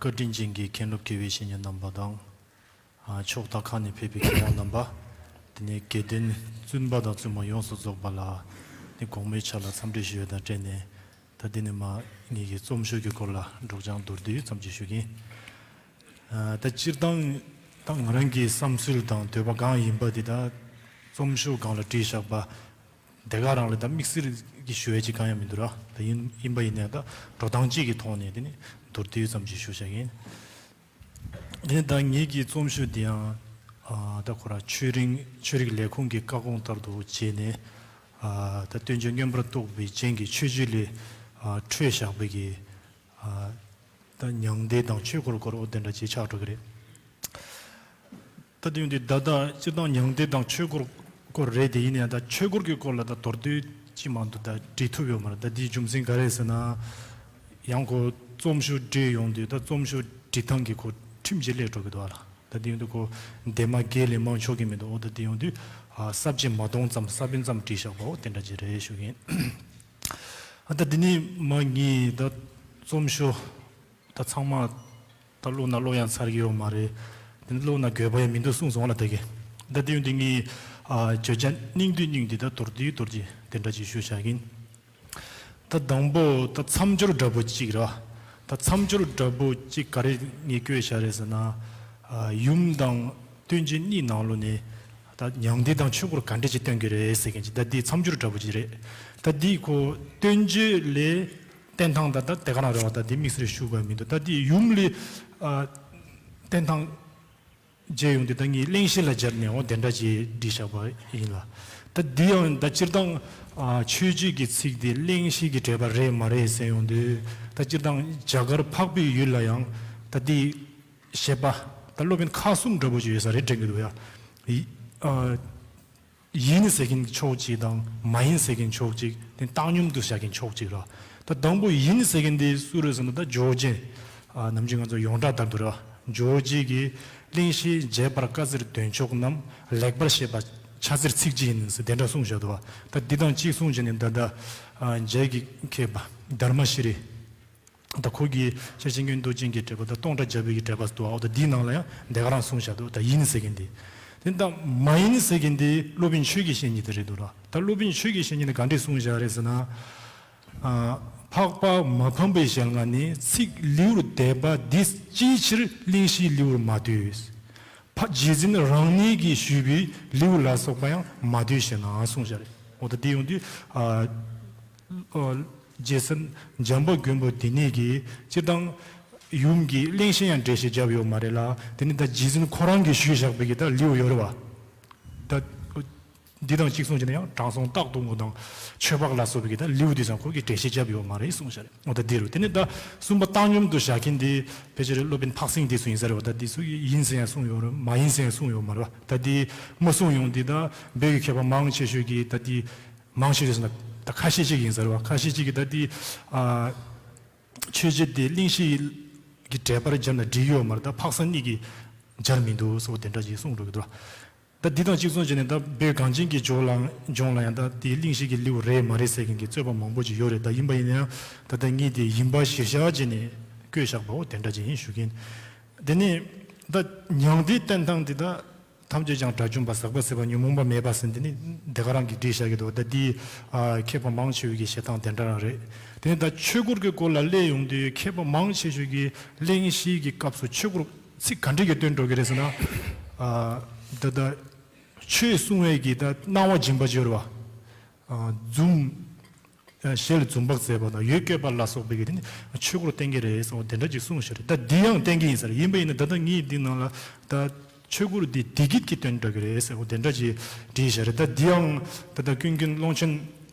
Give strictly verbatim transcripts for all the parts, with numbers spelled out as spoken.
བཀའ་དྲིན་ཅན་གྱི་མཁན་སློབ་དགེ་བའི་བཤེས་གཉེན་རྣམ་པ་དང་། ཨ་ཕྱོགས་མཐའ་ཁག་ནས་ཕེབས་པའི་མཁས་དབང་རྣམ་པ། དེ་ནས་དགེ་འདུན་བཙུན་པ་དང་བཙུན་མ་ཡོངས་སུ་རྫོགས་པ་ལ། དེ་གོང་མའི་ཕྱག་ལ་འཚམས་འདྲི་ཞུ་བ་དང་འབྲེལ་ནས། ད་འདི་ནས་མ་ངེད་ཀྱི་རྩོམ་ཤོག་གི་སྐོར་ལ་སྒྲོག་སྦྱང་མདོར་བསྡུས་ཙམ་ཅིག་ཞུ་གིན། ཨ་ད་སྤྱིར་བཏང་ད་ང་རང་གི་བསམ་ཚུལ་དང་འདོད་པ་གང་ཡིན་པ་དེ་ད་རྩོམ་ཤོག་སྒང་ལ་བྲིས་བཞག་པ། དེ་ག་རང་ལ་ད་དམིགས་བསལ་གྱི་ཞུ་ཡས་ཅིག་གང་ཡང་མི་འདུག་ར། ད་ཡིན་ཡིན་པ་ཡིན་ནའི་ད་འགྲོ་སྟངས་གཅིག་གི་ཐོག་ནས་དེ་ནི་མདོར་བསྡུས་ཙམ་ཅིག་ཞུ་བྱ་ཡིན། དེ་ནི་ད་ངེད་ཀྱི་རྩོམ་ཤོག་འདི་ཡང་ཨ་ད་ཁོ་ར་ཆོས་རིག་ཆོས་རིག་ལས་ཁུངས་ཀྱི་བཀའ་དགོངས་ལྟར་དུ་བྱས་ནས། ཨ་ད་སྟོན་ཆོས་མངོན་པར་རྟོགས་པའི་རྒྱན་གྱི་ཆོས་བརྒྱུད་ལས་ཨ་འཕྲོས་བཞག་པའི་གི། ཨ་ད་མྱང་འདས་དང་ཆོས་འཁོར་སྐོར་འོ་དེ་འདྲ་ཅིག་ཆགས་འགྲོ་གི་རེད། ད་དེ་ཡོང་དུས་ད་ལྟ་སྤྱིར་བཏང་མྱང་འདས་དང་ཆོས་འཁོར་སྐོར་རེད་དེ། ཡིན་ཡང་ད་ཆོས་འཁོར་གྱི་སྐོར་ལ་ད་མདོར་བསྡུས་ཅིག་མ་གཏོགས་ད་འབྲི་ཐུབ་ཡོད་མ་རེད། ད་དེའི་རྒྱུ་མཚན་ག་རེ་ཟེར་ན། ཡང་ཁོ་རྩོམ་ཤོག་བྲིས་ཡོང་དུས་ད་རྩོམ་ཤོག་བྲིས་སྟངས་ཀྱི་ཁོ་ཁྲིམས་ཅིག་སླེབས་འགྲོ་གི་འདུག་ཨ་ལ། ད་དེ་ཡོང་དུས་ཁོ་འདས་མ་བརྒྱད་ལས་མང་ཆོག་གི་མི་འདུག་འོ་ད་དེ་ཡོང་དུས་ཨ་ས་བཅད་མ་སྟོང་ཙམ་ས་བོན་ཙམ་བྲིས་བཞག་པའོ་དེ་འདྲ་ཅིག་རེད་ཞུ་གི་ཡིན། ཨ་ད་དེ་ནི་མ་ངེད་ད་རྩོམ་ཤོག་ད་ཚང་མ་ད་ཀློག་ན་ཀློག་ཡང་ཚར་གྱི་ཡོད་མ་རེད། དེ་ནི་ཀློག་ན་དགོས་པ་ཡང་མི་འདུག་གསུངས་སོང་ལ་ད་གི། ད་དེ་ཡོང་དུས་ངས་ཨ་བརྗོད་བྱ་སྙིང་བསྡུས་སྙིང་བསྡུས་ད་མདོར་བསྡུས་མདོར་བསྡུས་དེ་འདྲ་ཅིག་ཞུ་བྱ་གིན། ད་དང་པོ་ད་མཚམས་སྦྱོར་འདྲ་པོ་གཅིག་ར། ད་མཚམས་སྦྱོར་འདྲ་པོ་གཅིག་ག་རེ་ངས་བཀོད་བྱ་རེད་ཟེར་ན། ཨ་ཡུམ་དང་སྟོན་བྱེད་གཉིས་ནང་ལོགས་ནས་ད་མྱང་འདས་དང་ཆོས་འཁོར་ག་འདྲ་ཅིག་སྟོན་གྱི་རེད་ཟེར་མཁན་ཅིག་ད་འདི་མཚམས་སྦྱོར་འདྲ་པོ་ཅིག་རེད། ད་འདི་ཁོ་སྟོན་བྱེད་ལས་བསྟན་སྟངས་ད་ད་དེ་ག་རང་རེད་བ། ད་འདི་དམིགས་བསལ་ཞུ་དགོས་མི་འདུག་ད་འདི་ཡུམ་ལས་ཨ་བསྟན་སྟངས་བརྗེ་ཡོང་དུས་ད་ངས་གླེང་གཞི་ལ་སྦྱར་ནས་འོ་དེ་འདྲ་ཅིག་བྲིས་བཞག་པ་ཡིན་ལ། ད་འདི་ཡང་ད་སྤྱིར་བཏང་ཨ་ཆོས་བརྒྱུད་ཀྱི་ཚིག་དེ་གླེང་གཞི་གི་འགྲེལ་པ་རེད་མ་རེད་ཟེར་ཡོང་དུས། ད་སྤྱིར་བཏང་རྒྱ་གར་འཕགས་པའི་ཡུལ་ལ་ཡང་ད་འདི་བཞེད་པ་ད་སློབ་དཔོན་ཁག་གསུམ་འདྲ་པོ་ཅིག་ཡོད་ས་རེད་དྲན་གྱི་འདུག་ཡ། ཡི་ཨ་ཡིན་ཟེར་མཁན་ཕྱོགས་གཅིག་དང་མ་ཡིན་ཟེར་མཁན་ཕྱོགས་གཅིག་དེ་བཏང་སྙོམས་དུ་བཞག་མཁན་ཕྱོགས་གཅིག་ར། ད་དང་པོ་ཡིན་ཟེར་མཁན་དེ་སུ་རེད་ཟེར་ན་ད་ཇོ་བོ་རྗེ། ཨ་ནམ་རྒྱུན་ང་ཚོ་ཡོངས་གྲགས་ལྟར་དུ་ར། ཇོ་བོ་རྗེ་གིས་གླེང་གཞི་རྒྱས་པར་བཀའ་སྩལ་དོན་མཆོག་རྣམས་ལེགས་པར་བཤད་པ་ཕྱག་འཚལ་ཚིག་བརྒྱད་ཡིན་ཟེར་དེ་འདྲ་གསུངས་བཞག་འདུག་བ། ད་འདི་དང་གཅིག་གསུངས་བྱས་ནས་ད་ལྟ་ཨ་རྒྱ་གི་མཁས་པ་དྷརྨ་ཤྲཱི། ད་ཁོ་གིས་ཤེར་ཕྱིན་མངོན་རྟོགས་རྒྱན་གྱི་འགྲེལ་པ་ད་སྟོང་ཕྲག་བརྒྱ་པའི་གི་འགྲེལ་པ་འདུག་ཨ། འོ་ད་འདིའི་ནང་ལ་ཡང་དེ་ག་རང་གསུངས་བཞག་འདུག་ད་ཡིན་ཟེར་མཁན་དེ། དེ་ད་མ་ཡིན་ཟེར་མཁན་དེ་སློབ་དཔོན་ཆོས་ཀྱི་བཤེས་གཉེན་དེ་རེད་འདུག་ལ། ད་སློབ་དཔོན་ཆོས་ཀྱི་བཤེས་གཉེན་དེ་ག་འདྲས་གསུངས་བཞག་རེད་ཟེར་ན། ཨ་འཕགས་པ་མ་ཕམ་པའི་ཞལ་སྔ་ནས་ཚིག་ལེའུར་འདས་པ་འདི་ཅིའི་ཕྱིར་གླེང་གཞིའི་ལེའུར་མ་ལྟོས། ཕ་རྗེ་བཙུན་རང་ཉིད་ཀྱིས་ཞུས་པའི་ལེའུ་ལ་སོགས་པ་ཡང་མ་ལྟོས་ཞེ་ན་གསུངས་བཞག་རེད། འོ་ད་དེ་ཡོང་དུས་ཨ། ཨ་རྗེ་བཙུན་འཇམ་དཔལ་མགོན་པོ་འདི་ཉིད་ཀྱིས་སྤྱིར་བཏང་ཡུམ་གྱི་གླེང་གཞི་ཡང་འགྲེལ་བཤད་བརྒྱབ་ཡོད་མ་རེད་ལ། དེ་ནི་ད་རྗེ་བཙུན་ཁོ་རང་གིས་ཞུས་བཞག་པའི་གི་ད་ལེའུ་ཡོད་རེད་བ། ད་འདི་དང་གཅིག་མཚུངས་བྱས་ན་ཡང་དྲང་སྲོང་རྟག་ཏུ་ངུ་དང་ཆོས་འཕགས་ལ་སོགས་པའི་གི་ད་ལེའུ་འདི་ཚང་ཁོ་གིས་འགྲེལ་བཤད་བརྒྱབ་ཡོད་མ་རེད་གསུངས་བཞག་རེད། འོ་ད་འདི་རུ་དེ་ནི་ད་གསུམ་པ་བཏང་སྙོམས་དུ་བཞག་མཁན་དེ་ཕལ་ཆེར་སློབ་དཔོན་འཕགས་སེང་དེ་ཚོ་ཡིན་ས་རེད་བ། ད་འདི་ཚོ་ཡིན་ཟེར་ཡང་གསུངས་ཡོད་རེད། མ་ཡིན་ཟེར་ཡང་གསུངས་ཡོད་མ་རེད་བ། ད་འདི་མ་གསུངས་ཡོང་དེ་ད་བོད་ཀྱི་མཁས་པ་མང་ཆེ་ཤོས་ཀྱིས་ད་འདི། མང་ཆེ་ཤོས་ཟེར་ན་ད་ཁ་ཤས་ཅིག་ཡིན་ཟེར་བ། ཁ་ཤས་ཅིག་གིས་ད་ལྟའི་ཨ་ཆོས་བརྒྱུད་དེ་གླེང་གཞི་གི་འགྲེལ་པར་སྦྱར་ན་འགྲིག་ཡོད་མ་རེད། ད་འཕགས་སེང་གཉིས་ཀྱིས་སྦྱར་མི་འདུག་སོགས་དེ་འདྲ་ཅིག་གསུངས་འགྲོ་གི་འདུག་ད་འདི་དང་གཅིག་མཚུངས་བྱས་ནས་ད་བོད་གངས་ཅན་གྱི་ལྗོངས་ལ་ལྗོངས་ལ་ཡང་ད་དེའི་གླེང་གཞི་གི་ལེའུ་རེད་མ་རེད་ཟེར་མཁན་གྱི་རྩོད་པ་མང་པོ་ཅིག་ཡོད་རེད། ད་ཡིན་པ་ཡིན་ན་ཡང་ད་ལྟ་ངས་དེ་ཡིན་པ་གཞིར་བཞག་བྱས་ནས་བཀོད་བཞག་པའོ་དེ་འདྲ་ཅིག་ཡིན་ཞུ་གིན། དེ་ནས་ད་མྱང་འདས་བསྟན་སྟངས་འདི་ད། ཐམས་ཅད་ཀྱང་དགྲ་བཅོམ་པ། ཟག་པ་ཟད་པ་ཉོན་མོངས་པ་མེད་པ་ཟེར་འདི་ནི་འདི་ག་རང་གིས་བྲིས་བཞག་གི་འདུག་ད་འདི་ཨ་མཁས་པ་མང་ཆེ་བའི་གི་བཤད་སྟངས་དེ་འདྲ་རང་རེད། དེ་ནི་ད་ཆོས་སྐོར་གྱི་སྐོར་ལ་གླེང་ཡོང་དུས་མཁས་པ་མང་ཆེ་ཤོས་ཀྱིས་གླེང་གཞི་གི་སྐབས་སུ་ཆོས་སྐོར་ཚིག་ག་འདྲ་གི་སྟོན་འགྲོ་གི་རེད་ཟེར་ན། ཨ་ད་ད་ཆོས་གསུང་བའི་གི་ད་གནང་བ་སྦྱིན་པ་སྦྱོར་བ། ཨ་འཛུམ། ཞལ་འཛུམ་བག་མཛད་པ་དང་ཡོན་བཀོད་པ་ལ་སོགས་པའི་གི་དེ་ནི་ཆོས་སྐོར་བསྟན་གྱི་རེད་ཟེར་བ་དེ་འདྲ་ཅིག་གསུངས་ཤག་རེད། ད་འདི་ཡང་བསྟན་གྱི་ཡིན་ཟེར། ཡིན་པ་ཡིན་ན་ད་ལྟ་ངས་འདི་ནང་ལ་ད་ཆོས་སྐོར་འདི་བདེ་སྐྱིད་ཀྱི་དོན་འགྲོ་གི་རེད་ཟེར་བ་དེ་འདྲ་ཅིག་བྲིས་ཤག་རེད། ད་འདི་ཡང་ད་ལྟ་ཀུན་མཁྱེན་ཀློང་ཆེན་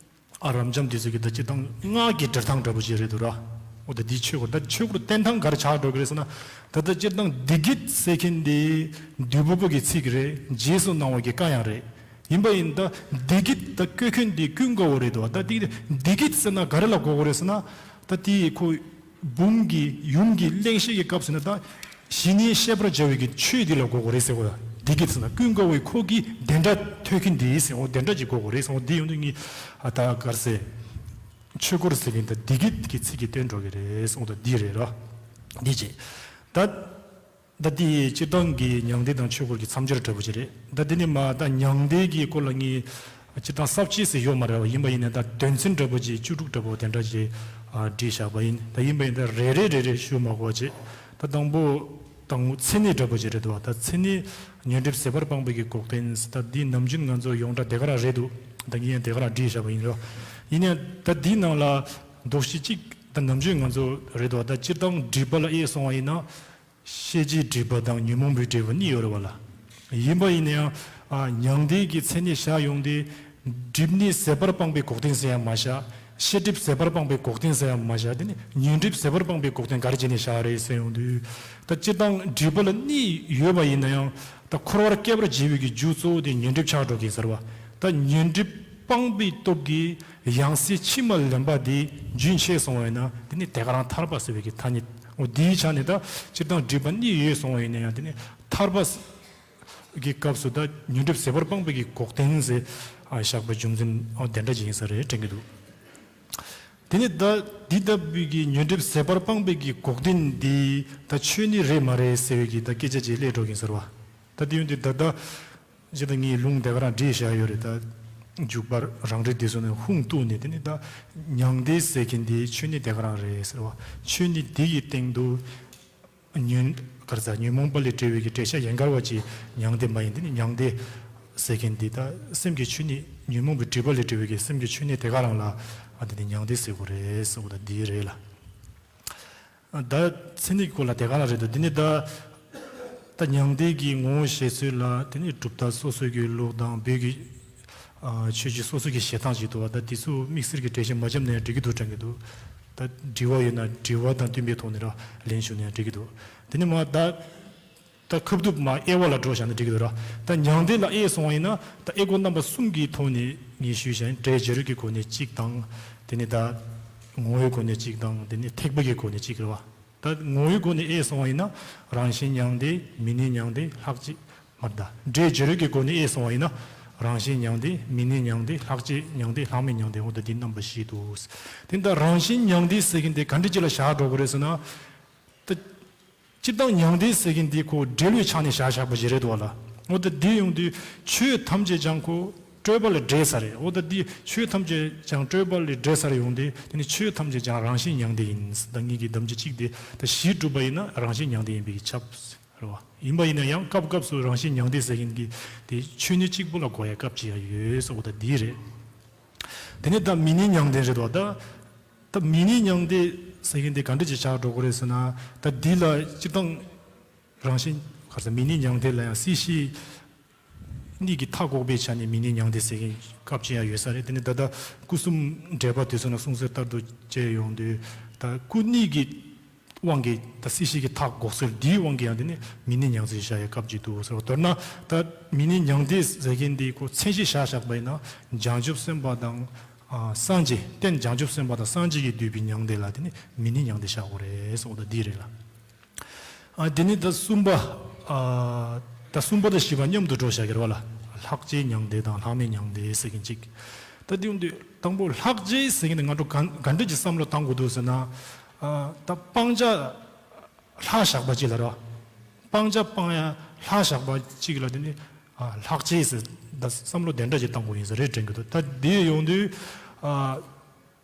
ཨ་རབ་འབྱམས་དེ་ཚོ་གི་ད་སྤྱིར་བཏང་སྔགས་ཀྱི་འགྲེལ་སྟངས་འདྲ་པོ་ཅིག་རེད་འདུག་ར། འོ་ད་འདི་ཆོས་སྐོར་ད་ཆོས་སྐོར་བསྟན་སྟངས་ག་རེ་ཆགས་འགྲོ་གི་རེད་ཟེར་ན། ད་ལྟ་སྤྱིར་བཏང་བདེ་སྐྱིད་ཟེར་མཁན་འདི་བདུད་ཕུང་པོ་གི་ཚིག་རེད། རྗེས་སུ་གནང་བ་གི་བཀའ་ཡང་རེད། ཡིན་པ་ཡིན་ད་བདེ་སྐྱིད་ད་བཀོད་མཁན་འདི་ཀུན་དགའ་བོ་རེད་འདུག་ད་དེ་བདེ་སྐྱིད་ཟེར་ན་ག་རེ་ལ་གོ་དགོས་རེད་ཟེར་ན། ད་དེ་ཁོ་འབུམ་གྱི་ཡུམ་གྱི་གླེང་གཞི་གི་སྐབས་ཟེར་ན་ད་ཞི་གནས་ཤེས་པར་བྱ་བའི་གི་ཆོས་འདི་ལ་གོ་དགོས་རེད་ཟེར་གོ། ད་བདེ་སྐྱིད་ཟེར་ན་ཀུན་དགའ་བོས་ཁོ་གི་བདེ་འདྲ་ཐོས་མཁན་འདི་ཟེར། འོ་བདེ་འདྲ་ཅིག་གོ་དགོས་རེད་ཟེར། འོ་འདི་ཡོང་དུས་ངས་ཨ་ད་གར་ཟེར། ཆོས་སྐོར་ཟེར་མཁན་ད་བདེ་སྐྱིད་ཀྱི་ཚིག་གི་སྟོན་འགྲོ་གི་རེད་ཟེར། འོ་ད་འདི་རེད་ར། འདི་བྱས། ད་ད་འདི་སྤྱིར་བཏང་གི་མྱང་འདས་དང་ཆོས་འཁོར་གྱི་མཚམས་སྦྱོར་འདྲ་པོ་ཅིག་རེད། ད་འདི་ནི་མ་ད་མྱང་འདས་ཀྱི་སྐོར་ལ་ངས་སྤྱིར་བཏང་ས་བཅད་ཟེར་ཡོད་མ་རེད་བ། ཡིན་པ་ཡིན་ན་ད་དོན་ཚན་འདྲ་པོ་ཅིག་བཅུ་དྲུག་འདྲ་པོ་དེ་འདྲ་ཅིག་ཨ་བྲིས་བཞག་པ་ཡིན། ད་ཡིན་པ་ཡིན་ན་ད་རེ་རེ་རེ་རེ་ཞུ་མ་དགོས་པ་བྱས། ད་དང་པོ་དང་པོ་མཚན་ཉིད་འདྲ་པོ་ཅིག་རེད་འདུག་བ། ད་མཚན་ཉིད་ཉོན་སྒྲིབ་ཟད་པར་སྤངས་པའི་གི་འགོག་བདེན། ད་འདི་ནམ་རྒྱུན་ང་ཚོ་ཡོངས་གྲགས་དེ་ག་རང་རེད་འདུག། ད་ངས་ཡང་དེ་ག་རང་བྲིས་བཞག་པ་ཡིན་རོ། ཡིན་ཡང་ད་འདིའི་ནང་ལ་འདུག་ཤི་གཅིག་ད་ནམ་རྒྱུན་ང་ཚོ་རེད་འདུག། ད་སྤྱིར་བཏང་སྒྲིབ་པ་ལ་དབྱེ་སོང་བ་ཡིན་ན། ཤེས་བྱའི་སྒྲིབ་པ་དང་ཉོན་མོངས་པའི་སྒྲིབ་པ་གཉིས་ཡོད་རེད་བ་ལ། ཡིན་པ་ཡིན་ན་ཡང་ཨ་མྱང་འདས་ཀྱི་མཚན་ཉིད་བཞག་ཡོང་དུས། སྒྲིབ་གཉིས་ཟད་པར་སྤངས་པའི་འགོག་བདེན་ཟེར་ཡང་མ་བཞག། ཤེས་སྒྲིབ་ཟད་པར་སྤངས་པའི་འགོག་བདེན་ཟེར་ཡང་མ་བཞག། དེ་ནི་ཉོན་སྒྲིབ་ཟད་པར་སྤངས་པའི་འགོག་བདེན་ག་རེ་བྱས་ནས་བཞག་རེད་ཟེར་ཡོང་དུས། ད་སྤྱིར་བཏང་སྒྲིབ་པ་ལ་གཉིས་ཡོད་པ་ཡིན་ན་ཡང་། ད་འཁོར་བར་སྐྱེ་བར་བྱེད་པའི་གི་རྒྱུ་གཙོ་བོ་དེ་ཉོན་སྒྲིབ་ཆགས་འགྲོ་གི་ཟེར་བ། ད་ཉོན་སྒྲིབ་སྤངས་པའི་སྟོབས་ཀྱིས་ཡང་སྲིད་ཕྱི་མ་ལེན་པ་དེ་རྒྱུན་ཆད་སོང་བས་ན། དེ་ནི་དེ་ག་རང་ཐར་པ་ཟེར་བའི་གི་ཐ་སྙད། འོ་དེའི་ཆ་ནས་ད་སྤྱིར་བཏང་སྒྲིབ་པ་གཉིས་ཡོད་སོང་བ་ཡིན་ན་ཡང་། དེ་ནི་ཐར་པ་གི་སྐབས་སུ་ད་ཉོན་སྒྲིབ་ཟད་པར་སྤངས་པའི་གི་འགོག་བདེན་ཟེར་ཨ་བཞག་པའི་རྒྱུ་མཚན་ཨ་དེ་འདྲ་ཅིག་ཡིན་ས་རེད་དྲན་གྱི་འདུག། དེ་ནི་ད་འདི་ལྟ་བུའི་གི་ཉོན་སྒྲིབ་ཟད་པར་སྤངས་པའི་གི་འགོག་བདེན་འདི་ད་ཆོས་ཉིད་རེད་མ་རེད་ཟེར་བའི་གི་ད་སྐད་ཆ་ཅིག་སླེབས་འགྲོ་གིན་ཟེར་བ། ད་དེ་ཡོང་དུས་ད་ལྟ་ཇི་ལྟར་ངས་ལུང་དེ་ག་རང་བྲིས་བཞག་ཡོད་རེད། ད་འཇུག་པ་རང་རིག་འདི་ཚོ་ནས་ཧུང་གཏུགས་ནས། དེ་ནི་ད་མྱང་འདས་ཟེར་མཁན་འདི་ཆོས་ཉིད་དེ་ག་རང་རེད་ཟེར་བ། ཆོས་ཉིད་འདི་ཡི་སྟེང་དུ་ཉོན་གར་ཟ་ཉོན་མོངས་པ་ལས་བྲལ་བའི་གི་བྲལ་བྱ་ཡན་གར་བ་ཅིག་མྱང་འདས་མ་ཡིན། དེ་ནི་མྱང་འདས་ཟེར་མཁན་འདི་ད་སེམས་ཀྱི་ཆོས་ཉིད། ཉོན་མོངས་པའི་སྒྲིབ་པ་ལས་བྲལ་བའི་གི་སེམས་ཀྱི་ཆོས་ཉིད་དེ་ག་རང་ལ་ཨ་དེ་ནི་མྱང་འདས་ཟེར་དགོས་རེད་ཟེར་བ་ད་འདི་རེད་ལ། ད་མཚན་ཉིད་སྐོར་ལ་དེ་ག་ལ་རེད་དོ། དེ་ནི་ད་ད་མྱང་འདས་ཀྱི་ངོ་བོ་བཤད་ཚུལ་ལ། དེ་ནི་གྲུབ་མཐའ་སོ་སོ་གི་ལུགས་དང་བོད་ཀྱི་ཨ་ཆོས་བརྒྱུད་སོ་སོ་གི་བཞེད་སྟངས་ཤིག་འདུག་བ། ད་དེ་ཚོ་དམིགས་བསལ་གྱི་འགྲེལ་བཤད་མ་བརྒྱབ་ན་ཡང་འགྲིག་གི་འདུག་དྲན་གྱི་འདུག། ད་དྲི་བ་ཡོད་ན་དྲི་བ་དང་མཐུན་པའི་ཐོག་ནས་ར་ལན་ཞུ་ན་ཡང་འགྲིག་གི་འདུག། དེ་ནི་མ་ད་ད་ཁ་བསྡུ་མ་དབྱེ་བ་ལ་འགྲོ་བཞག་ན་འགྲིག་གི་འདུག་ར། ད་མྱང་འདས་ལ་དབྱེ་སོང་བ་ཡིན་ན། ད་དབྱེ་སྒོ་རྣམ་པ་གསུམ་གྱི་ཐོག་ནས་ངས་ཞུས་བཞག་ཡིན། སྒྲའི་བྱེད་རོལ་གྱི་སྒོ་ནས་གཅིག་དང་། དེ་ནི་ད་ངོ་བོའི་སྒོ་ནས་གཅིག་དང་། དེ་ནི་ཐེག་པ་གི་སྒོ་ནས་གཅིག་རེད་བ། ད་ངོ་བོའི་སྒོ་ནས་དབྱེ་སོང་བ་ཡིན་ན། རང་བཞིན་མྱང་འདས། མི་གནས་མྱང་འདས། ལྷག་བཅས། མར་ད་སྒྲའི་བྱེད་རོལ་གྱི་སྒོ་ནས་དབྱེ་སོང་བ་ཡིན་ན། རང་བཞིན་མྱང་འདས། མི་གནས་མྱང་འདས། ལྷག་བཅས་མྱང་འདས། ལྷག་མེད་མྱང་འདས། འོ་ད་འདི་རྣམ་པ་བཞི་འདུག། དེ་ད་རང་བཞིན་མྱང་འདས་ཟེར་མཁན་དེ་ག་འདྲ་ཅིག་ལ་བཞག་འགྲོ་དགོས་རེད་ཟེར་ན། ད་སྤྱིར་བཏང་མྱང་འདས་ཟེར་མཁན་འདི་ཁོ་འབྲེལ་བའི་ཆ་ནས་བཞག་བཞག་པ་ཞིག་རེད་འདུག་བ་ལ། འོ་ད་འདི་ཡོང་དུས་ཆོས་ཐམས་ཅད་ཀྱང་ཁོ་སྤྲོས་པ་ལས་བྲལ་ས་རེད། འོ་ད་འདི་ཆོས་ཐམས་ཅད་ཀྱང་སྤྲོས་པ་ལས་བྲལ་ས་རེད་ཡོང་དུས། དེ་ནི་ཆོས་ཐམས་ཅད་ཀྱང་རང་བཞིན་མྱང་འདས་ཡིན། ད་ངེད་ཀྱི་དམ་བཅའ་གཅིག་དེ་ད་གཞི་གྲུབ་པ་ཡིན་ན་རང་བཞིན་མྱང་འདས་ཡིན་པའི་ཁྱབ། རེད་བ། ཡིན་པ་ཡིན་ན་ཡང་སྐབས་སྐབས་སུ་རང་བཞིན་མྱང་འདས་ཟེར་མཁན་གྱི་དེ་ཆོས་ཉིད་གཅིག་པུ་ལ་གོ་ཡ་སྐབས་ཅིག་ཡང་ཡོད་ཟེར་བ་ད་འདི་རེད། དེ་ནས་ད་མི་གནས་མྱང་འདས་རེད་བ། ད་ད་མི་གནས་མྱང་འདས་ཟེར་མཁན་དེ་ག་འདྲ་ཅིག་ཆགས་འགྲོ་གི་རེད་ཟེར་ན། ད་འདི་ལ་སྤྱིར་བཏང་རང་བཞིན་ག་རེ་ཟེར། མི་གནས་མྱང་འདས་ལ་ཡང་སྲིད་ཞི་གཉིས་ཀྱི་མཐའ་འགོག་པའི་ཆ་ནས་མི་གནས་མྱང་འདས་ཟེར་མཁན་སྐབས་ཅིག་ཡང་ཡོད་ས་རེད། དེ་ནས་ད་ལྟ་སྐུ་གསུམ་འགྲེལ་པ་དེ་ཚོ་ན་གསུངས་ཚུལ་ལྟར་དུ་བྱས་ཡོང་དུས། ད་སྐུ་གཉིས་ཀྱི་དབང་གིས་ད་སྲིད་ཞི་གི་མཐའ་འགོག་ཚུལ་འདིའི་དབང་གིས་ཡང་དེ་ནི་མི་གནས་མྱང་འདས་བཞག་ཡའི་སྐབས་ཅིག་འདུག་ཟེར་བ། མདོར་ན་ད་མི་གནས་མྱང་འདས་ཟེར་མཁན་འདི་ཁོ་མཚན་གཞི་བཞག་བཞག་པ་ཡིན་ན། བྱང་ཆུབ་སེམས་དཔའ་དང་ཨ་སངས་རྒྱས། རྟེན་བྱང་ཆུབ་སེམས་དཔའ་དང་སངས་རྒྱས་ཀྱིས་བསྡུས་པའི་མྱང་འདས་ལ་དེ་ནི་མི་གནས་མྱང་འདས་བཞག་དགོས་རེད་ཟེར་བ་ད་འདི་རེད་ལ། ཨ་དེ་ནི་ད་གསུམ་པ། ཨ་ད་གསུམ་པ་དང་བཞི་པ་མཉམ་དུ་འགྲོ་བཞག་གི་རེད་བ་ལ། ལྷག་བཅས་མྱང་འདས་དང་ལྷག་མེད་མྱང་འདས་ཟེར་མཁན་གཅིག། ད་དེ་ཡོང་དུས་དང་པོ་ལྷག་བཅས་ཟེར་མཁན་དེ་ང་ཚོ་གང་ག་འདྲ་ཅིག་བསམ་བློ་བཏང་དགོས་འདུག་ཟེར་ན། ཨ་ད་སྤང་བྱ་ལྷག་བཞག་པ་གཅིག་ལ་རེད་བ། སྤང་བྱ་སྤང་ཡ་ལྷག་བཞག་པ་གཅིག་ལ་དེ་ནི་ཨ་ལྷག་བཅས་ཟེར། ད་བསམ་བློ་དེ་འདྲ་ཅིག་བཏང་དགོས་ཡིན་ས་རེད་དྲན་གྱི་འདུག། ད་དེ་ཡོང་དུས་ཨ།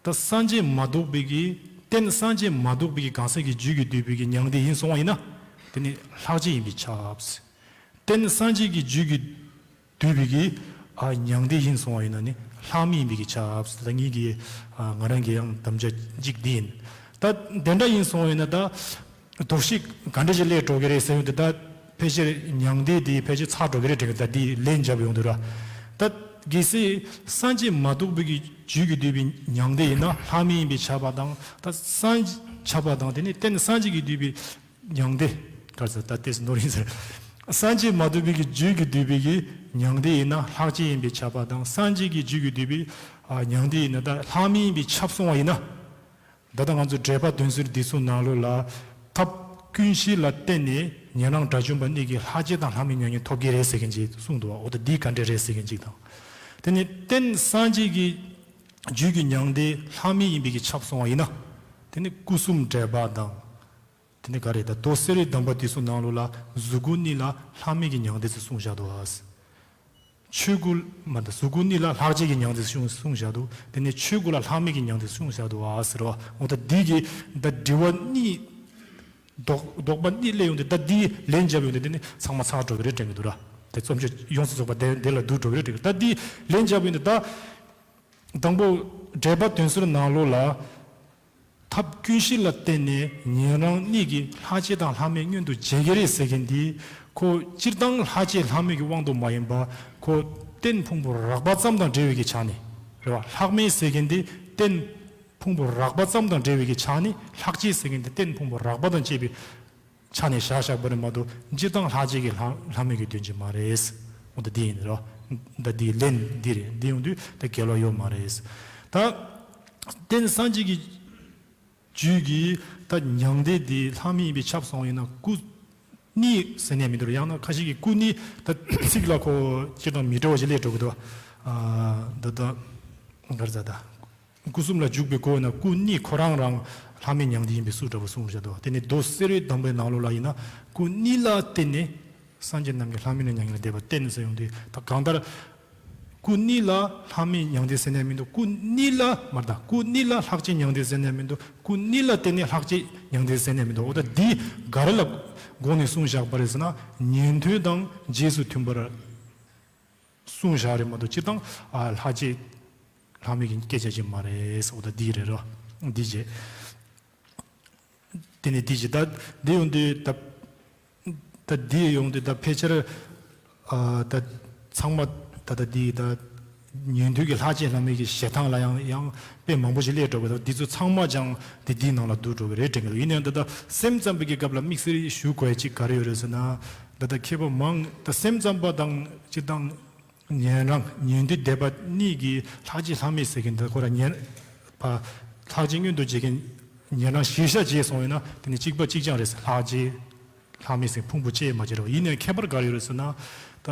ད་སངས་རྒྱས་མ་གཏོགས་པའི་གི། རྟེན་སངས་རྒྱས་མ་གཏོགས་པའི་གི་གང་ཟག་གི་རྒྱུད་ཀྱིས་བསྡུས་པའི་གི་མྱང་འདས་ཡིན་སོང་བ་ཡིན་ན། དེ་ནི་ལྷག་བཅས་ཡིན་པས་ཁྱབ། རྟེན་སངས་རྒྱས་ཀྱི་རྒྱུད་ཀྱིས་བསྡུས་པའི་གི་ཨ་མྱང་འདས་ཡིན་སོང་བ་ཡིན་ན་ནི་ལྷག་མེད་ཡིན་པའི་གི་ཁྱབ། ད་ངེད་ཀྱི་ཨ་ང་རང་གི་ཡང་དམ་བཅའ་གཅིག་འདི་ཡིན། ད་དེ་འདྲ་ཡིན་སོང་བ་ཡིན་ན་ད། དོགས་གཞི་ག་འདྲ་ཞིག་སླེབས་འགྲོ་གི་རེད་ཟེར་ཡོང་དུས། ད་ཕལ་ཆེར་མྱང་འདས་དེ་ཕལ་ཆེར་ཚར་འགྲོ་གི་རེད་དྲན་གི། ད་འདི་ལན་འཇབ་ཡོང་དུས་ར། ད་གལ་སྲིད་སངས་རྒྱས་མ་གཏོགས་པའི་གི་རྒྱུད་ཀྱིས་བསྡུས་པའི་མྱང་འདས་ཡིན་ན་ལྷག་མེད་ཡིན་པས་ཁྱབ་པ་དང་། ད་སངས་ཁྱབ་པ་དང་། དེ་ནས་རྟེན་སངས་རྒྱས་ཀྱིས་བསྡུས་པའི་མྱང་འདས། ག་ཟེར་ད་ལྟས་ནོར་ཡིན་ཟེར། སངས་རྒྱས་མ་གཏོགས་པའི་གི་རྒྱུད་ཀྱིས་བསྡུས་པའི་གི་མྱང་འདས་ཡིན་ན་ལྷག་བཅས་ཡིན་པས་ཁྱབ་པ་དང་། སངས་རྒྱས་ཀྱི་རྒྱུད་ཀྱིས་བསྡུས་པའི་ཨ་མྱང་འདས་ཡིན་ན་ད་ལྷག་མེད་ཡིན་པས་ཁྱབ་སོང་བ་ཡིན་ན། ད་ལྟ་ང་ཚོ་འགྲེལ་པ་དོན་གསལ་འདི་ཚོ་ནང་ལོགས་ལ། ཐབས་ཀུན་གཞི་ལ་བརྟེན་ནས་ཉན་རང་དགྲ་བཅོམ་པ་གཉིས་ཀྱིས་ལྷག་བཅས་དང་ལྷག་མེད་མྱ་ངན་ཐོབ་ཀྱི་རེད་ཟེར་མཁན་ཅིག་གསུངས་འདུག་བ། འོ་ད་འདི་ག་འདྲས་རེད་ཟེར་མཁན་ཅིག་དང་། དེ་ནས་རྟེན་སངས་རྒྱས་ཀྱི་རྒྱུད་ཀྱི་མྱང་འདས་ལྷག་མེད་ཡིན་པའི་གི་ཁྱབ་སོང་བ་ཡིན་ན། དེ་ནི་སྐུ་གསུམ་འགྲེལ་པ་དང་། དེ་ནི་ག་རེ་ད་མདོ་སེ་རའི་གདམས་པ་དེ་ཚོ་ནང་ལོགས་ལ་གཟུགས་སྐུ་གཉིས་ལ་ལྷག་མེད་ཀྱི་མྱང་འདས་ཟེར་གསུངས་བཞག་འདུག་ཨ། ཆོས་སྐུ་མ་ད་གཟུགས་སྐུ་གཉིས་ལ་ལྷག་བཅས་ཀྱི་མྱང་འདས་ཟེར་གསུངས་བཞག་འདུག་དེ་ནི་ཆོས་སྐུ་ལ་ལྷག་མེད་ཀྱི་མྱང་འདས་ཟེར་གསུངས་བཞག་འདུག་ཨ་ཟེར་བ། འོ་ད་འདི་གི་ད་དྲི་བ་གཉིས། ལྡོག་ལྡོག་པ་གཉིས་སླེབས་ཡོང་དུས་ད་འདི་ལན་བརྒྱབ་ཡོང་དུས་དེ་ནི་ཚང་མ་ཚར་འགྲོ་གི་རེད་དྲན་གི་འདུག་ར། དེ་རྩོམ་ཆོས་ཡོངས་སུ་རྫོགས་པ་དེ་དེ་ལ་བསྡུ་འགྲོ་གི་རེད་དྲན་གི། ད་འདི་ལན་བརྒྱབ་ཡོང་དུས་ད། དང་པོ། འགྲེལ་པ་དོན་གསལ་ནང་ལོགས་ལ། ཐབས་ཀུན་གཞི་ལ་བརྟེན་ནས་ཉན་རང་གཉིས་ཀྱིས་ལྷག་བཅས་དང་ལྷག་མེད་མངོན་དུ་བྱེད་ཀྱི་རེད་ཟེར་མཁན་འདི། ཁོ་སྤྱིར་བཏང་ལྷག་བཅས་ལྷག་མེད་ཀྱི་དབང་དུ་མ་ཡིན་པ། ཁོ་རྟེན་ཕུང་པོ་རགས་པ་ཙམ་དང་འབྲེལ་བའི་གི་ཆ་ནས། རེད་བ། ལྷག་མེད་ཟེར་མཁན་འདི་རྟེན་ཕུང་པོ་རགས་པ་ཙམ་དང་འབྲེལ་བའི་གི་ཆ་ནས། ལྷག་བཅས་ཟེར་མཁན་འདི་རྟེན་ཕུང་པོ་རགས་པ་དང་བཅས་པའི་ཆ་ནས་བཞག་བཞག་པ་རེད་མ་གཏོགས། སྤྱིར་བཏང་ལྷག་བཅས་ཀྱི་ལྷག་ལྷག་མེད་ཀྱི་དོན་ཅིག་མ་རེད། འོ་ད་འདི་ཡིན་རོ། ད་འདི་ལན་འདི་རེད། འདི་ཡོང་དུས་ད་འགལ་བ་ཡོད་མ་རེད། ད་རྟེན་སངས་རྒྱས་ཀྱི་རྒྱུད་ཀྱི་ད་མྱང་འདས་འདི་ལྷག་མེད་ཡིན་པས་ཁྱབ་སོང་ཡིན་ན་སྐུ་གཉིས་ཟེར་ནས་མི་འདུག་ཡང་ན་ཁ་ཤས་ཀྱིས་སྐུ་གཉིས་ད་ཚིག་ལ་ཁོ་སྤྱིར་བཏང་མི་འདྲ་བ་ཞིག་སླེབས་འགྲོ་གི་འདུག་ཨ་ད་ད་ག་རེ་ཟ་ད། སྐུ་གསུམ་ལ་འཇུག་པའི་སྒོ་ན་སྐུ་གཉིས་ཁོ་རང་རང་ལྷག་མེད་མྱང་འདས་ཡིན་པའི་སུ་འདྲ་བོ་གསུངས་བཞག་འདུག་དེ་ནི་མདོ་སེ་རའི་གདམས་པའི་ནང་ལོགས་ལ་ཡིན་ན་སྐུ་གཉིས་ལ་བརྟེན་ནས་སངས་རྒྱས་རྣམས་ཀྱིས་ལྷག་མེད་ནས་མྱ་ངན་ལས་འདས་པ་བསྟན་ཟེར་ཡོང་དུས། ད་གང་ལྟར་སྐུ་གཉིས་ལ་ལྷག་མེད་མྱང་འདས་ཟེར་ནས་མི་འདུག་སྐུ་གཉིས་ལ་མར་ད་སྐུ་གཉིས་ལ་ལྷག་བཅས་མྱང་འདས་ཟེར་ནས་མི་འདུག་སྐུ་གཉིས་ལ་བརྟེན་ནས་ལྷག་བཅས་མྱང་འདས་ཟེར་ནས་མི་འདུག་འོ་ད་འདི་ག་རེ་ལ་དགོངས་ནས་གསུངས་བཞག་པ་རེད་ཟེར་ན། ཉན་ཐོས་དང་རྗེས་སུ་མཐུན་པར་གསུངས་བཞག་རེད་མ་གཏོགས་སྤྱིར་བཏང་ཨ་ལྷག་བཅས་ལྷག་མེད་ཀྱི་སྐད་ཆ་ཅིག་མ་རེད། འོ་ད་འདི་རེད་རོ། འདི་བྱས། དེ་ནས་འདི་བྱས་ད་འདི་ཡོང་དུས་ད་ད་འདི་ཡོང་དུས་ད་ཕལ་ཆེར་ཨ་ད་ཚང་མ་ད་ད་འདི་ད་ཉན་ཐོས་ཀྱི་ལྷག་བཅས་ལྷག་མེད་ཀྱི་བཞེད་སྟངས་ལ་ཡང་ཡང་དཔེ་མང་པོ་ཞིག་སླེབས་འགྲོ་གི། ད་འདི་ཚོ་ཚང་མ་ཀྱང་དེ་འདིའི་ནང་ལ་འདུ་འགྲོ་གི་རེད་དྲན་གི་འདུག་ཡིན་ནའང་ད་ད་སེམས་ཙམ་པའི་གི་སྐབས་ལ་དམིགས་བསལ་ཞུ་དགོས་ཡ་ཅིག་ག་རེ་ཡོད་རེད་ཟེར་ན། ད་ལྟ་མཁས་པ་མང་ད་སེམས་ཙམ་པ་དང་སྤྱིར་བཏང་ཉན་རང་ཉན་ཐོས་སྡེ་པ་གཉིས་ཀྱིས་ལྷག་བཅས་ལྷག་མེད་ཟེར་གྱིན་འདུག་ཁོ་རང་ཉན་པ་ལྷག་བཅས་མངོན་དུ་བྱེད་མཁན་ཉན་རང་གཞིར་བཞག་བྱས་སོང་ཡིན་ན་དེ་ནི་གཅིག་པ་གཅིག་རྐྱང་རེད་ཟེར། ལྷག་བཅས་ལྷག་མེད་ཟེར་ཕུང་པོ་བཅས་མ་བྱེད་རོགས། ཡིན་ནའི་ཁྱད་པར་ག་རེ་ཡོད་རེད་ཟེར་ན། ད་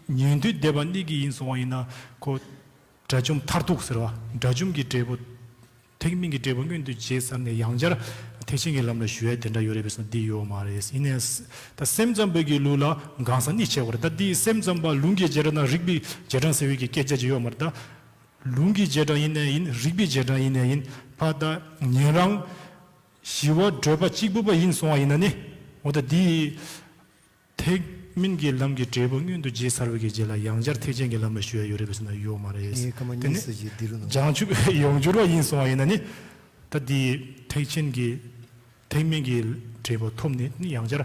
ཉན་ཐོས་སྡེ་པ་གཉིས་ཀྱིས་ཡིན་སོང་བ་ཡིན་ན་ཁོ། དགྲ་བཅོམ་མཐར་ཐུག་ཟེར་བ། དགྲ་བཅོམ་གྱི་འབྲས་བུ། ཐེག་དམན་གྱི་འབྲས་བུ་མངོན་དུ་བྱས་ཚར་ནས་ཡང་བསྐྱར་ཐེག་ཆེན་གྱི་ལམ་ལ་ཞུགས་ཡ་དེ་འདྲ་ཡོད་རེད་པས་སོ། འདི་ཡོད་མ་རེད། ཡིན་ནའི་ད་སེམས་ཙམ་པའི་གི་ལུགས་ལ་གང་ཟག་གཉིས་ཕྱེ་བ་རེད། ད་འདི་སེམས་ཙམ་པ་ལུང་གི་རྗེས་འབྲང་དང་རིགས་པའི་རྗེས་འབྲང་ཟེར་བའི་གི་སྐད་ཆ་ཅིག་ཡོད་མ་རེད། ད་ལུང་གི་རྗེས་འབྲང་ཡིན་ནའི་ཡིན། རིགས་པའི་རྗེས་འབྲང་ཡིན་ནའི་ཡིན། ཕ་ད་ཉན་རང་ཞི་བ་བགྲོད་པ་གཅིག་པུ་པ་ཡིན་སོང་བ་ཡིན་ན་ནི། འོ་ད་འདི། ཐེག་དམན་གྱི་ལམ་གྱི་འབྲས་བུ་མངོན་དུ་བྱས་ཚར་བའི་གི་རྗེས་ལ་ཡང་བསྐྱར་ཐེག་ཆེན་གྱི་ལམ་ལ་ཞུགས་ཡ་ཡོད་རེད་པས་ཟེར་ན་ཡོད་མ་རེད། ངས་སྐར་མ་དེ་ནི་གཉིས་ཙམ་ཞིག་འདི་རུ་ནོར། བྱང་ཆུབ་ཡོངས་གྱུར་བ་ཡིན་སོང་བ་ཡིན་ན་ནི། ད་འདི་ཐེག་ཆེན་གྱི་ཐེག་དམན་གྱི་འབྲས་བུ་ཐོབ་ནས་ནི་ཡང་བསྐྱར་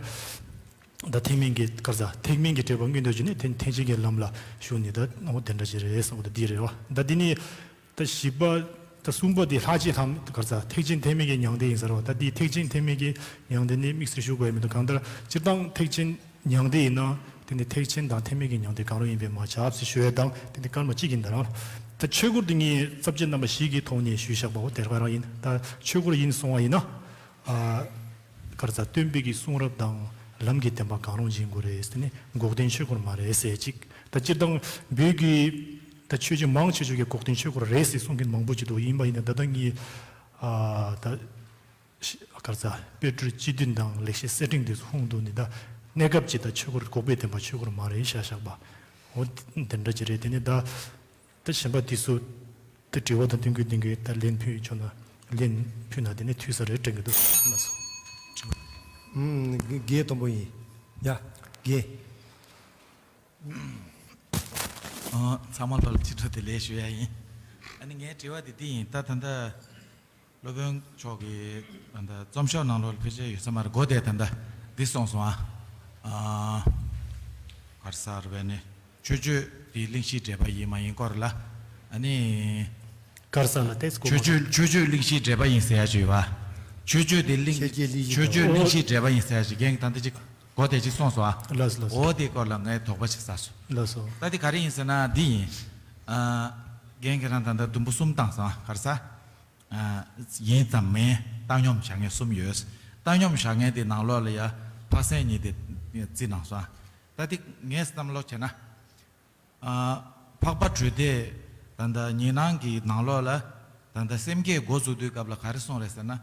ད་ཐེག་དམན་གྱི་ག་རེ་ཟ། ཐེག་དམན་གྱི་འབྲས་བུ་མངོན་དུ་བྱས་ནས་ཐེག་ཐེག་ཆེན་གྱི་ལམ་ལ་ཞུགས་ནས་ད་འོ་དེ་འདྲ་ཞིག་རེད་ཟེར། འོ་ད་འདི་རེད་བ། ད་འདི་ནི། ད་བཞི་པ། ད་གསུམ་པ་དེ་ལྷག་བཅས་ལྷག་མེད་ག་རེ་ཟ། ཐེག་ཆེན་ཐེག་དམན་གྱི་མྱང་འདས་ཡིན་ཟེར་བ། ད་དེ་ཐེག་ཆེན་ཐེག་དམན་གྱི་མྱང་འདས་ནི་དམིགས་བསལ་ཞུ་དགོས་ཡ་མི་འདུག་གང་ལྟར་སྤྱིར་བཏང་ཐེག་ཆེན་མྱང་འདས་ཡིན་ན་དེ་ནི་ཐེག་ཆེན་དང་ཐེག་དམན་གྱི་མྱང་འདས་གང་རུང་ཡིན་པས་མ་ཁྱབ་ཟེར་ཞུ་ཡ་དང་། དེ་ནི་སྐར་མ་གཅིག་ཡིན་ད་རང་། ད་ཆོས་སྐོར་དེ་ངས་རྩ་བཅད་རྣམ་པ་བཞི་གི་ཐོག་ནས་ཞུས་བཞག་པའོ། དེ་ག་རང་ཡིན། ད་ཆོས་སྐོར་ཡིན་སོང་བ་ཡིན་ན། ཨ། ག་རེ་ཟ། སྟོན་པའི་གི་གསུང་རབ་དང་ལམ་གྱི་བདེན་པ་གང་རུང་འབྱིན་དགོས་རེད་ཟེར་ནས་འགོག་བདེན་ཆོས་སྐོར་མ་རེད་ཟེར་ཅིག་ད་སྤྱིར་བཏང་བོད་ཀྱི་ད་ཆོས་བརྒྱུད་མང་ཆེ་ཤོས་ཀྱི་འགོག་བདེན་ཆོས་སྐོར་རེད་ཟེར་གསུང་མཁན་མང་པོ་ཅིག་འདུག་ཡིན་པ་ཡིན་ན་ད་ལྟ་ངས་ཨ་ད་ཤི་ག་རེ་ཟ། དཔེ་སྐྲུན་སྤྱི་དོན་དང་ལེགས་བཤད་གསེར་ཕྲེང་དེ་ཚོ་ཧུང་འདུག་ནི་ད་གནས་སྐབས་ཀྱི་ད་ཆོས་སྐོར་འགོག་པའི་བདེན་པ་ཆོས་སྐོར་མ་རེད་བཞག་བཞག་པ། འོ་དེ་འདྲ་ཅིག་རེད། དེ་ནས་ད། ད་གཞན་པ་དེ་ཚོ་ད་དྲི་བ་དང་ལྡན་དགོས་ལྡན་དགོས་ད་ལན་ཕུལ་ཆོག་ན་ལན་ཕུལ་ན་དེ་ནས་འཐུས་ས་རེད་དྲན་གྱི་འདུག་ལགས་སོ། ཨུམ། དགེ་དང་པོ་ཡིན། ཡ། དགེ། ཨ། ཚང་མ་ལོ་ལ་ཅི་འདྲ་དེ་ལས་ཞུ་ཡ་ཡིན། ཨ་ནི་ངའི་དྲི་བ་དེ་འདི་ཡིན། ད་ད་ལྟ་སློབ་དཔོན་མཆོག་གིས་ད་ལྟ་རྩོམ་ཤོག་ནང་ལོགས་ལ་ཕལ་ཆེར་ཡོད་ས་མ་རེད། གོ་དེ་ད་ལྟ་འདི་གསུངས་སོང་ཨ། ཨ། ག་རེ་ཟེར་བས་ནི། མཆོད་བརྗོད་དེ་གླེང་གཞིའི་འགྲེལ་པ་ཡིན་མ་ཡིན་སྐོར་ལ། ཨ་ནི། ག་རེ་ཟེར་ལ་ཏེས་གོ་མཆོད་བརྗོད་མཆོད་བརྗོད་གླེང་གཞིའི་འགྲེལ་པ་ཡིན་ཟེར་ཡ་ཅིག་ཡོད་པ། མཆོད་བརྗོད་དེ་གླེང་ཁྱེད་ཀྱིས་གླེང་གཞི་མཆོད་བརྗོད་གླེང་གཞིའི་འགྲེལ་པ་ཡིན་ཟེར་ཡ་ཅིག་རྒན་ད་ལྟ་ཅིག་གོ་དེ་ཅིག་གསུངས་སོང་ཨ། ལགས་སོ་ལགས་སོ། འོ་དེ་སྐོར་ལ་ངས་དོགས་པ་ཅིག་ཟ་སོང་། ལགས་སོ། ད་དེ་ག་རེ་ཡིན་ཟེར་ན་འདི་ཡིན། ཨ། རྒན་ཁྱེད་རང་ད་ལྟ་དུམ་བུ་གསུམ་བཏང་སོང་ཨ། ག་རེ་ཟ། ཨ། ཡིན་ཙམ་མིན་བཏང་སྙོམས་བྱ་ངན་གསུམ་ཡོད། བཏང་སྙོམས་བྱ་ངན་དེ་ནང་ལོགས་ལ་ཡ་འཕགས་སེང་གཉིས་དེ་བརྩིས་གནང་སོང་ཨ། ད་དེ་ངས་བསམ་བློ་བྱས་ན། ཨ། འཕགས་པ་གྲུབ་སྡེ་ད་ལྟ་ཉི་སྣང་གི་ནང་ལོགས་ལ་ད་ལྟ་སེམས་བསྐྱེད་འགོ་བཙུགས་དུས་སྐབས་ལ་ག་རེ་གསུངས་རེད་ཟེར་ན།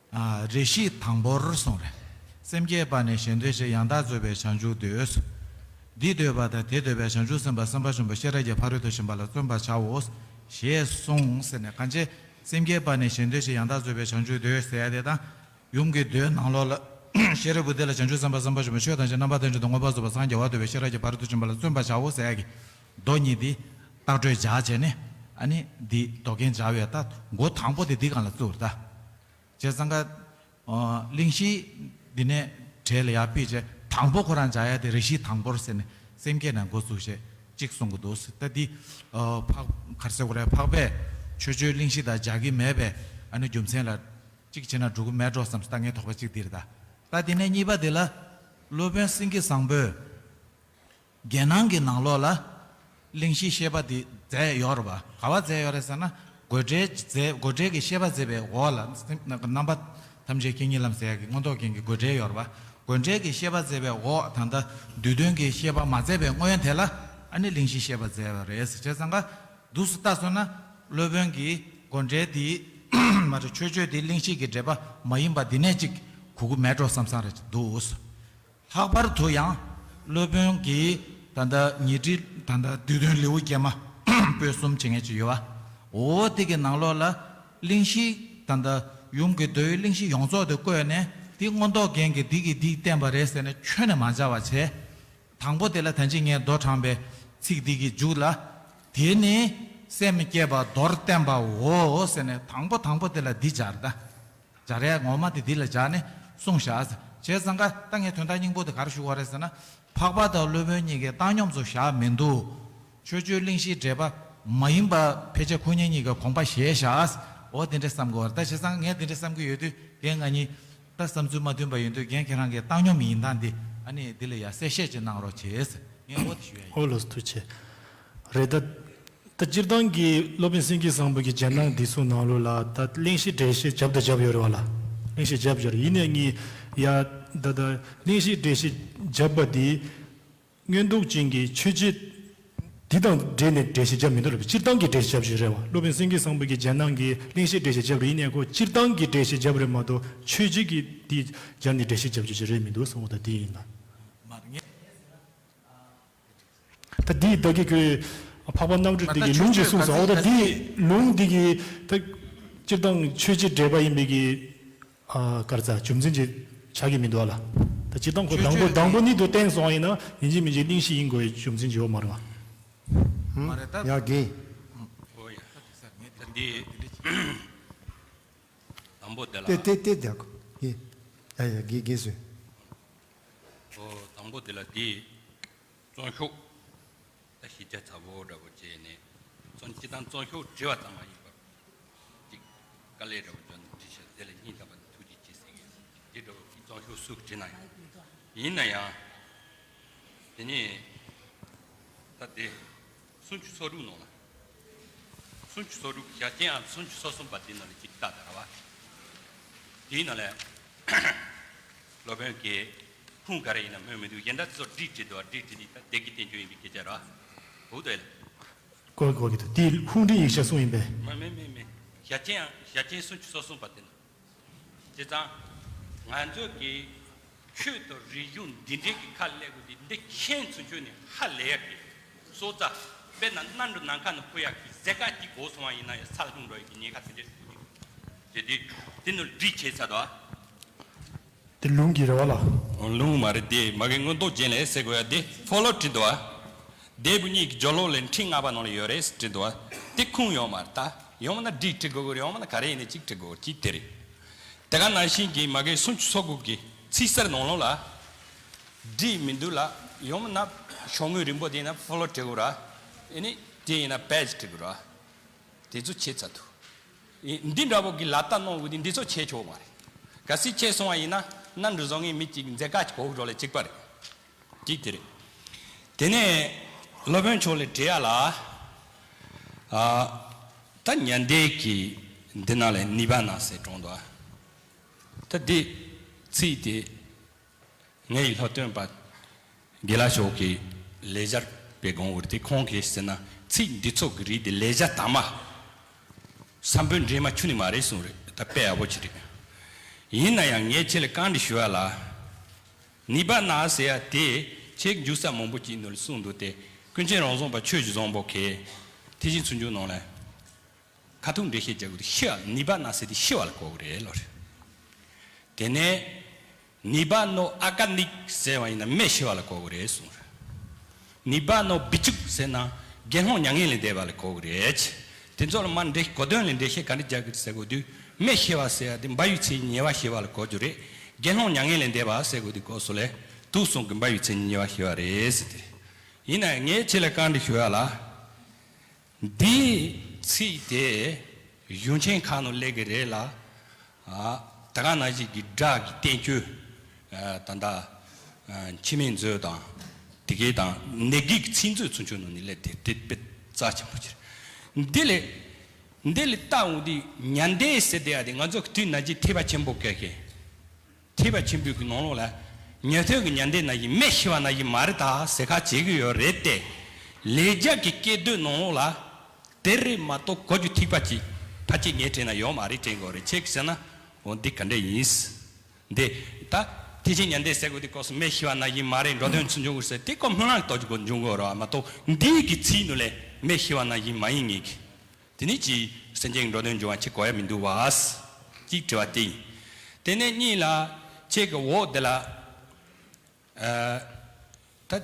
ཨ། རེ་ཞིག་དང་པོར་གསུངས་རེད། སེམས་བསྐྱེད་པ་ནི་གཞན་དོན་བྱེད། ཡང་དག་རྩོད་པའི་བྱང་ཆུབ་འདོད། འདི་འདོད་པ་དང་དེ་འདོད་པའི་བྱང་ཆུབ་སེམས་དཔའ་སེམས་དཔའ་ཆེན་པོ་ཤེས་རབ་ཀྱི་ཕ་རོལ་ཏུ་ཕྱིན་པ་ལ་བརྩོན་པར་བྱའོ། ཞེས་གསུངས་ཟེར་ནས། གང་བྱས་སེམས་བསྐྱེད་པ་ནི་གཞན་དོན་བྱེད། ཡང་དག་རྩོད་པའི་བྱང་ཆུབ་འདོད་ཟེར་ཡ་དེ་དང་། ཡུམ་གྱི་མདོའི་ནང་ལོགས་ལ། ཤེས་རབ་བུ་དེ་ལ་བྱང་ཆུབ་སེམས་དཔའ་སེམས་དཔའ་ཆེན་པོ་ཆོས་ཐམས་ཅད་རྣམ་པར་ཐམས་ཅད་དུ་མངོན་པར་རྫོགས་པར་སངས་རྒྱ་བར་འདོད་པའི་ཤེས་རབ་ཀྱི་ཕ་རོལ་ཏུ་ཕྱིན་པ་ལ་བརྩོན་པར་བྱའོ་ཟེར་ཡ་གི་མདོ་གཉིས་འདི་བཏགས་གྲོལ་སྦྱར་བྱས་ནས། ཨ་ནི་འདི་མདོ་རྒྱན་སྦྱར་བའི་ད་མགོ་དང་པོ་དེ་འདི་སྒང་ལ་བཙུགས་རེད་ད། བྱས་ཙང་ཀ། ཨ། གླེང་གཞི་འདི་ནས་གྲས་ལ་ཡར་ཕུད་བྱས། དང་པོ་ཁོ་རང་སྦྱར་ཡ་དེ་རེ་ཞིག་དང་པོར་ཟེར་ནས་སེམས་བསྐྱེད་ནས་འགོ་བཙུགས་བྱས་གཅིག་གསུང་གི་འདུག་ཟེར། ད་འདི། ཨ། འཕགས། ག་རེ་ཟེར་དགོས་རེད། འཕགས་པས་ཆོས་སྤྱོད་གླེང་གཞི་དང་སྦྱར་གྱི་མེད་པས། ཨ་ནི་རྒྱུ་མཚན་ལ་གཅིག་བྱས་ན་འགྲོ་གི་མེད་འགྲོ་བསམ་སྟེ་ད་ངའི་དོགས་པ་གཅིག་འདི་རེད་ད། ད་དེ་ནས་གཉིས་པ་དེ་ལ། སློབ་དཔོན་སེང་གེ་བཟང་པོས། རྒྱན་ནང་གི་ནང་ལོགས་ལ། གླེང་གཞིའི་བཤད་པ་འདི་མཛད་ཡོད་རེད་པ། ག་པར་མཛད་ཡོད་རེད་ཟེར་ན། དགོས་འབྲེལ་མཛད། དགོས་འབྲེལ་གྱི་བཤད་པ་མཛད་པའི་འོག་ལ། རྣམ་པ་ཐམས་ཅད་མཁྱེན་ཉིད་ལམ་ཟེར་ཡག་གི་མངོན་རྟོགས་རྒྱན་གྱི་དགོས་འབྲེལ་ཡོད་རེད་པ། དགོས་འབྲེལ་གྱི་བཤད་པ་མཛད་པའི་འོག་ད་ལྟ་བསྡུས་དོན་གྱི་བཤད་པ་མ་མཛད་པའི་སྔོན་དེ་ལ། ཨ་ནི་གླེང་གཞིའི་བཤད་པ་མཛད་པ་རེད་ཟེར། བྱས་ཙང་ཀ་འདུག་སེ་བལྟས་སོང་ན། སློབ་དཔོན་གྱིས་དགོས་འབྲེལ་འདི། མ་རེད། ཆོས་སྤྱོད་འདི་གླེང་གཞི་གི་འགྲེལ་པ་མ་ཡིན་པ་འདི་ནས་གཅིག་གོ་གི་མེད་འགྲོ་བསམ་བསམ་རེ་འདུག། ལྷག་པར་དུ་ཡང་སློབ་དཔོན་གྱིས་ད་ལྟ་ཉི་ཁྲི། ད་ལྟ་བསྡུས་དོན་ལེའུ་བརྒྱད་མ་པོད་གསུམ་བྱེད་མཁན་ཅིག་ཡོད་པ། འོ་དེ་གི་ནང་ལོགས་ལ་གླེང་གཞི། ད་ལྟ་ཡུམ་གྱི་མདོའི་གླེང་གཞི་ཡོངས་རྫོགས་དེ་བཀོད་ནས། དེ་མངོན་རྟོགས་རྒྱན་གྱིས་འདི་གིས་འདི་བསྟན་པ་རེད་ཟེར་ནས་ཁྱོན་ནས་མ་སྦྱར་བ་བྱས། དང་པོ་དེ་ལ་ད་ཅི་ངས་མདོ་དྲངས་པའི་ཚིག་འདི་གི་མཇུག་ལ། དེ་ནི་སེམས་བསྐྱེད་པ་མདོར་བསྟན་པའོ་ཟེར་ནས། དང་པོ་དང་པོ་དེ་ལ་འདི་སྦྱར་ད། སྦྱར་ཡ་ངོ་མ་དེ་འདི་ལ་སྦྱར་ནས་གསུངས་བཞག་ཟེར། བྱས་ཙང་ཀ་ད་ངས་དོན་དག་སྙིང་པོ་དེ་ག་རེ་ཞུ་དགོས་རེད་ཟེར་ན། འཕགས་པ་དང་སློབ་དཔོན་གཉིས་ཀས་བཏང་སྙོམས་སུ་བཞག་མི་འདུག། ཆོས་སྤྱོད་གླེང་གཞིའི་འགྲེལ་པ་མ་ཡིན་པ་ཕལ་ཆེར་ཁོ་གཉིས་གཉིས་ཀས་དགོངས་པ་བཞེས་བཞག། འོ་དེ་འདྲ་བསམ་དགོས་རེད་ད། བྱས་ཙང་ངས་དེ་འདྲ་བསམ་གྱི་ཡོད་དུས། རྒན་ང་གཉིས་ད་བསམ་ཚུལ་མ་མཐུན་པ་ཡོད་དུས། རྒན་ཁྱེད་རང་གིས་བཏང་སྙོམས་ཡིན་སྟངས་འདི། ཨ་ནི་འདི་ལ་ཡ་གསལ་བཤད་ཅིག་གནང་རོགས་བྱེད་ཟེར། ངས་འོ་དེ་ཞུ་ཡ་ཡིན། ཨོ་ལགས་སོ། ཐུགས་རྗེ་ཆེ། རེད་ད། ད་སྤྱིར་བཏང་གི་སློབ་དཔོན་སེང་གེ་བཟང་པོ་གི་རྒྱན་ནང་འདི་ཚོ་ནང་ལོགས་ལ་ད་གླེང་གཞི་འགྲེལ་བཤད་བརྒྱབ་དང་བརྒྱབ་ཡོད་རེད་པ་ལགས། གླེང་གཞི་བརྒྱབ་ཡོད་རེད། ཡིན་ནའི་ངས་ཡ་ད་ད་གླེང་གཞི་འགྲེལ་བཤད་བརྒྱབ་པ་འདི། མངོན་རྟོགས་རྒྱན་གྱི་ཆོས་བྱེད་འདི་དང་འབྲེལ་ནས་འགྲེལ་བཤད་བརྒྱབ་མི་འདུག་ལབ། སྤྱིར་བཏང་གི་འགྲེལ་བཤད་བརྒྱབ་ཀྱི་རེད་པ། སློབ་དཔོན་སེང་གེ་བཟང་པོ་གི་རྒྱན་ནང་གི་གླེང་གཞི་འགྲེལ་བཤད་བརྒྱབ་རེད། ཡིན་ནའི་ཁོ་སྤྱིར་བཏང་གི་འགྲེལ་བཤད་བརྒྱབ་རེད་མ་གཏོགས། ཆོས་བྱེད་ཀྱི་འདི་སྦྱར་ནས་འགྲེལ་བཤད་བརྒྱབ་རྒྱུ་ཞིག་རེད་མི་འདུག་གསུངས་པ་ད་འདི་ཡིན་ལ། མ་རེད། ད་འདི་ད་གི་ཁོས་འཕགས་པ་རྣམ་གྲོལ་འདི་གི་ལུང་ཅིག་གསུངས་སོང་། འོ་ད་འདི་ལུང་འདི་གི་ད་སྤྱིར་བཏང་ཆོས་བྱེད་འགྲེལ་པ་ཡིན་པའི་གི། ཨ། ག་རེ་ཟ། རྒྱུ་མཚན་ཅིག་ཆགས་ཀྱི་མི་འདུག་ཨ་ལགས། ད་སྤྱིར་བཏང་ཁོ་དང་པོ་དང་པོ་ཉིད་དུ་བསྟན་སོང་བ་ཡིན་ན། ཡིན་གཅིག་མིན་གཅིག་གླེང་གཞི་ཡིན་དགོས་པའི་རྒྱུ་མཚན་ཅིག་ཡོད་མ་རེད་པ། མ་རེད་ད། ཡ་དགེ། ཨོ་ཡ། ད་འདི་དང་པོ་དེ་ལ། ཏེ་ཏེ་ཏེ་དེ་ཡ་ཡ་དགེ་དགེ་ཟེར། ཨོ་དང་པོ་དེ་ལ་འདི། རྩོམ་ཤོག་ད་གཞི་རྒྱ་ཚ་པོ་འདྲ་པོ་བྱས་ནས། རྩོམ་སྤྱིར་བཏང་རྩོམ་ཤོག་བྲིས་པ་ཙམ་མ་ཡིན་པར། ཅིག་དཀའ་ལས་འདྲ་པོ་འཇོན་བྲིས་ཤག་དེ་ལ་སྙིང་ཐག་པ་ནས་ཐུགས་རྗེ་ཆེ་ཟེར་གི་ཡོད། དེ་འདྲ་པོ་རྩོམ་ཤོག་སུ་བྲིས་ན་ཡང་། ཡིན་ན་ཡང་། དེ་ནས་ད་དེ་སུམ་ཅུ་སོ་དྲུག་ནང་ལ། སུམ་ཅུ་སོ་དྲུག་གི་ཞལ་ཆེམས་ཨང་སུམ་ཅུ་སོ་གསུམ་པ་དེ་ནང་ལ་ཅིག་ལྟ་དང་ར་བ། དེའི་ནང་ལ། སློབ་དཔོན་གྱིས་ཁུངས་ག་རེ་ཡིན་ན་སྨོས་མི་འདུག། གཞན་དག་དེ་ཚོ་བྲིས་བྲིས་འདུག་བ། བྲིས་བྲིས་ནི་ད་དེ་གི་བསྟན་བཅོས་ཡིན་པའི་སྐད་ཆ་ར། འོ་དེ་ལ། གོ་གོ་གི་འདུག། དེ་ཁུངས་འདྲི་ཡིག་ཆ་གསུངས་ཡིན་པས། མ་མེད་མེད་མེད། ཞལ་ཆེམས་ཡང་ཞལ་ཆེམས་སུམ་ཅུ་སོ་གསུམ་པ་དེ་ན། བྱས་ཙང་། ང་ཚོ་གི་ཆོས་དང་རིག་གཞུང་འདི་འདྲའི་གི་ཁ་ལས་དགོས་དེ་འདི་མཁྱེན་ཚུན་ཆོད་ནས་ཧ་ལས་ཡག་གི། སོ་ཙ། དཔེར་ན་གནམ་གྲུ་ནམ་མཁའ་ནས་འཕུར་ཡག་གི་ཟེ་ཀ་གཅིག་གོ་སོང་བ་ཡིན་ན་ཡང་ས་ལ་ལྷུང་འགྲོ་ཡག་གི་ཉེན་ཁ་དེ་འདྲའི་ཞིག་འདུག་ཅེས་དེ་དེ་ནི་བྲིས་བྱས་ཚར་དོ། དེ་ལུང་གི་རེད་བ་ལ། ལུང་མ་རེད་དེ། མ་གི་མངོན་རྟོགས་རྒྱན་ལས་ཟེར་དགོས་ཡ་དེ་ཕོ་ལོ་བྲིས་འདུག་བ། སྡེ་པོ་གཉིས་ཀྱི་སྦྱོར་ཀློག་ལས་ཁྲིད་ལྔ་པ་ནང་ལ་ཡོད་རེད་བྲིས་འདུག་བ། དེ་ཁུངས་ཡོད་མ་རེད་ད། ཡོང་བ་ན་བྲིས་བྲིས་དགོས་གི་རེད། ཡོང་བ་ན་ག་རེ་ཡིན་ནའི་གཅིག་བྲིས་དགོས་གཅིག་དེ་རེད། དེ་ག་ནང་བཞིན་གྱི་མ་གི་སུམ་ཅུ་སོ་དགུ་གི་ཚིག་གསར་ནང་ལོགས་ལ། བྲིས་མི་འདུག་ལ། ཡོང་བ་ན་ཤོག་ངོས་རིང་པོ་དེ་ན་ཕོ་ལོ་བྲིས་དགོས་ར། ཨེ་ནི་དེ་ཡིན་ན་པེ་ཇི་བྲིས་དགོས་ར། དེ་ཚོ་ཆད་ཚར་འདུག། འདི་འདྲ་པོ་གི་ལག་རྟགས་གནང་དགོས་དུས་འདི་ཚོ་ཆད་ཆོག་མ་རེད། གལ་སྲིད་ཆད་སོང་བ་ཡིན་ན་གནམ་གྲུ་བཟོ་མཁན་མི་གཅིག་མཛད་དཀའ་གི་གོ་འགྲོ་ལ་གཅིག་པ་རེད། གཅིག་དེ་རེད། དེ་ནས་སློབ་དཔོན་མཆོག་ལ་དྲི་ཡ་ལ། ཨ། ད་ཉན་འདོད་ཀྱི་འདི་ནང་ལ་ནུས་པ་ན་ཟེར་གྲོང་དུ། ད་འདི་ཚིག་དེ། ངའི་སློབ་སྟོན་པ་དགེ་ལགས་མཆོག་གིས་ལེགས་སྦྱར་པའི་དགོངས་པར་དེ་ཁོང་གིས་ཟེར་ན་ཚིག་འདི་ཚོ་གི་རིགས་དེ་ལེགས་སྦྱར་དག་མ། སམ་བྷོ་ཊ་འདྲེས་མ་ཆུ་ནི་མ་རེད་གསུངས་རེད། ད་དཔེ་ཡག་པོ་ཅིག་རེད། ཡིན་ན་ཡང་ངས་ཁྱེད་ལ་བཀའ་འདྲི་ཞུ་ཡ་ལ། ནི་བ་ན་ཟེར་ཡ་དེ་ཆེས་འཇུག་ས་མང་པོ་ཅིག་ནང་ལ་གསུངས་འདུག་སྟེ། ཀུན་མཁྱེན་རང་བྱུང་པ་ཆོས་ཀྱི་བཟང་པོ་གིས་ཐེག་ཆེན་ཚུལ་འཆོས་ནང་ལ་ཁ་ཐུག་འགྲེལ་བཤད་རྒྱག་དགོས་དེ་ཤི་བ་ནི་བ་ན་ཟེར་དེ་ཤི་བ་ལ་གོ་གི་རེད་ལོ་རེད། དེ་ནས་ནི་བ་ནོ་ཨ་ཀ་ནིག་ཟེར་བ་ཡིན་ན་མེ་ཤི་བ་ལ་གོ་གི་རེད་གསུངས་རེད། ནི་བ་ནོ་བི་ཅུག་ཟེར་ན་དགེ་སློང་མྱ་ངན་ལས་འདས་པ་ལ་གོ་གི་རེད། དེ་ཚོ་ལ་མ་འདྲེ་གོ་དོན་ལ་འགྲེལ་བཤད་ག་འདྲ་རྒྱག་གི་རེད་ཟེར་དགོས་དུས་མེ་ཤི་བ་ཟེར་ཡ་དེ་འབའ་ཡུལ་མཚན་ཉིད་ཉེ་བར་ཤི་བ་ལ་གོ་རྒྱུ་རེད། དགེ་སློང་མྱ་ངན་ལས་འདས་པ་ཟེར་དགོས་དུས་སྐབས་སུ་ལས་དུག་གསུམ་གྱི་འབའ་ཡུལ་མཚན་ཉིད་ཉེ་བར་ཤི་བ་རེད་ཟེར་དེ། ཡིན་ན་ངས་ཁྱེད་ལ་བཀའ་འདྲི་ཞུ་ཡ་ལ། འདིའི་ཚིག་དེ་གཞུང་ཆེན་ཁག་ནང་སླེབས་ཀྱི་རེད་ལ། ཨ། ད་ག་ནང་བཞིན་གྱི་སྒྲ་གི་བསྟན་བཅོས། ཨ། ད་ལྟ། ཨ། འཆི་མེད་མཛོད་དང་། དེ་གའི་དང་ནད་བགེགས་ཀྱི་ཚིག་མཛོད་ཚུན་ཆད་ནང་ནས་སླེབས་ཏེ་དེ་དཔེ་རྩ་ཆེན་པོ་ཅིག་རེད། འདི་ལས། འདི་ལས་ལྟ་འོང་དུས་ཉན་ཐོས་ཟེར་དེ་ཡ་དེ་ང་ཚོ་གི་དུས་ནང་བཞིན་ཐེག་པ་ཆེན་པོ་སྐད་ཀྱི། ཐེག་པ་ཆེན་པོའི་གི་ནང་ལོགས་ལ་ཉན་ཐོས་ཀྱི་ཉན་ཐོས་ནང་བཞིན་མེ་ཤི་བ་ནང་བཞིན་མ་རེད་ད་ཟེར་ཁ་བྱེད་ཀྱི་ཡོད་རེད་དེ། ལེགས་སྦྱར་གྱི་སྐད་དོད་ནང་ལོགས་ལ་དེ་རེད་མ་གཏོགས་གོ་རྒྱུ་ཐིགས་པ་གཅིག་ཕལ་ཆེར་ངས་དྲན་ན་ཡོད་མ་རེད། དྲན་དགོས་རེད། ཁྱེད་ཀྱིས་ཟེར་ན་འོ་འདི་ག་འདྲ་ཡིན། འདི་ད་ཐེག་ཆེན་ཉན་ཐོས་ཟེར་དགོས་དེ་སྐབས་སུ་མེ་ཤི་བ་ནང་བཞིན་མ་རེད། འགྲོ་དོན་ཚུར་འབྱུང་དགོས་ཟེར་དེ་ཀོ་སྨོན་ལམ་གཏོང་རྒྱུ་འབྱུང་དགོས་རེད་མ་གཏོགས་འདིའི་གི་ཚིག་ནང་ལས་མེ་ཤི་བ་ནང་བཞིན་མ་ཡིན་ངེས་ཀྱི། དེ་ནས་ཅིག་སེམས་ཅན་གྱི་འགྲོ་དོན་འབྱུང་བ་ཅིག་གོ་ཡ་མི་འདུག་བ། གཅིག་དྲི་བ་དེ་ཡིན། དེ་ནས་གཉིས་ལ་ཁྱེད་ཀྱི་འོག་དེ་ལ། ཨ། ད་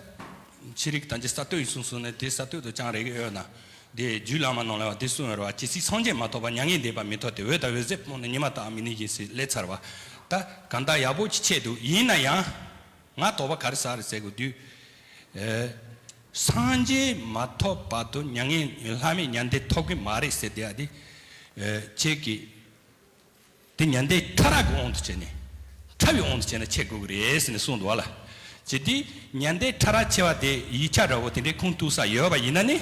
ཤེས་རིག་དང་ཅི་ས་སྟོད་ཡིན་གསུངས་སོང་ནས་དེ་ས་སྟོད་དུ་ཅང་རེ་གི་ཡོད་ན། དེ་རྒྱུད་བླ་མ་ནང་ལ་བ་དེ་གསུངས་ཡོད་རེད་བ། ཇི་སྲིད་སངས་རྒྱས་མ་ཐོབ་པར་མྱ་ངན་འདས་པ་མི་ཐོབ་སྟེ། འོད་དང་འོད་ཟེར་སྤངས་ནས་ཉི་མ་ལྟ་བུར་མི་གནས་ཤིང་ཟེར་སླེབས་ཚར་བ། ད་གང་ལྟར་ཡག་པོ་ཅིག་ཆད་འདུག་ཡིན་ན་ཡང་། ང་དོགས་པ་ག་རེ་ཟ་རེད་ཟེར་དགོས་དུས། ཨེ། སངས་རྒྱས་མ་ཐོབ་བར་དུ་མྱ་ངན་ལྷག་མེད་མྱང་འདས་ཐོབ་ཀྱི་མ་རེད་ཟེར་དེ་ཡ་དེ། ཨེ། ཁྱེད་ཀྱིས་དེ་མྱང་འདས་ཕྲ་རགས་ཀྱི་དབང་དུ་བྱས་ནས། ཕྲ་བའི་དབང་དུ་བྱས་ནས་ཆད་དགོས་ཀྱི་རེད་ཟེར་ནས་གསུངས་འདུག་བ་ལ། ཇི་སྟེ་མྱང་འདས་ཕྲ་རགས་ཆེ་བ་དེ་ཡིག་ཆ་འདྲ་བོ་དེ་འདྲའི་ཁུངས་གཏུགས་ས་ཡོད་པ་ཡིན་ན་ནི།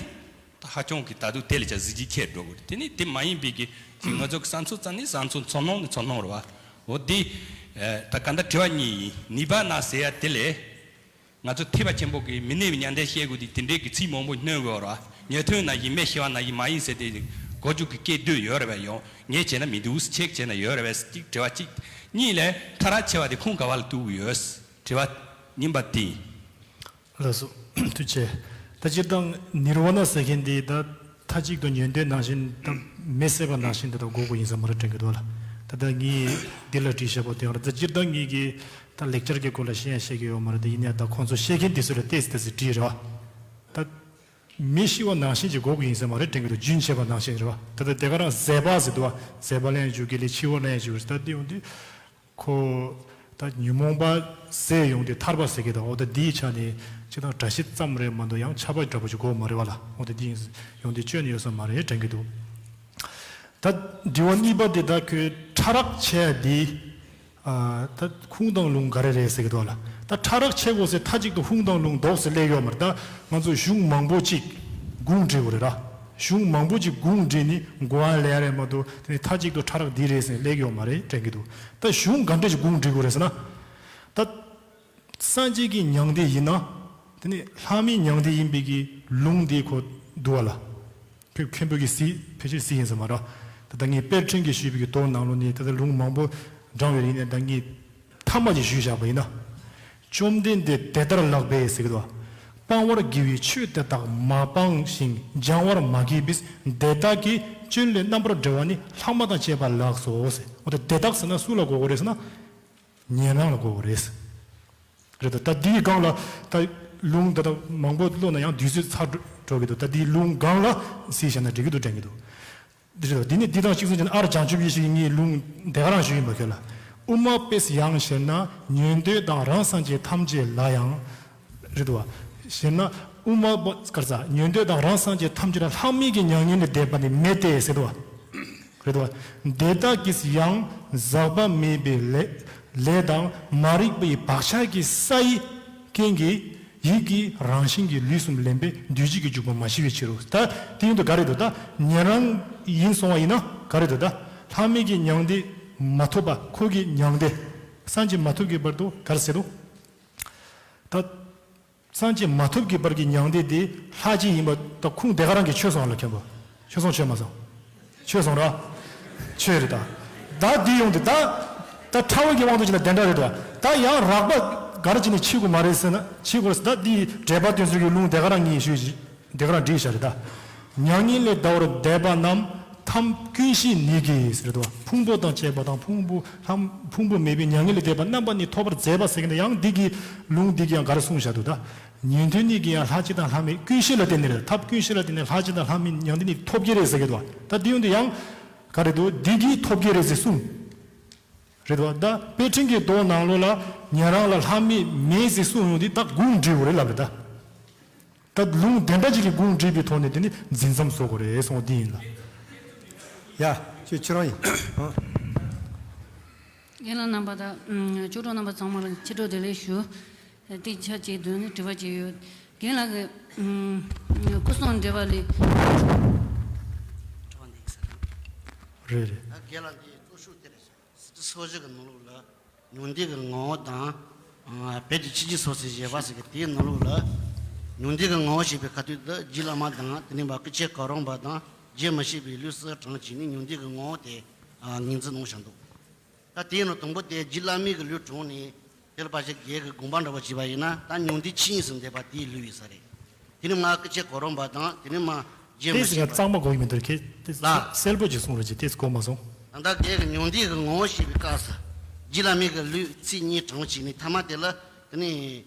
ད་ཧ་ཅང་གི་ད་དུང་དེ་ལས་ཀྱང་གཟི་བརྗིད་ཆེར་འགྲོ་དགོས་རེད། དེ་ནི་དེ་མ་ཡིན་པའི་གི་ཅིག་ང་ཚོ་གི་བསམ་ཚུལ་ཙམ་ནི་བསམ་ཚུལ་ཚོར་སྣང་ནི་ཚོར་སྣང་རེད་བ། འོ་དེ། ཨེ། ད་ག་འདྲ་དྲི་བ་གཉིས་ཡིན། ནི་བ་ན་ཟེར་ཡ་དེ་ལས། ང་ཚོ་ཐེག་པ་ཆེན་པོ་གི་མི་གནས་པའི་མྱང་འདས་བཤད་དགོས་དུས་དེ་འདྲའི་གི་ཚིག་མང་པོ་སྣོན་དགོས་ར། ཉན་ཐོས་ནང་བཞིན་མེ་ཤི་བ་ནང་བཞིན་མ་ཡིན་ཟེར་ཏེ་གོ་རྒྱུ་གི་སྐད་དོད་ཡོད་རེད་པས། ཡང་ངས་བྱས་ན་མི་འདུག་ཁྱེད་བྱས་ན་ཡོད་རེད་པས། གཅིག་དྲི་བ་གཅིག་གཉིས་ལས་ཕྲ་རགས་ཆེ་བ་དེ་ཁུངས་ག་བ་ལ་གཏུགས་དགོས་ཡོད། དྲི་བ་གཉིས་པ་དེ་ཡིན། ལགས་སོ། ཐུགས་རྗེ་ཆེ། ད་སྤྱིར་བཏང་ནི་ར་ཝ་ན་ཟེར་མཁན་དེ་ད་མཐའ་གཅིག་ཏུ་ཉན་ཐོས་ནང་བཞིན་ད་མེ་བསད་པ་ནང་བཞིན་དེ་ད་གོ་དགོས་ཡིན་ས་མ་རེད་དྲན་གྱི་འདུག་ལ། ད་ལྟ་ངས་འདི་ལ་དྲིས་བཞག་པ་དེ་ཡང་ད་སྤྱིར་བཏང་ངེད་ཀྱིས་ད་ལེགས་སྦྱར་གྱི་སྐོར་ལ་བཤད་ཡང་བཤད་ཀྱི་ཡོད་མ་རེད། དེ་ཡིན་ཡང་ད་ཁོང་ཚོ་བཤད་མཁན་དེ་ཚོ་ལ་ཏོག་ཙམ་ཏོག་ཙམ་དྲིས་རེད་བ། ད་མེ་ཤི་བ་ནང་བཞིན་གྱི་གོ་དགོས་ཡིན་ས་མ་རེད་དྲན་གྱི་འདུག་རྒྱུན་ཆད་པ་ནང་བཞིན་རེད་བ། ད་ལྟ་དེ་ག་རང་ཟད་པ་ཟེར་འདུག་བ། ཟད་པ་ལ་ཡང་འཇུག་གི་ལས་འཆི་བ་ལ་ཡང་འཇུག་གི་རེད། ད་དེ་ཡོང་དུས། ཁོ། ད་ཉོན་མོངས་པ་ཟད་ཡོང་དུས་ཐར་པ་ཟེར་གི་འདུག་འོ་ད་འདིའི་ཆ་ནས་ཅི་ད་འགྲེལ་བཤད་ཙམ་རེད་མ་གཏོགས་ཡང་ཁྱབ་པ་འདྲ་པོ་ཅིག་གོ་མ་རེད་བ་ལ། འོ་ད་འདི་ཡོང་དུས་སྐྱོན་ཡོད་ས་མ་རེད་དྲན་གི་འདུག་ད་དྲི་བ་གཉིས་པ་འདི་ད་ཁོས་ཕྲ་རགས་ཆེ་འདི། ཨ། ད་ཁུངས་དང་ལུང་ག་རེ་རེད་ཟེར་གི་འདུག་ལ། ད་ཕྲ་རགས་ཆེ་དགོས་ཟེར་མཐའ་གཅིག་ཏུ་ཁུངས་དང་ལུང་འདོགས་ཟེར་སླེབས་ཡོད་མ་རེད། ད་ང་ཚོ་གཞུང་མང་པོ་ཅིག་དགོངས་འགྲེལ་དགོས་རེད་ར། གཞུང་མང་པོ་ཅིག་དགོངས་འགྲེལ་ནི་གོ་བ་ལེན་ཡ་རེད་མ་གཏོགས་དེ་ནི་མཐའ་གཅིག་ཏུ་ཕྲ་རགས་འདི་རེད་ཟེར་སླེབས་ཡོད་མ་རེད་དྲན་གི་འདུག་ད་གཞུང་ག་འདྲ་ཞིག་དགོངས་འགྲེལ་དགོས་རེད་ཟེར་ན། ད་སངས་རྒྱས་ཀྱི་མྱང་འདས་ཡིན་ན། དེ་ནི་ལྷག་མའི་མྱང་འདས་ཡིན་པའི་གི་ལུང་འདི་ཁོ་འདུག་བ་ལ། ཁོས་མཁན་པོ་གི་གཟིགས་ཕལ་ཆེར་གཟིགས་ཡིན་ཟེར་མ་རེད། ད་ལྟ་ངས་དཔེར་ཕྲན་གྱིས་ཞུས་པའི་གི་དོན་ནང་ལོགས་ནས་ད་ལྟ་ལུང་མང་པོ་བགྲངས་ཡོད་རེད། ཡིན་ནའི་ད་ངས་ཐ་མ་ཅིག་ཞུས་བཞག་པ་ཡིན་ན། བཅོམ་ལྡན་འདས་དེ་ལྟར་ལགས་པས་ཟེར་གི་འདུག་སྤང་བར་བགྱི་བའི་ཆོས་དེ་དག་མ་སྤངས་ཤིང་སྦྱང་བར་མ་བགྱིས་པས་དེ་དག་གི་སྐྱོན་ལས་རྣམ་པར་གྲོལ་བ་ནི་ལྷག་མ་དང་བཅས་པ་ལགས་སོ་ཟེར། འོ་ད་དེ་དག་ཟེར་ན་སུ་ལ་གོ་དགོས་རེད་ཟེར་ན། ཉན་རང་ལ་གོ་དགོས་རེད། རེད་དོ། ད་འདིའི་སྒང་ལ་ད་ལུང་ད་ལྟ་མང་པོ་ཀློག་ན་ཡང་དུས་ཚོད་ཚར་འགྲོ་འགྲོ་གི་འདུག་ད་འདིའི་ལུང་སྒང་ལ་གཟིགས་བྱས་ན་འགྲིག་གི་འདུག་དྲན་གི་འདུག་འདི་རེད་དོ། འདི་ནི་འདི་དང་གཅིག་མཚུངས་བྱས་ན་ཨར་བྱང་ཆུབ་ཡེ་ཤེས་ཀྱི་ངའི་ལུང་དེ་ག་རང་ཞུ་ཡིན་པ་ཁྱོད་ལ། དབུ་མ་པས་ཡང་ཞེ་ན་ཉན་ཐོས་དང་རང་སངས་རྒྱས་ཐམས་ཅད་ལ་ཡང་། རེད་དོ། ཞེ་ན་དབུ་མ་པ་གར་ས་ཉན་ཐོས་དང་རང་སངས་རྒྱས་ཐམས་ཅད་ལ་ལྷག་མེད་ཀྱི་མྱ་ངན་ལས་འདས་པ་ནི་མེད་དེ་ཟེར་དོ། རེད་དོ། དེ་དག་གིས་ཡང་ཟག་པ་མེད་པའི་ལས་ལས་དང་མ་རིག་པའི་བག་ཆགས་ཀྱི་སའི་རྐྱེན་གྱིས་ཡིད་ཀྱི་རང་བཞིན་གྱི་ལུས་གསུམ་ལེན་པས་འདུས་བྱས་ཀྱི་འཇུག་པ་མ་ཞི་བའི་ཕྱིར་རོ། ད་དེ་ཡིན་དུས་ག་རེ་འདུག་ད་ཉན་རང་ཡིན་སོང་བ་ཡིན་ན་ག་རེ་འདུག་ད་ལྷག་མེད་ཀྱི་མྱང་འདས་མ་ཐོབ་པ་ཁོ་གི་མྱང་འདས་སངས་རྒྱས་མ་ཐོབ་ཀྱི་བར་དུ་ག་རེ་ཟེར་དོ། ད། སངས་རྒྱས་མ་ཐོབ་ཀྱི་བར་གྱི་མྱང་འདས་དེ་ལྷག་བཅས་ཡིན་པ་ད་ཁུངས་དེ་ག་རང་གིས་ཆོད་སོང་ལ་མཁན་པོ། ཆོད་སོང་ཆོད་མ་སོང་། ཆོད་སོང་ར། ཆོད་རེད་ད། ད་འདི་ཡོང་དུས་ད། ད་ཕྲ་བའི་གི་དབང་དུ་བྱས་ན་དེ་འདྲ་རེད་དོ། ད་ཡང་རགས་པ། ག་རེ་བྱས་ནས་འཆི་དགོས་མ་རེད་ཟེར་ན། འཆི་དགོས་ཟེར། ད་འདི་འགྲེལ་པ་སྟོན་ཚུལ་གྱི་ལུང་དེ་ག་རང་ངས་ཞུས། དེ་ག་རང་བྲིས་བཞག་རེད་ད། མྱ་ངན་ལས་འདའ་བར་འདོད་པ་རྣམས་ཐབས་ཀུན་ཤེས་ཉིད་ཀྱིས་ཟེར་དོ། ཕུང་པོ་དང་བཅས་པ་དང་ཕུང་པོ་ལྷ། ཕུང་པོ་མེད་པའི་མྱ་ངན་ལས་འདས་པ་རྣམ་པ་གཉིས་ཐོབ་པར་མཛད་པ་ཟེར་གྱི་འདུག། ཡང་འདི་གི་ལུང་འདི་གི་ཡང་ག་རེ་གསུངས་བཞག་འདུག་ད། ཉན་ཐོས་ཉིད་ཀྱིས་ཡང་ལྷ་གཅིག་དང་ལྷ་མིན། ཀུན་ཤེས་ལ་བརྟེན་ནས་རེད། ཐབས་ཀུན་ཤེས་ལ་བརྟེན་ནས་ལྷ་གཅིག་དང་ལྷ་མིན་མྱང་འདས་གཉིས་ཐོབ་ཀྱི་རེད་ཟེར་གྱི་འདུག། ད་འདི་ཡོང་དུས་ཡང་ག་རེ་འདུག། འདི་གིས་ཐོབ་ཀྱི་རེད་ཟེར་གསུངས། རེད་བ། ད་དཔེ་ཕྲེང་གི་མདོ་ནང་ལོགས་ལ་ཉན་རང་ལ་ལྷ་མིན་མེད་ཟེར་གསུངས་ཡོང་དུས་ད་དགུང་འགྲིལ་བ་རེད་ལབ་རེད་ད། ད་ལུང་དེ་འདྲ་ཅིག་གི་དགུང་འགྲིལ་བའི་ཐོག་ནས་དེ་ནི་འཛིན་མཚམས་བཟོ་དགོས་རེད་གསུངས་པ་འདི་ཡིན་ལ། ཡ། ཁྱོད་ཁྱོད་རང་ཡིན། ཨ། རྒན་ལགས་རྣམ་པ་དང་ཆོས་གྲོགས་རྣམ་པ་ཚང་མ་ལ་ཕྱི་དྲོ་བདེ་ལེགས་ཞུ། དེ་ཆ་གཅིག་དོན་ནི་དྲི་བ་གཅིག་ཡོད། རྒན་ལགས་ཀྱི་སྐུ་གསུང་འགྲེལ་པ་ལས། རེད་རེད། ད་རྒན་ལགས་འདི་གཙོ་ཤོས་དེ་རེད། སྲིད་པའི་ཚོགས་བཞི་གི་ནང་ལོགས་ལ་ཉུང་འདུས་ཀྱི་ངོ་བོ་དང་། ཨ། བོད་ཀྱི་ཆོས་བརྒྱུད་ཚོགས་ཚད་བཞི་པ་ཟེར་གི་དེའི་ནང་ལོགས་ལ་ཉུང་འདུས་ཀྱི་ངོ་བོ་ཞེས་པའི་ཁ་ཐུག་ཏུ་རྗེ་བླ་མ་དང་དེ་ནས་མར་སྐུ་མཆེད་གོ་རིམ་པ་དང་བརྗོད་མི་ཤེས་པའི་ལུས་སུ་དྲངས་བྱས་ནས་ཉུང་འདུས་ཀྱི་ངོ་བོ་དེ་ངོས་འཛིན་གནང་བཞག་འདུག། ད་དེའི་ནང་དང་པོ་དེ་རྗེ་བླ་མའི་གི་ལུས་དྲངས་ནས། དེ་ལ་ཕལ་ཆེར་རྒྱའི་གི་དགོངས་པ་འདྲ་བ་བྱས་པ་ཡིན་ན་ད་ཉུང་འདུས་ཆོས་དབྱིངས་སུ་འདུས་པ་དེའི་ལུས་ཡིན་ས་རེད། དེ་ནི་མར་སྐུ་མཆེད་གོ་རིམ་པ་དང་དེ་ནི་མར་རྗེ་མི་ཏོག་ཙམ་ཤེས་ཡང་པ། གཙང་མ་གོ་གི་མི་འདུག་ཁྱེད་ཏོག་ཙམ་ལ། གསལ་པོ་ཅིག་གསུང་རོགས་གྱིས། ཏོག་ཙམ་གོ་མ་སོང་། ད་ལྟ་རྒྱའི་གི་ཉུང་འདུས་ཀྱི་ངོ་བོ་ཞེས་པའི་སྐབས་སུ་རྗེ་བླ་མའི་གི་ལུས་ཚིག་གཉིས་དྲངས་བྱས་ནས་མཐའ་མ་དེ་ལ་དེ་ནི་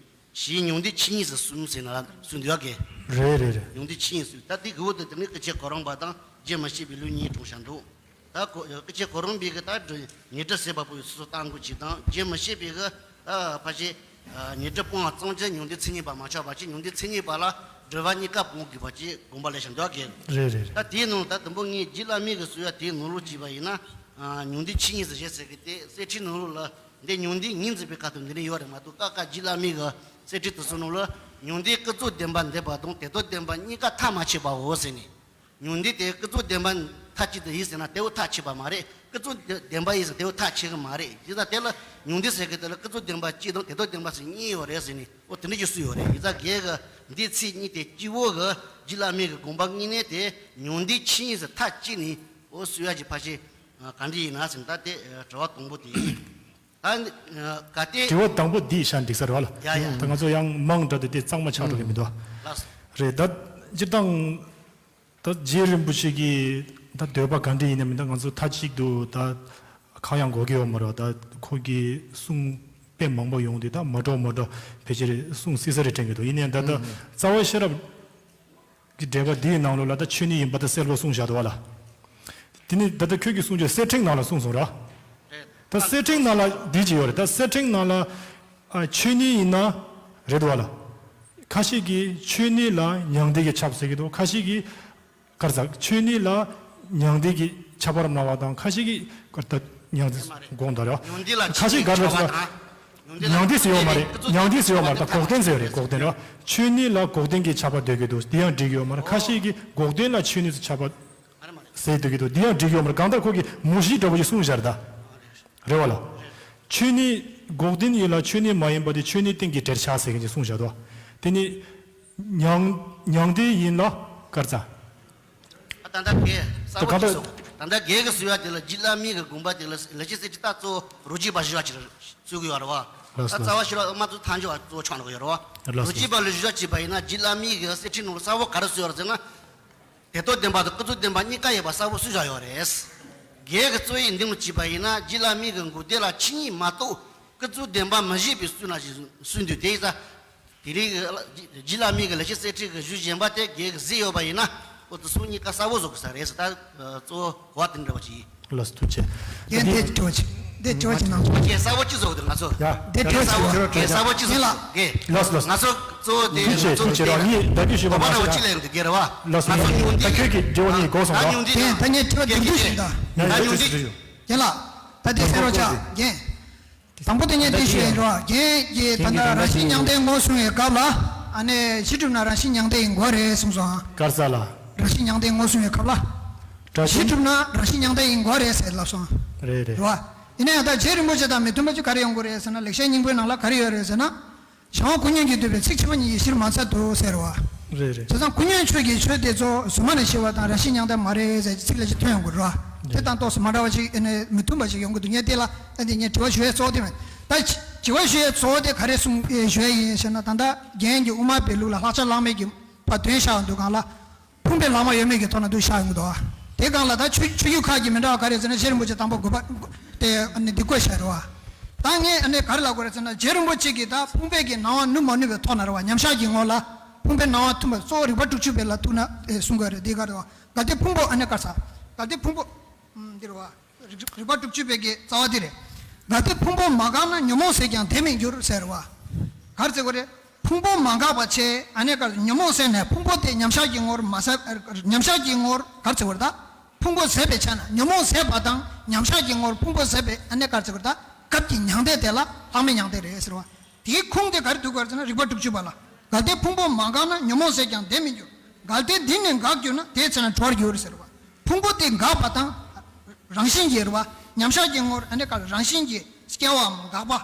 ཞེས་ཉུང་འདུས་ཆོས་དབྱིངས་སུ་གསུངས་ཟེར་ན་གསུངས་འདུག་གས། རེད་རེད་རེད། ཉུང་འདུས་ཆོས་དབྱིངས་སུ། ད་དེ་གི་འོག་ཏུ་དེ་ནི་སྐུ་མཆེད་གོ་རིམ་པ་དང་རྗེ་མི་ཤེས་པའི་ལུས་གཉིས་དྲངས་བཞག་འདུག། ད་གོ། སྐུ་མཆེད་གོ་རིམ་པའི་གི་ད་ཉི་ཁྲི་ཟེར་བ་པོ་ཡི་སོ་སོ་ལྟ་དགོས་ཅིག་དང་། རྗེ་མི་ཤེས་པའི་གི་ད་ཕལ་ཆེར་ཉི་ཁྲི་སྤོང་བ་ཙམ་གྱིས་ཉུང་འདུས་མཚན་ཉིད་པ་མ་ཆགས་པ་ཅིག། ཉུང་འདུས་མཚན་ཉིད་པ་ལ་སྒྲུབ་པ་གཉིས་ཀ་སྤོང་དགོས་པ་ཅིག་དགོངས་པ་ལེན་བཞག་འདུག་གས། རེད་རེད་རེད། ད་དེའི་ནང་ད་དང་པོ་ངས་རྗེ་བླ་མའི་གི་གསུང་ཡ་དེའི་ནང་ལོགས་བྱས་པ་ཡིན་ན། ཉུང་འདུས་ཆོས་དབྱིངས་སུ་བཞེད་ཟེར་གི་དེ་གསེར་ཁྲིའི་ནང་ལོགས་ལ་འདི་ཉུང་འདུས་གཉིས་འཛིན་པའི་ཁ་ཐུག་འདི་ནས་ཡོད་རེད་མ་གཏོགས། ཀ་ཀ་རྗེ་བླ་མའི་གི་གསེར་ཁྲི་དེ་ཚོ་ནང་ལ་ཉུང་འདུས་ཀུན་རྫོབ་བདེན་པ་འདོད་པ་དང་དོན་དམ་བདེན་པ་གཉིས་ཀ་མཐའ་མ་ཕྱིན་པའོ་ཟེར་ནས། ཉུང་འདུས་དེ་ཀུན་རྫོབ་བདེན་པ་མཐའ་གཅིག་ཏུ་ཡིན་ཟེར་ན་དེ་བོ་མཐའ་ཕྱིན་པ་མ་རེད། ཀུན་རྫོབ་བདེན་པ་ཡིན་ཟེར་དེ་བོ་མཐའ་ཕྱིན་གི་མ་རེད། ཡིན་ཙང་དེ་ལ་ཉུང་འདུས་ཟེར་གི་དེ་ལ་ཀུན་རྫོབ་བདེན་པ་གཅིག་དང་དོན་དམ་བདེན་པ་ཟེར་གཉིས་ཡོད་རེད་ཟེར་ནས་འོ་དེ་འདྲ་ཅིག་གསུངས་ཡོད་རེད། ཡིན་ཙང་རྒན་གྱི་འདི་ཚིག་གཉིས་དེ་གཅིག་པོ་གི་རྗེ་བླ་མའི་གི་དགོངས་པ་དངོས་གནས་དེ་ཉུང་འདུས་ཆོས་དབྱིངས་སུ་མཐའ་གཅིག་ནས་འོ་གསུང་ཡ་གི་ཕལ་ཆེར་ག་འདྲ་ཡིན་ན་ཟེར་ན། ད་དེ་དྲི་བ་དང་པོ་དེ་ཡིན། ད་གལ་ཏེ། དྲི་བ་དང་པོ་འདི་ཤ་འགྲིག་ས་རེད་བ་ལ། ཡ་ཡ། ད་ང་ཚོ་ཡང་མང་དྲགས་ཏེ་དེ་གཙང་མ་ཆགས་འགྲོ་གི་མི་འདུག་བ། ལགས་སོ། རེད། ད་སྤྱིར་བཏང་ད་རྗེ་རིན་པོ་ཆེ་གི་ད་འདོད་པ་ག་འདྲ་ཡིན་ན་མིན་ད་ང་ཚོ་མཐའ་གཅིག་ཏུ་ད་གང་ཡང་གོ་གི་ཡོད་མ་རེད། ད་ཁོ་གི་གསུང་དཔེ་མང་པོ་ཡོང་དུས་ད་མ་འགྲོ་མ་འགྲོ་ཕལ་ཆེར་གསུང་སྲིད་ས་རེད་དྲན་གི་འདུག། ཡིན་ནའང་ད་ད་རྩ་བ་ཤེས་རབ་ཀྱི་འགྲེལ་པ་འདིའི་ནང་ལོགས་ལ་ད་ཆོས་ཉིད་ཡིན་པ་ད་གསལ་པོ་གསུངས་བཞག་འདུག་བ་ལ། དེ་ནི་ད་ལྟ་ཁྱོད་ཀྱིས་གསུངས་རྒྱུ་གསེར་ཕྲེང་ནང་ལ་གསུངས་སོང་ར། ད་གསེར་ཕྲེང་ནང་ལ་འདི་ཅི་ཡོད་རེད། ད་གསེར་ཕྲེང་ནང་ལ་ཨ་ཆོས་ཉིད་ཡིན་ན་རེད་འདུག་བ་ལ། ཁ་ཤས་ཀྱིས་ཆོས་ཉིད་ལ་མྱང་འདས་ཀྱི་ཁྱབ་ཟེར་གྱི་འདུག། ཁ་ཤས་ཀྱིས་ག་རེ་ཟ། ཆོས་ཉིད་ལ་མྱང་འདས་ཀྱི་ཁྱབ་པར་སྨྲ་བ་དང་། ཁ་ཤས་ཀྱིས་ག་རེ་ད་མྱང་འདས་དགོངས་དག་རེད་བ། ཉུང་འདུས་ལ་ཁ་ཤས་ག་རེ་ཟ། ཉུང་འདུས་ཟེར་ཡོད་མ་རེད། ཉུང་འདུས་ཟེར་ཡོད་མ་རེད། ད་འགོག་བདེན་ཟེར་ཡོད་རེད། འགོག་བདེན་རེད་བ། ཆོས་ཉིད་ལ་འགོག་བདེན་གྱི་ཁྱབ་པ་འདོད་ཀྱི་འདུག། དེ་ཡང་འགྲིག་གི་ཡོད་མ་རེད། ཁ་ཤས་ཀྱིས་འགོག་བདེན་ལ་ཆོས་ཉིད་སུ་ཁྱབ་པ་ཟེར་འདོད་ཀྱི་འདུག། དེ་ཡང་འགྲིག་གི་ཡོད་མ་རེད། གང་ལྟར་ཁོ་གིས་མུ་བཞི་འདྲ་བོ་ཞིག་གསུངས་བཞག་རེད་ད། རེད་བ་ལ། ཆོས་ཉིད་འགོག་བདེན་ཡིན་ལ་ཆོས་ཉིད་མ་ཡིན་པ་དེ་ཆོས་ཉིད་སྟེང་གི་འབྲེལ་ཆགས་ཟེར་མཁན་ཅིག་གསུངས་བཞག་འདུག། དེ་ནི་མྱང་མྱང་འདས་ཡིན་ལ་ག་རེ་ཟ། ད་ལྟ་རྒན་གསལ་པོ་ཅིག་གསུངས། ད་ལྟ་རྒན་གྱིས་གསུང་ཡ་དེ་ལ་རྗེ་བླ་མའི་གི་དགོངས་པ་དེ་ལ་ལེགས་བཤད་གསེར་ཁྲི་ད་གཙོ་བོ་རོ་གཅིག་པ་ཞུ་བ་ཅིག་གསུང་གི་ཡོད་རེད་བ། ད་རྩ་བ་ཤེས་རབ་དབུ་མ་ཚོ་ཐལ་འགྱུར་བ་གཙོ་བོ་ཆགས་འགྲོ་གི་ཡོད་རེད་བ། རོ་གཅིག་པ་ལ་ཞུ་བ་ཅིག་པ་ཡིན་ན་རྗེ་བླ་མའི་གི་གསེར་ཁྲིའི་ནང་ལ་གསལ་པོ་ག་རེ་གསུངས་ཡོད་རེད་ཟེར་ན། དོན་དམ་བདེན་པ་དང་ཀུན་རྫོབ་བདེན་པ་གཉིས་ཀ་ཡོད་པ་གསལ་པོ་གསུངས་བཞག་ཡོད་རེད། རྒན་གྱིས་གཙོ་བོའི་འདེམས་ལ་བྱས་པ་ཡིན་ན་རྗེ་བླ་མའི་གི་འགོག་བདེན་ལ་ཆོས་ཉིད་མ་གཏོགས་ཀུན་རྫོབ་བདེན་པ་མི་བཞེད་པའི་ཚུལ་ན་ཞིག་གསུངས་འདུག། དེ་ཡིན་ཙང་དེ་རིང་གི་རྗེ་བླ་མའི་གི་ལེགས་བཤད་གསེར་ཁྲིའི་གི་གཞུང་གཞན་པ་དེ་རྒན་གྱིས་གཟིགས་ཡོད་པ་ཡིན་ན་ཨོ་དེ་ཚོ་གཉིས་ཀ་གསལ་པོ་བཟོ་དགོས་ས་རེད་ཟེར། ད་གཙོ་བོ་གོ་བ་དེ་འདྲ་བ་ཅིག་ཡིན། ལགས་སོ། ཐུགས་རྗེ་ཆེ། ཡ་འདི་དྲི་བ་ཅིག། འདི་དྲི་བ་ཅིག་གནང་ཆོག། རྒན་གསལ་པོ་ཅིག་བཟོ་དགོས་འདུག་ང་ཚོ། ཡ། འདི་དྲི་བ་ཅིག་རྒན་གསལ་པོ་ཅིག་བཟོ་དགོས། རྒན་ལགས་སོ་ལགས་སོ། ང་ཚོ་གཙོ་བོ་དེ་ཐུགས་རྗེ་ཆེ། ང་ཚོ་ཐུགས་རྗེ་ཆེ། རང་ཉིད་ད་གིན་ཞུས་པ་མ་ཟད་ཅིག་ལས་འདུག་རྒན་རེད་བ། ལགས་སོ། ང་ཚོ་ཉུང་འདི་ད་ཁྱོད་ཀྱི་དྲི་བ་ནི་གོ་སོང་ར། ད་ཉུང་འདི་རྒན་ད་ངས་དྲི་བ་འདི་འདྲ་ཞིག་ད། ཡ་ཡ་ད་ཉུང་འདི་རྒན་ལགས་ད་དེ་གསལ་རོགས་བྱ་རྒན། དང་པོ་དེ་ངས་དེ་ཞུ་ཡིན་རོགས། རྒན་གྱིས་ད་ལྟ་རང་བཞིན་མྱང་འདས་ངོ་བསྲུང་བའི་སྐབས་ལ་ཨ་ནི་གཞི་གྲུབ་ན་རང་བཞིན་མྱང་འདས་ཡིན་དགོས་རེད་གསུངས་སོང་། ག་རེ་ཟེར་ལ། རང་བཞིན་མྱང་འདས་ངོ་བསྲུང་བའི་སྐབས་ལ། རང་བཞིན་གཞི་གྲུབ་ན་རང་བཞིན་མྱང་འདས་ཡིན་དགོས་རེད་ཟེར་ལབ་སོང་། རེད་རེད། རེད་བ། ཡིན་ན་ཡང་ད་རྗེ་རིན་པོ་ཆེ་དང་མི་མཐུན་པ་ཅིག་ག་རེ་ཡོང་གི་རེད་ཟེར་ན་ལེགས་བཤད་སྙིང་པོའི་ནང་ལ་ག་རེ་ཡོད་རེད་ཟེར་ན། གཞན་དབང་ཀུན་ཉོན་གྱིས་བསྡུས་པའི་ཚིག་ཕྱི་མ་གཉིས་ཡེ་ཤེས་མ་ཚད་དོ་ཟེར་བ། རེད་རེད། བྱས་ཙང་ཀུན་ཉོན་ཆོས་ཀྱི་ཆོས་དེ་ཚོ་གཟུགས་མ་ནས་ཤེས་པ་དང་རང་བཞིན་མྱང་འདས་མ་རེད་ཟེར་གྱི་ཚིག་ལ་ཅིག་ཐོན་ཡོང་གི་རེད་བ། དེ་དང་ཏོག་ཙམ་མ་འདྲ་བ་ཅིག་ཨ་ནི་མི་མཐུན་པ་ཅིག་ཡོང་གི་འདུག། ངས་དེ་ལ་ཨ་ནི་ངས་དྲི་བ་ཞུ་ཡས་གཙོ་བོ་དེ་མིན། ད་ དྲི་བ་ཞུ་ཡའི་གཙོ་བོ་དེ་ག་རེ་གསུང་ཨེ་ཞུ་ཡ་ཡིན་ཞེ་ན། ད་ལྟ་རྒན་གྱིས་དབུ་མ་པའི་ལུགས་ལ་ལྷག་ཆད་བླ་མེད་ཀྱི་ཕར་དོན་བཞག་འདུག་གང་ལ། ཕུང་པོའི་ལྷག་མ་ཡོད་མེད་ཀྱི་ཐོག་ན་འདུག་བཞག་ཡོང་གི་འདུག་ཨ། དེ་སྒང་ལ་ད་ཆོས་ཆོས་བརྒྱུད་ཁག་གི་མི་འདྲ་བ་ག་རེ་ཟེར་ན། རྗེ་རིན་པོ་ཆེ་དང་པོ་དགོས་པ་དེ་ཨ་ནི་འདི་བཀོད་བཞག་རེད་བ། ད་ངས་ཨ་ནི་ག་རེ་ལབ་དགོས་རེད་ཟེར་ན། རྗེ་རིན་པོ་ཆེ་གིས་ད་ཕུང་པོའི་གི་སྣང་བ་ནུབ་མ་ནུབ་པའི་ཐོག་ན་རེད་བ། མཉམ་བཞག་གི་ངོ་ལ་ཕུང་པོའི་སྣང་བ་ཐུབ་པ་གཙོ་བོ་རིགས་པ་དྲུག་ཅུ་པའི་ལ་ཐུག་ན་ཨེ་གསུང་དགོས་རེད། འདི་ག་རེད་བ། གལ་ཏེ་ཕུང་པོ་ཨ་ནི་དཀར་ས། གལ་ཏེ་ཕུང་པོ་ཨམ་འདི་རེད་བ། རིགས་རིགས་པ་དྲུག་ཅུ་པའི་གི་རྩ་བ་འདི་རེད། གལ་ཏེ་ཕུང་པོ་མ་འགགས་ན་ཉོན་མོངས་ཟད་ཀྱང་བདེ་མི་འགྱུར་ཟེར་བ། ག་རེ་ཟེར་དགོས་རེད། ཕུང་པོ་མ་འགགས་པ་བྱས་ཨ་ནི་ག་རེ་ཉོན་མོངས་ཟད་ནས་ཕུང་པོ་དེ་མཉམ་བཞག་གི་ངོར་མ་ཟད། མཉམ་བཞག་གི་ངོར་ག་རེ་ཟེར་དགོས་རེད། ད་ཕུང་པོ་ཟད་པའི་ཆ་ན་ཉོན་མོངས་ཟད་པ་དང་མཉམ་བཞག་གི་ངོར་ཕུང་པོ་ཟད་པའི་ཨ་ནི་ག་རེ་ཟེར་དགོས་རེད། ད་སྐབས་ཀྱི་མྱང་འདས་དེ་ལ་ལྷག་མེད་མྱང་འདས་རེད་ཟེར་བ། དེའི་ཁུངས་དེ་ག་རེ་འདུག་ག་རེ་ཟེར་ན། རིགས་པ་དྲུག་ཅུ་པ་ལ། གལ་ཏེ་ཕུང་པོ་མ་འགགས་ན་ཉོན་མོངས་ཟད་ཀྱང་བདེ་མི་འགྱུར། གལ་ཏེ་འདི་ནི་འགགས་གྱུར་ན། དེའི་ཚེ་ན་གྲོལ་བར་འགྱུར་ཟེར་བ། ཕུང་པོ་དེ་འགགས་པ་དང་རང་བཞིན་གྱིས་རེད་བ། མཉམ་བཞག་གི་ངོར་ཨ་ནི་ག་རང་བཞིན་གྱིས་སྐྱེ་བའམ་འགག་པ།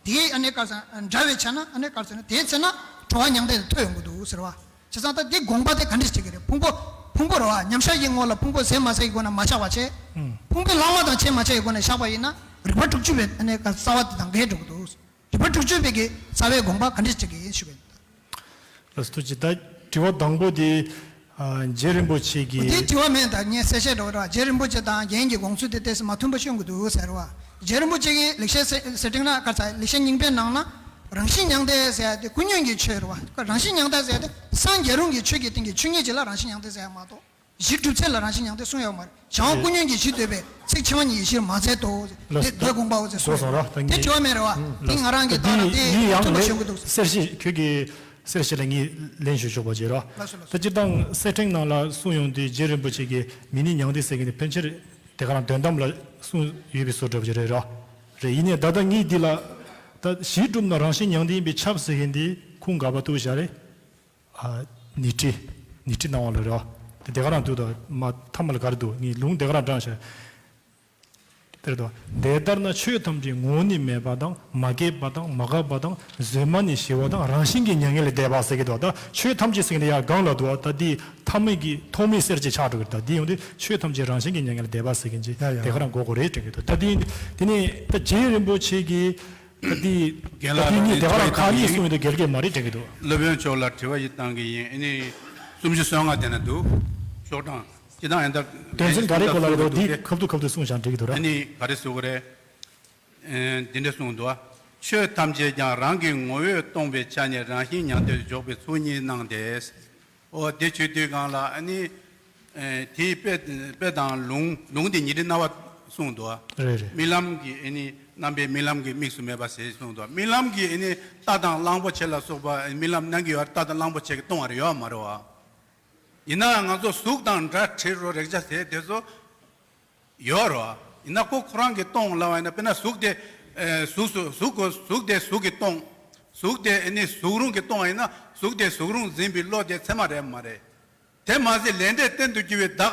དེའི་ཨ་ནི་ག་འདྲ་བའི་ཆ་ན་ཨ་ནི་ག་ཟེར་ན། དེའི་ཚེ་ན་གྲོལ་བ་མྱང་འདས་དེ་ཐོབ་ཡོང་གི་འདུག་ཟེར་བ། བྱས་ཙང་ད་འདི་དགོངས་པ་དེ་ག་འདྲ་ཞིག་གི་རེད། ཕུང་པོ་ཕུང་པོ་རེད་བ། མཉམ་བཞག་གི་ངོ་ལ་ཕུང་པོ་ཟད་མ་ཟད་ཀྱི་སྒོ་ན་མ་ཆགས་པ་བྱས། ཕུང་པོའི་ལྷག་མ་དང་ཆད་མ་ཆད་ཀྱི་སྒོ་ན་བཞག་པ་ཡིན་ན་རིགས་པ་དྲུག་ཅུ་པའི་ཨ་ནི་ག་རྩ་བ་དེ་དང་འགལ་འགྲོ་གི་འདུག། རིགས་པ་དྲུག་ཅུ་པའི་གི་རྩ་བའི་དགོངས་པ་ག་འདྲ་ཅིག་ཡིན་ཞུ་བ་ཡིན། ལགས་སོ། ཐུགས་རྗེ་ཆེ། ད་དྲི་བ་དང་པོ་དེ། ཨ། རྗེ་རིན་པོ་ཆེ་གི། འདི་དྲི་བ་མིན། ད་ངས་གསལ་བཤད་འགྲོ་གི་རེད་བ། རྗེ་རིན་པོ་ཆེ་དང་རྒན་གྱི་དགོངས་ཚུལ་དེ་ཏོག་ཙམ་མ་མཐུན་པ་བྱུང་གི་འདུག་ཟེར་བ། རྗེ་རིན་པོ་ཆེ་གིས་ལེགས་བཤད་གསེར་གསེར་ཕྲེང་ན་ག་ཚ་ལེགས་བཤད་སྙིང་པོའི་ནང་ན་རང་བཞིན་མྱང་འདས་ཟེར་ཡ་དེ་ཀུན་ཉོན་གྱི་ཆོས་རེད་བ། རང་བཞིན་མྱང་འདས་ཟེར་ཡ་དེ་སངས་རྒྱས་རུང་གི་ཆོས་ཀྱི་སྟེང་གི་ཆོས་ཉིད་ཅིག་ལ་རང་བཞིན་མྱང་འདས་ཟེར་ཡ་མ་གཏོགས། གཞི་གྲུབ་ཚད་ལ་རང་བཞིན་མྱང་འདས་གསུངས་ཡོད་མ་རེད། བྱང་ཀུན་ཉོན་གྱི་གཞི་འདོད་པས། ཚིག་ཕྱི་མ་ཉིད་གཞིར་མ་འཛིན་ཏོ། ལགས་སོ། དེ་དགོངས་པའོ་ཟེར་གསུངས་ཡོད། དེ་དྲི་བ་མེད་རེད་བ། དེ་ང་རང་གི་ད་རང་དེ་ཡིན་ཡང་ཐུགས་ལ་ཞོག་གི་འདུག། གསལ་བཤད་ཁྱོད་ཀྱི་གསལ་བཤད་ལ་ངས་ལན་ཞུ་ཆོག་པ་བྱེད་རོགས། ལགས་སོ་ལགས་སོ། ད་སྤྱིར་བཏང་གསེར་ཕྲེང་ནང་ལ་གསུངས་ཡོང་དུས་རྗེ་རིན་པོ་ཆེ་གིས་མི་ནི་མྱང་འདས་ཟེར་མཁན་དེ་ཕལ་ཆེར་དེ་ག་རང་དོན་དམ་ལ་གསུངས་ཡོད་པའི་བཟོ་འདྲ་པོ་ཅིག་རེད་རོགས། རེད། ཡིན་ནའི་ད་ལྟ་ངས་འདི་ལ་ད་གཞི་གྲུབ་ན་རང་བཞིན་མྱང་འདས་ཡིན་པས་ཁྱབ་ཟེར་མཁན་དེ་ཁུངས་འགག་པ་འདུག་བཞག་རེད། ཨ། ནི་ཏྲི། ནི་ཏྲི་སྣང་བ་ལ་རེད་བ། དེ་དེ་ག་རང་འདུག་ད་མ་མཐའ་མ་ལ་ག་རེ་འདུག། ངས་ལུང་དེ་ག་རང་དྲངས་ཤག། དེར་དུ། དེ་ལྟར་ན་ཆོས་ཐམས་ཅད་ངོ་བོ་ནི་མེད་པ་དང་། མ་སྐྱེས་པ་དང་། མ་འགགས་པ་དང་། གཟོད་མ་ནི་ཞི་བ་དང་། རང་བཞིན་གྱིས་མྱ་ངན་ལས་འདས་པ་ཟེར་གྱི་འདུག། ད་ཆོས་ཐམས་ཅད་ཟེར་གྱི་འདུག་ཡ། གང་ལ་འདུག་བ། ད་འདི་ཐ་མལ་གྱི་ཐོག་མའི་གསེར་གྱི་ཆགས་འགྲོ་གི་རེད། ད་འདི་ཡོང་དུས་ཆོས་ཐམས་ཅད་རང་བཞིན་གྱིས་མྱ་ངན་ལས་འདས་པ་ཟེར་གྱི་འདུག། ཡ་ཡ། དེ་ག་རང་གོ་དགོས་རེད་དྲན་གྱི་འདུག། ད་འདི་དེ་ནས་ད་རྗེ་རིན་པོ་ཆེ་གིས། ད་དེ་རྒན་ལགས། ད་དེ་གཉིས་དེ་ག་རང་ཁག་གཉིས་གསུངས་ཡོད་དེ་འགལ་འགལ་མ་རེད་དྲན་གྱི་འདུག། སློབ་དཔོན་མཆོག་ལ་དྲི་བ་ཞིག་བཏང་གི་ཡིན། ཨ་ནི་སུམ་ཅུ་སོ་ལྔ་དེ་ན་འདུག། ཤོག་གྲངས་སྤྱི་བཏང་ཡང་དག་དོན་ཚན་ག་རེ་གོ་ལ་རེད་འདུག། དེ་ཁབ་ཏུ་ཁབ་ཏུ་གསུངས་བཞག་འགྲིག་གི་འདུག་ར། ཨ་ནི་ག་རེ་ཟེར་དགོས་རེད། ཨེ། འདི་འདྲ་གསུངས་འདུག། ཆོས་ཐམས་ཅད་ཀྱང་རང་གི་ངོ་བོས་སྟོང་པའི་ཆ་ནས་རང་བཞིན་མྱང་འདས་སུ་འཇོག་པའི་ཚུལ་གཉིས་སྣང་སྟེ། ཨོ། དེ་བྱེད་དུས་སྒང་ལ་ཨ་ནི། ཨེ། དེའི་དཔེ་དཔེ་དང་ལུང་ལུང་དེ་ཉི་ཁྲི་རྣ་བ་གསུངས་འདུག། རེད་རེད། རྨི་ལམ་གྱི་ཨ་ནི་རྣམ་པའི་རྨི་ལམ་གྱི་དམིགས་སུ་མེད་པ་ཟེར་གསུངས་འདུག། རྨི་ལམ་གྱི་ཨ་ནི་རྟ་དང་གླང་པོ་ཆེ་ལ་སོགས་པ་རྨི་ལམ་སྣང་གི་ཡོད། རྟ་དང་གླང་པོ་ཆེ་གི་སྟོང་བ་རེ་ཡོད་མ་རེད་བ། ཡིན་ནའང་ང་ཚོ་གཟུགས་དང་འདྲ་བྲལ་རོ་རེག་བྱ་ཟེར་དེ་ཚོ། ཡོད་རེད་བ། ཡིན་ན་ཁོ་ཁོ་རང་གིས་སྟོང་ལབ་པ་ཡིན་ན། དཔེར་ན་གཟུགས་དེ། ཨེ། གཟུགས་སུ་གཟུགས་གོ་གཟུགས་དེ་གཟུགས་ཀྱིས་སྟོང་། གཟུགས་དེ་ཨ་ནི་གཟུགས་རུང་གིས་སྟོང་བ་ཡིན་ན། གཟུགས་དེ་གཟུགས་རུང་འཛིན་པའི་བློ་དེ་ཚད་མ་རེད་མ་རེད། དེ་མ་ཟད་ལས་འབྲས་གཏན་དུ་གྱུར་པའི་བདག་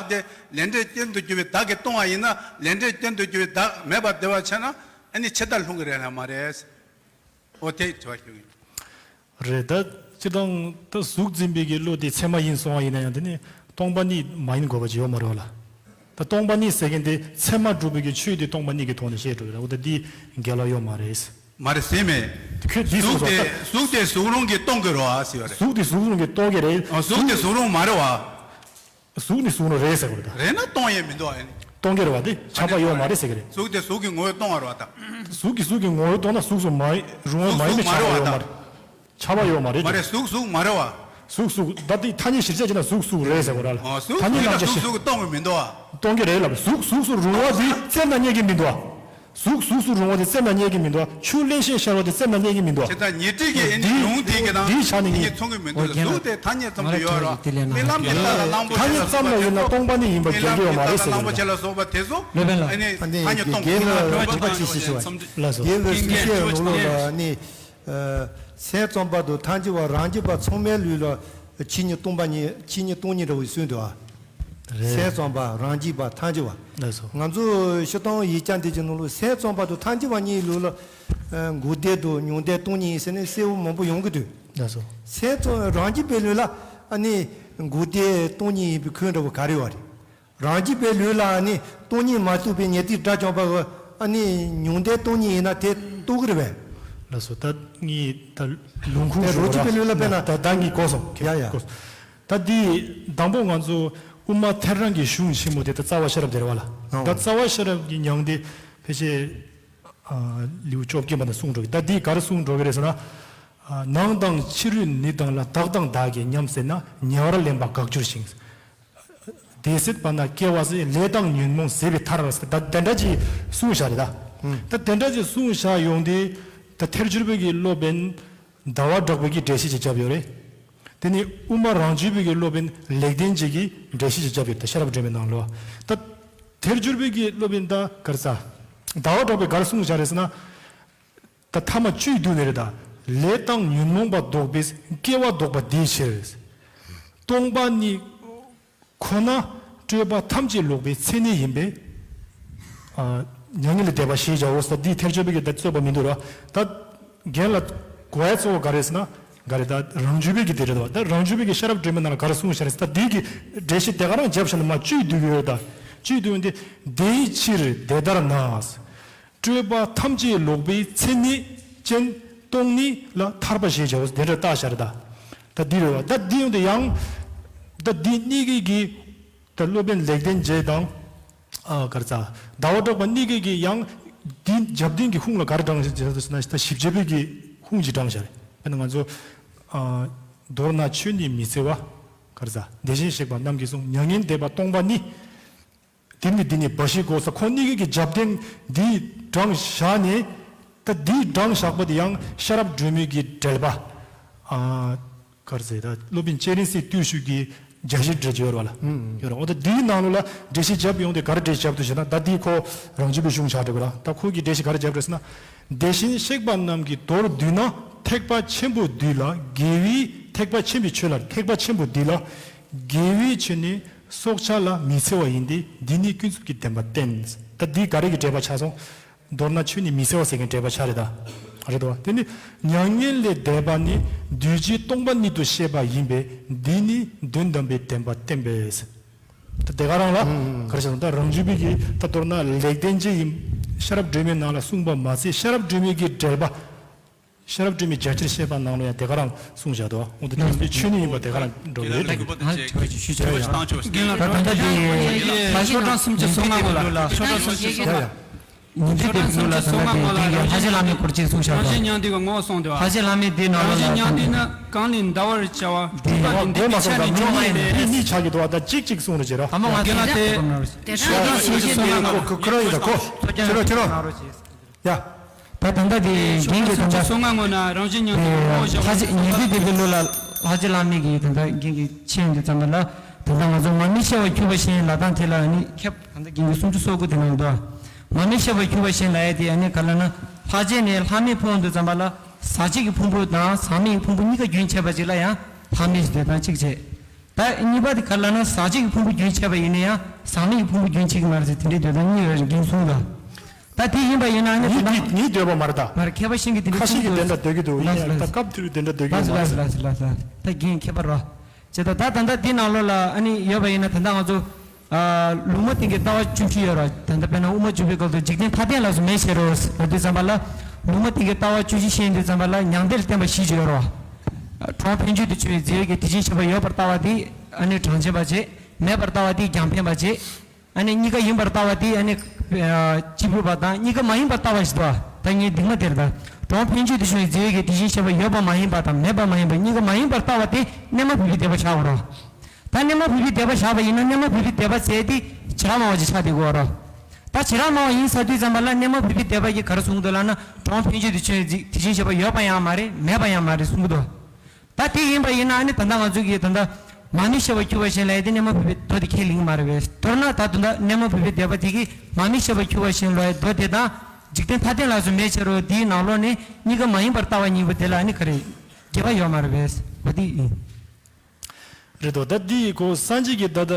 དེ། ལས་འབྲས་གཏན་དུ་གྱུར་པའི་བདག་གིས་སྟོང་བ་ཡིན་ན། ལས་འབྲས་གཏན་དུ་གྱུར་པའི་བདག་མེད་པར་བདེ་བར་ཕྱེ་ན། ཨ་ནི་ཆད་མཐར་ལྷུང་གི་རེད་ལ་མ་རེད། ཨོ། དེ་དྲི་བ་ཞུ་གི་ཡིན། རེད། ད་སྤྱིར་བཏང་ད་གཟུགས་འཛིན་པའི་གི་བློ་དེ་ཚད་མ་ཡིན་སོང་བ་ཡིན་ན་ཡང་། དེ་ནི་སྟོང་པ་ཉིད་མ་ཡིན་དགོས་པ་ཅིག་ཡོད་མ་རེད་བ་ལ། ད་སྟོང་པ་ཉིད་ཟེར་མཁན་དེ་ཚད་མ་གྲུབ་པའི་གི་ཆོས་དེ་སྟོང་པ་ཉིད་ཀྱི་ཐོག་ནས་བཤད་འགྲོ་གི་རེད། འོ། ད་འདི་འགལ་བ་ཡོད་མ་རེད། མ་རེད་ཟེར་མེད། ཁྱོད་འདི་གཟུགས་སོང་དེ་ཙང་། གཟུགས་དེ་གཟུགས་རུང་གིས་སྟོང་གི་རེད་བ་ཟེར་བ་རེད། གཟུགས་དེ་གཟུགས་རུང་གིས་སྟོང་གི་རེད། ཨ། གཟུགས་དེ་གཟུགས་རུང་མ་རེད་བ། གཟུགས་ནི་གཟུགས་རུང་རེད་ཟེར་བ་རེད་ད། རེད་ན་སྟོང་ཡས་མི་འདུག་ཨ་ནི། སྟོང་གི་རེད་བ། དེ་ཆགས་པ་ཡོད་མ་རེད་ཟེར་གི་རེད། གཟུགས་དེ་གཟུགས་ཀྱི་ངོ་བོས་སྟོང་བ་རེད་བ་ད། གཟུགས་ཀྱིས་གཟུགས་ཀྱི་ངོ་བོས་སྟོང་ན་གཟུགས་སུ་མ་རུང་བ་མ་ཡིན་པའི་ཆགས་པ་ཡོད་མ་རེད། ཆགས་པ་ཡོད་མ་རེད། མ་རེད། གཟུགས་གཟུགས་མ་རེད་བ། གཟུགས་གཟུགས་ད་དེ་ཐ་སྙད་གཞིར་བྱས་བྱས་ན་གཟུགས་གཟུགས་རེད་ཟེར་བ་ར་ལ། ཨོ། གཟུགས་ཐ་སྙད་གཟུགས་ཡིན་ན་རྣམ་གཞག་གཟུགས་གཞི་གཟུགས་ཀྱིས་སྟོང་གི་མི་འདུག་བ། སྟོང་གི་རེད་ལབ། གཟུགས་གཟུགས་སུ་རུང་བ་དེ་རྩེ་ན་རྙེད་ཀྱི་མི་འདུག་བ། གཟུགས་གཟུགས་སུ་རུང་བ་དེ་རྩེ་ན་རྙེད་ཀྱི་མི་འདུག་བ། ཆུ་བརླན་ཞིང་གཤེར་བ་དེ་རྩེ་ན་རྙེད་ཀྱི་མི་འདུག་བ། བྱས་ཙང་ཉི་ཁྲི་གི་ཨེ་ནི་འདི་ལུང་དེ་གི་ནང་འདི་ཆ་ནས་ངས་མཚུངས་ཀྱི་མི་འདུག་ལ། གཟུགས་དེ་ཐ་སྙད་ཙམ་དུ་ཡོད་རོགས། རྨི་ལམ་གྱི་རྟ་དང་གླང་པོ་ཆེ་ལ་སོགས་པ་དེ་ཚོ། ཐ་སྙད་ཙམ་ལ་ཡོད་ན་སྟོང་པ་ནི་ཡིན་པ་འགལ་གྱི་ཡོད་མ་རེད་ཟེར་གྱི་འདུག་བ། ཨེ་ནི་ཐ་སྙད་སྟོང་། ལགས་སོ། རྒན་ལགས་འགྲེལ་པ་ཅིག་ཞུས་ཤིག་བྱས། ལགས་སོ། རྒན་ལགས་སུ་བཤད་ཡོང་ལུགས་ལ་ནི། ཨ། སེམས་ཙམ་པ་དང་ཐལ་འགྱུར་བ་རང་རྒྱུད་པ་ཚང་མའི་ལུགས་ལ་ཆོས་ཉིད་སྟོང་པ་ཉིད། ཆོས་ཉིད་སྟོང་ཉིད་འདྲ་བོ་ཞིག་གསུངས་འདུག་བ། རེད། སེམས་ཙམ་པ་རང་རྒྱུད་པ་ཐལ་འགྱུར་བ། ལགས་སོ། ང་ཚོ་སྤྱིར་བཏང་ཡིག་ཆ་འདི་གི་ནང་ལ་སེམས་ཙམ་པ་དང་ཐལ་འགྱུར་བ་གཉིས་ལུགས་ལ། ཨ། འགོག་བདེན་དང་མྱང་འདས་སྟོང་ཉིད་ཟེར་ནས་གསལ་བོ་མང་པོ་ཡོང་གི་འདུག། ལགས་སོ། སེམས་ཙམ་རང་རྒྱུད་པའི་ལུགས་ལ་ཨ་ནི་འགོག་བདེན་སྟོང་ཉིད་ཡིན་པའི་ཁུངས་འདྲ་བོ་ག་རེ་ཡོད་རེད། རང་རྒྱུད་པའི་ལུགས་ལ་ནི་སྟོང་ཉིད་མ་རྟོགས་པའི་ཉན་ཐོས་དགྲ་བཅོམ་པ་གིས་ཨ་ནི་མྱང་འདས་སྟོང་ཉིད་ཡིན་ན་དེ་རྟོགས་ཀྱི་རེད་པས། ལགས་སོ། ད་ངས་ད་ལུང་ཁུངས་དེ་ཞུ་རོ་ཅི་ར། པེ་ལུ་ལ་པེ་ན། ད་ད་ངས་གོ་སོང་། ཡ་ཡ། གོ་སོང་། ད་འདི་དང་པོ་ང་ཚོ་དབུ་མ་ཐལ་རང་གི་གཞུང་ཆེན་མོ་དེ་ད་རྩ་བ་ཤེས་རབ་སྡེ་ར་བ་ལ། ཨོ། ད་རྩ་བ་ཤེས་རབ་ཀྱི་ཉང་དེ་ཕལ་ཆེར་ཨ་ལེའུ་བཅོ་བརྒྱད་པ་ན་གསུངས་འགྲོ་གི། ད་འདི་ག་རེ་གསུངས་འགྲོ་གི་རེད་ཟེར་ན། ཨ་ནང་དང་ཕྱི་རོལ་ནི་དང་ལ། བདག་དང་བདག་གི་མཉམ་བསྲེས་ན། ཉེ་བར་ལེན་པ་དགག་གྱུར་ཞིང་། དེ་སྲིད་པ་ན་སྐྱེ་བ་ཟད། ལས་དང་ཉོན་མོངས་ཟད་པའི་མཐར། ད་དེ་འདྲ་ཅིག་གསུངས་བཞག་རེད་ད། ད་དེ་འདྲ་ཅིག་གསུངས་བཞག་ཡོང་དུས་ད་ཐལ་འགྱུར་བའི་གི་སློབ་དཔོན་ཟླ་བ་གྲགས་པའི་གི་འགྲེལ་བཤད་ཅིག་བརྒྱབ་ཡོད་རེད། དེ་ནས་དབུ་མ་རང་རྒྱུད་པའི་གི་སློབ་དཔོན་ལེགས་ལྡན་འབྱེད་ཀྱི་འགྲེལ་བཤད་ཅིག་བརྒྱབ་ཡོད་ད། ཤེས་རབ་སྒྲོན་མེའི་ནང་ལོ། ད་ཐལ་འགྱུར་བའི་གི་སློབ་དཔོན་ད་ག་རེ་ཟ། ཟླ་བ་གྲགས་པས་ག་རེ་གསུངས་བཞག་རེད་ཟེར་ན། ད་ཐ་མ་བཅུད་བསྡུས་ནས་རེད་ད། ལས་དང་ཉོན་མོངས་པ་ལྡོག་པའི་སྐྱེ་བ་ལྡོག་པ་དེའི་ཕྱིར། སྟོང་པ་ཉིད་ཁོ་ན་སྤྲོས་པ་ཐམས་ཅད་ལོག་པའི་མཚན་ཉིད་ཡིན་པས། ཨ་མྱ་ངན་ལས་འདས་པ་ཞེས་བྱའོ། ད་འདི་ཐལ་འགྱུར་བའི་གི་ད་རྩོད་པ་མི་འདུག་ར། ད་རྒན་ལགས་གོ་ཡ་གཙོ་བོ་ག་རེ་ཟེར་ན། ག་རེ་ད་རང་རྒྱུད་པའི་གི་དེ་རེད་དོ། ད་རང་རྒྱུད་པའི་གི་ཤེས་རབ་སྒྲོན་མེ་ནང་ལ་ག་རེ་གསུངས་བཞག་རེད་ཟེར། ད་འདི་གི་འགྲེལ་བཤད་དེ་ག་རང་བརྒྱབ་བཞག་ན་མ་བཅུད་བསྡུས་གི་ཡོད་ད། བཅུད་བསྡུས་འདི་དེའི་ཕྱིར་དེ་ལྟར་ན། སྤྲོས་པ་ཐམས་ཅད་ལོག་པའི་མཚན་ཉིད་ཅན་སྟོང་ཉིད་ལ་ཐར་པ་ཞེས་བྱའོ། དེ་འདྲ་བཏགས་བཞག་རེད་ད། ད་འདི་རེད་བ། ད་འདི་ཡོང་དུས་ཡང་ད་འདི་གཉིས་ཀའི་གི་ད་སློབ་དཔོན་ལེགས་ལྡན་འབྱེད་དང་། ཨ་ག་རེ་ཟ། ཟླ་བ་གྲགས་པ་གཉིས་ཀའི་གི་ཡང་འདི་རྒྱབ་རྟེན་གྱི་ཁུངས་ལ་ག་རེ་དྲངས་བཞག་ཟེར་ན། ད་ཞིབ་དཔྱད་པའི་གི་ཁུངས་ཀྱིས་དྲངས་བཞག་རེད། དཔེར་ན་ང་ཚོ་ཨ་མདོར་ན་ཆོས་ནི་མི་འཚེ་བ། ག་རེ་ཟ། དེ་བཞིན་གཤེགས་པ་རྣམས་ཀྱིས་གསུངས། མྱ་ངན་འདས་པ་སྟོང་པ་ཉིད། དེ་ནི་འདི་ནི་འབའ་ཞིག་གོ་ས། ཁོང་གཉིས་ཀྱི་གི་རྒྱབ་རྟེན་འདི་དྲངས་བཞག་ནས། ད་འདི་དྲངས་བཞག་པ་དེ་ཡང་ཤེས་རབ་སྒྲོན་མེ་གི་འགྲེལ་པ། ཨ་ག་རེ་ཟེར། ད་སློབ་དཔོན་སྤྱན་རས་གཟིགས་བརྟུལ་ཞུགས་ཀྱི་རྒྱ་ཆེར་འགྲེལ་བྱེད་ཡོད་རེད་བ་ལ། ཡོད་རེད། འོ་ད་འདིའི་ནང་ལོགས་ལ་འགྲེལ་བཤད་བརྒྱབ་ཡོང་དུས་ག་རེ་འགྲེལ་བཤད་བརྒྱབ་འདུག་ཟེར་ན། ད་འདི་ཁོ་རང་རྒྱུད་པའི་གཞུང་ཆགས་འགྲོ་གི་ར། ད་ཁོ་གི་འགྲེལ་བཤད་ག་རེ་བརྒྱབ་རེད་ཟེར་ན། དེ་བཞིན་གཤེགས་པ་རྣམས་ཀྱིས་མདོར་བསྡུས་ན། ཐེག་པ་ཆེན་པོ་འདི་ལ་དགེ་བའི། ཐེག་པ་ཆེན་པོའི་ཆོས་ལ། ཐེག་པ་ཆེན་པོ་འདི་ལ་དགེ་བའི་ཆོས་ནི་སྲོག་ཆགས་ལ་མི་འཚེ་བ་ཡིན་ཏེ། འདི་ནི་ཀུན་རྫོབ་ཀྱི་བདེན་པ་བསྟན། ད་འདི་ག་རེ་གི་འགྲེལ་པ་ཆགས་སོང་། མདོར་ན་ཆོས་ནི་མི་འཚེ་བ་ཟེར་མཁན་འགྲེལ་པ་ཆགས་རེད་ད། རེད་དོ། དེ་ནི་མྱ་ངན་ལས་འདས་པ་ནི་འདུས་བྱས་སྟོང་པ་ཉིད་དུ་ཤེས་པ་ཡིན་པས། འདི་ནི་དོན་དམ་པའི་བདེན་པ་བསྟན་པས། ད་དེ་ག་རང་ལ་ག་རེ་བྱས་སོང་། ད་རང་རྒྱུད་པའི་གི་ད་མདོར་ན་ལེགས་ལྡན་འབྱེད་ཡིན། ཤེས་རབ་སྒྲོན་མེའི་ནང་ལ་གསུངས་པ་མ་ཚད། ཤེས་རབ་སྒྲོན་མེ་གི་འགྲེལ་པ། ཤེས་རབ་སྒྲོན་མེ་རྒྱ་ཆེར་བཤད་པ་ནང་ལ་ཡང་དེ་ག་རང་གསུངས་བཞག་འདུག་འོ་དེ་དེ་ཆོས་ཉིད་ཡིན་པ་དེ་ག་རང་འགྲོ་གི་རེད་དེ། ད་ད་ལྟ་དེ་ཤོག་གྲངས་སུམ་ཅུ་སོ་ལྔ་ངོ་ལ། ཤོག་གྲངས་སུམ་ཅུ་སོ་ལྔ། ཉིན་དེ་དེ་ལོ་ལ་ད་ལྟ་དེ་དེ་ག་ལྷ་རྗེ་བླ་མའི་སྐོར་གཅིག་གསུངས་བཞག་འདུག་ལྷ་རྗེ་བླ་མའི་དེ་ནང་ལོགས་ལ་ད་ལྟ་དེ་ག་ལྷ་རྗེ་བླ་མའི་དེ་ནང་ལོགས་ལ་ད་ལྟ་གང་ལས་འདའ་བར་བྱ་བ་སྒྲུབ་པ་དེ་འདི་ཕྱིར་ཆ་ནས་འགྲོ་བ་ཡིན་ནས། གཉིས་ཆགས་ཀྱི་འདུག་ད་གཅིག་གཅིག་གསུངས་རེད་ཅེས་ར། ད་མ་ང་ཚོ་དེ་ལ་དེ་ཤོག་གྲངས་སུམ་ཅུ་སོ་ལྔ་ངོ་ལ། ཁོ་ཁོ་རང་ཡིན་ད་ཁོ། ཁྱེད་རང་ཁྱེད་རང་། ཡ། ད་ད་ལྟ་དེ་རྒན་གྱིས་ད་ལྟ་སོ་ལྔ་ངོ་ན་རང་བཞིན་ཉམས་ལེན་ལྷ་རྗེ་ཉིན་དེ་དེ་ལོ་ལ་ལྷ་རྗེ་བླ་མའི་གི་ད་ལྟ་རྒན་གྱིས་ཆེན་དུ་ཙམ་པ་ལ། ད་ལྟ་ང་ཚོ་མར་མེ་ཤེས་པར་གྱུར་པ་བཞིན་ལབ་སྟངས་དེ་ལ་ནི་ཁྱབ། ད་ལྟ་རྒན་གྱིས་སུམ་ཅུ་སོ་དགུ་དེ་ནང་དུ། མར་མེ་ཤེས་པར་གྱུར་པ་བཞིན་ལབ་ཡ་དེ་ཨ་ནི་ག་ལ་ན། ལྷ་རྗེ་ནས་ལྷ་མི་ཕུང་དུ་ཙམ་པ་ལ་ཟག་བཅས་ཀྱི་ཕུང་པོ་དང་ཟག་མེད་ཀྱི་ཕུང་པོ་གཉིས་ཀ་རྒྱུན་ཆད་པ་ཅིག་ལ་ཡང་ལྷ་མི་ཞེས་དེ་དང་གཅིག་བྱས། ད་གཉིས་པ་དེ་ག་ལ་ན་ཟག་བཅས་ཀྱི་ཕུང་པོ་རྒྱུན་ཆད་པ་ཡིན་ན་ཡང་ཟག་མེད་ཀྱི་ཕུང་པོ་རྒྱུན་ཆད་ཀྱི་མ་རེད་ཟེར་དེ་འདྲའི་འདོད་སྟངས་གཉིས་ཡོད་རེད་རྒན་གསུངས་ལ། ད་དེ་ཡིན་པ་ཡིན་ན་ཨ་ནི་ད་ལྟ་ངའི་འདོད་པ་མ་རེད་ད། མ་རེད་མཁས་པ་གཞན་གྱིས་དེ་འདྲ་ཁ་ཤས་ཀྱིས་དེ་འདྲ་འདོད་ཀྱི་འདུག་ཡིན་ཡང་ད་སྐབས་དེར་དེ་འདྲ་འདོད་ཀྱི་ཡོད་མ་རེད། ལགས་ལགས་ལགས་ལགས་ལགས། ད་རྒན་མཁས་པ་རོ། ཇི་ལྟར་ད་ད་ལྟ་འདི་ནང་ལོགས་ལ་ཨ་ནི་ཡོད་པ་ཡིན་ན་ད་ལྟ་ང་ཚོ་ཨ་ལུང་མ་བསྟན་གྱི་ལྟ་བ་བཅུ་བཞི་ཡོད་རེད། ད་ལྟ་དཔེར་ན་དབུ་མ་འཇུག་པའི་སྐབས་སུ་འཇིག་རྟེན་མཐའ་རྟེན་ལ་སོགས་མེད་ཟེར་རོ་ལབ་དུས་ཙམ་པ་ལ་ལུང་མ་བསྟན་གྱི་ལྟ་བ་བཅུ་བཞི་བཤད་དུས་ཙམ་པ་ལ་མྱང་འདས་ལ་བརྟེན་པ་བཞི་ཡོད་རེད་བ། གྲོང་དཔོན་བརྒྱུད་དུ་བྱོན་པའི་རྫི་བོ་གིས་དེ་བཞིན་གཤེགས་པ་ཡོད་པར་ལྟ་བ་དེ་ཨ་ནི་གྲངས་ཅན་པ་བྱས། མེད་པར་ལྟ་བ་དེ་རྒྱང་འཕེན་པ་བྱས། ཨ་ནི་གཉིས་ཀ་ཡིན་པར་ལྟ་བ་དེ་ཨ་ནི་ཨ་གཅིག་པུ་པ་དང་གཉིས་ཀ་མ་ཡིན་པར་ལྟ་བ་ཞིག་འདུག་ད་ངས་འདི་མ་དེར་ད་གྲོང་དཔོན་བརྒྱུད་དུ་བྱོན་པའི་རྫི་བོ་གིས་དེ་བཞིན་གཤེགས་པ་ཡོད་པ་མ་ཡིན་པ་དང་མེད་པ་མ་ཡིན་པ་གཉིས་ཀ་མ་ཡིན་པར་ལྟ་བ་དེ་གནས་མ་བུ་པའི་སྡེ་པ་བཞག་པ་རེད། ད་གནས་མ་བུ་པའི་སྡེ་པ་བཞག་པ་ཡིན་ན་གནས་མ་བུ་པའི་སྡེ་པ་ཟེར་དེ་བྱེ་བྲག་སྨྲ་བ་ཅིག་ཆགས་བསྡད་ཀྱི་ཡོད་རེད། ད་བྱེ་བྲག་སྨྲ་བ་ཡིན་ཟེར་དུས་ཙམ་པ་ལ་གནས་མ་བུ་པའི་སྡེ་པ་གིས་ག་རེ་གསུངས་འདུག་ལབ་ན། གྲོང་དཔོན་བརྒྱུད་དུ་བྱོན་པའི་རྫི་དེ་བཞིན་གཤེགས་པ་ཡོད་པ་ཡང་མ་རེད་མེད་པ་ཡང་མ་རེད་གསུང་གི་འདུག་ད་དེ་ཡིན་པ་ཡིན་ན་ཨ་ནི་ད་ལྟ་ང་ཚོ་གིས་ད་ལྟ་མར་མེ་ཤེས་པར་གྱུར་པ་བཞིན་ལབ་ཡ་དེ་གནས་མ་བུ་པའི་མདོ་དེ་ཁས་ལེན་གྱི་མ་རེད་པས། མདོར་ན་ད་དུང་ད་གནས་མ་བུ་པའི་སྡེ་པ་དེ་གིས་མར་མེ་ཤེས་པར་གྱུར་པ་བཞིན་ལབ་ཡ་མདོ་དེ་དང་འཇིག་རྟེན་མཐའ་རྟེན་ལ་སོགས་མེད་ཕྱིར་རོ། དེའི་ནང་ལོགས་ནས་གཉིས་ཀ་མ་ཡིན་པར་ལྟ་བ་གཉིས་པོ་དེ་ལ་ཨ་ནི་ག་རེ་འགལ་བ་ཡོད་མ་རེད་པས། འོ་དེ་ཡིན། རེད་དོ། ད་འདི་ཁོ་སངས་རྒྱས་ཀྱིས་ད་ལྟ་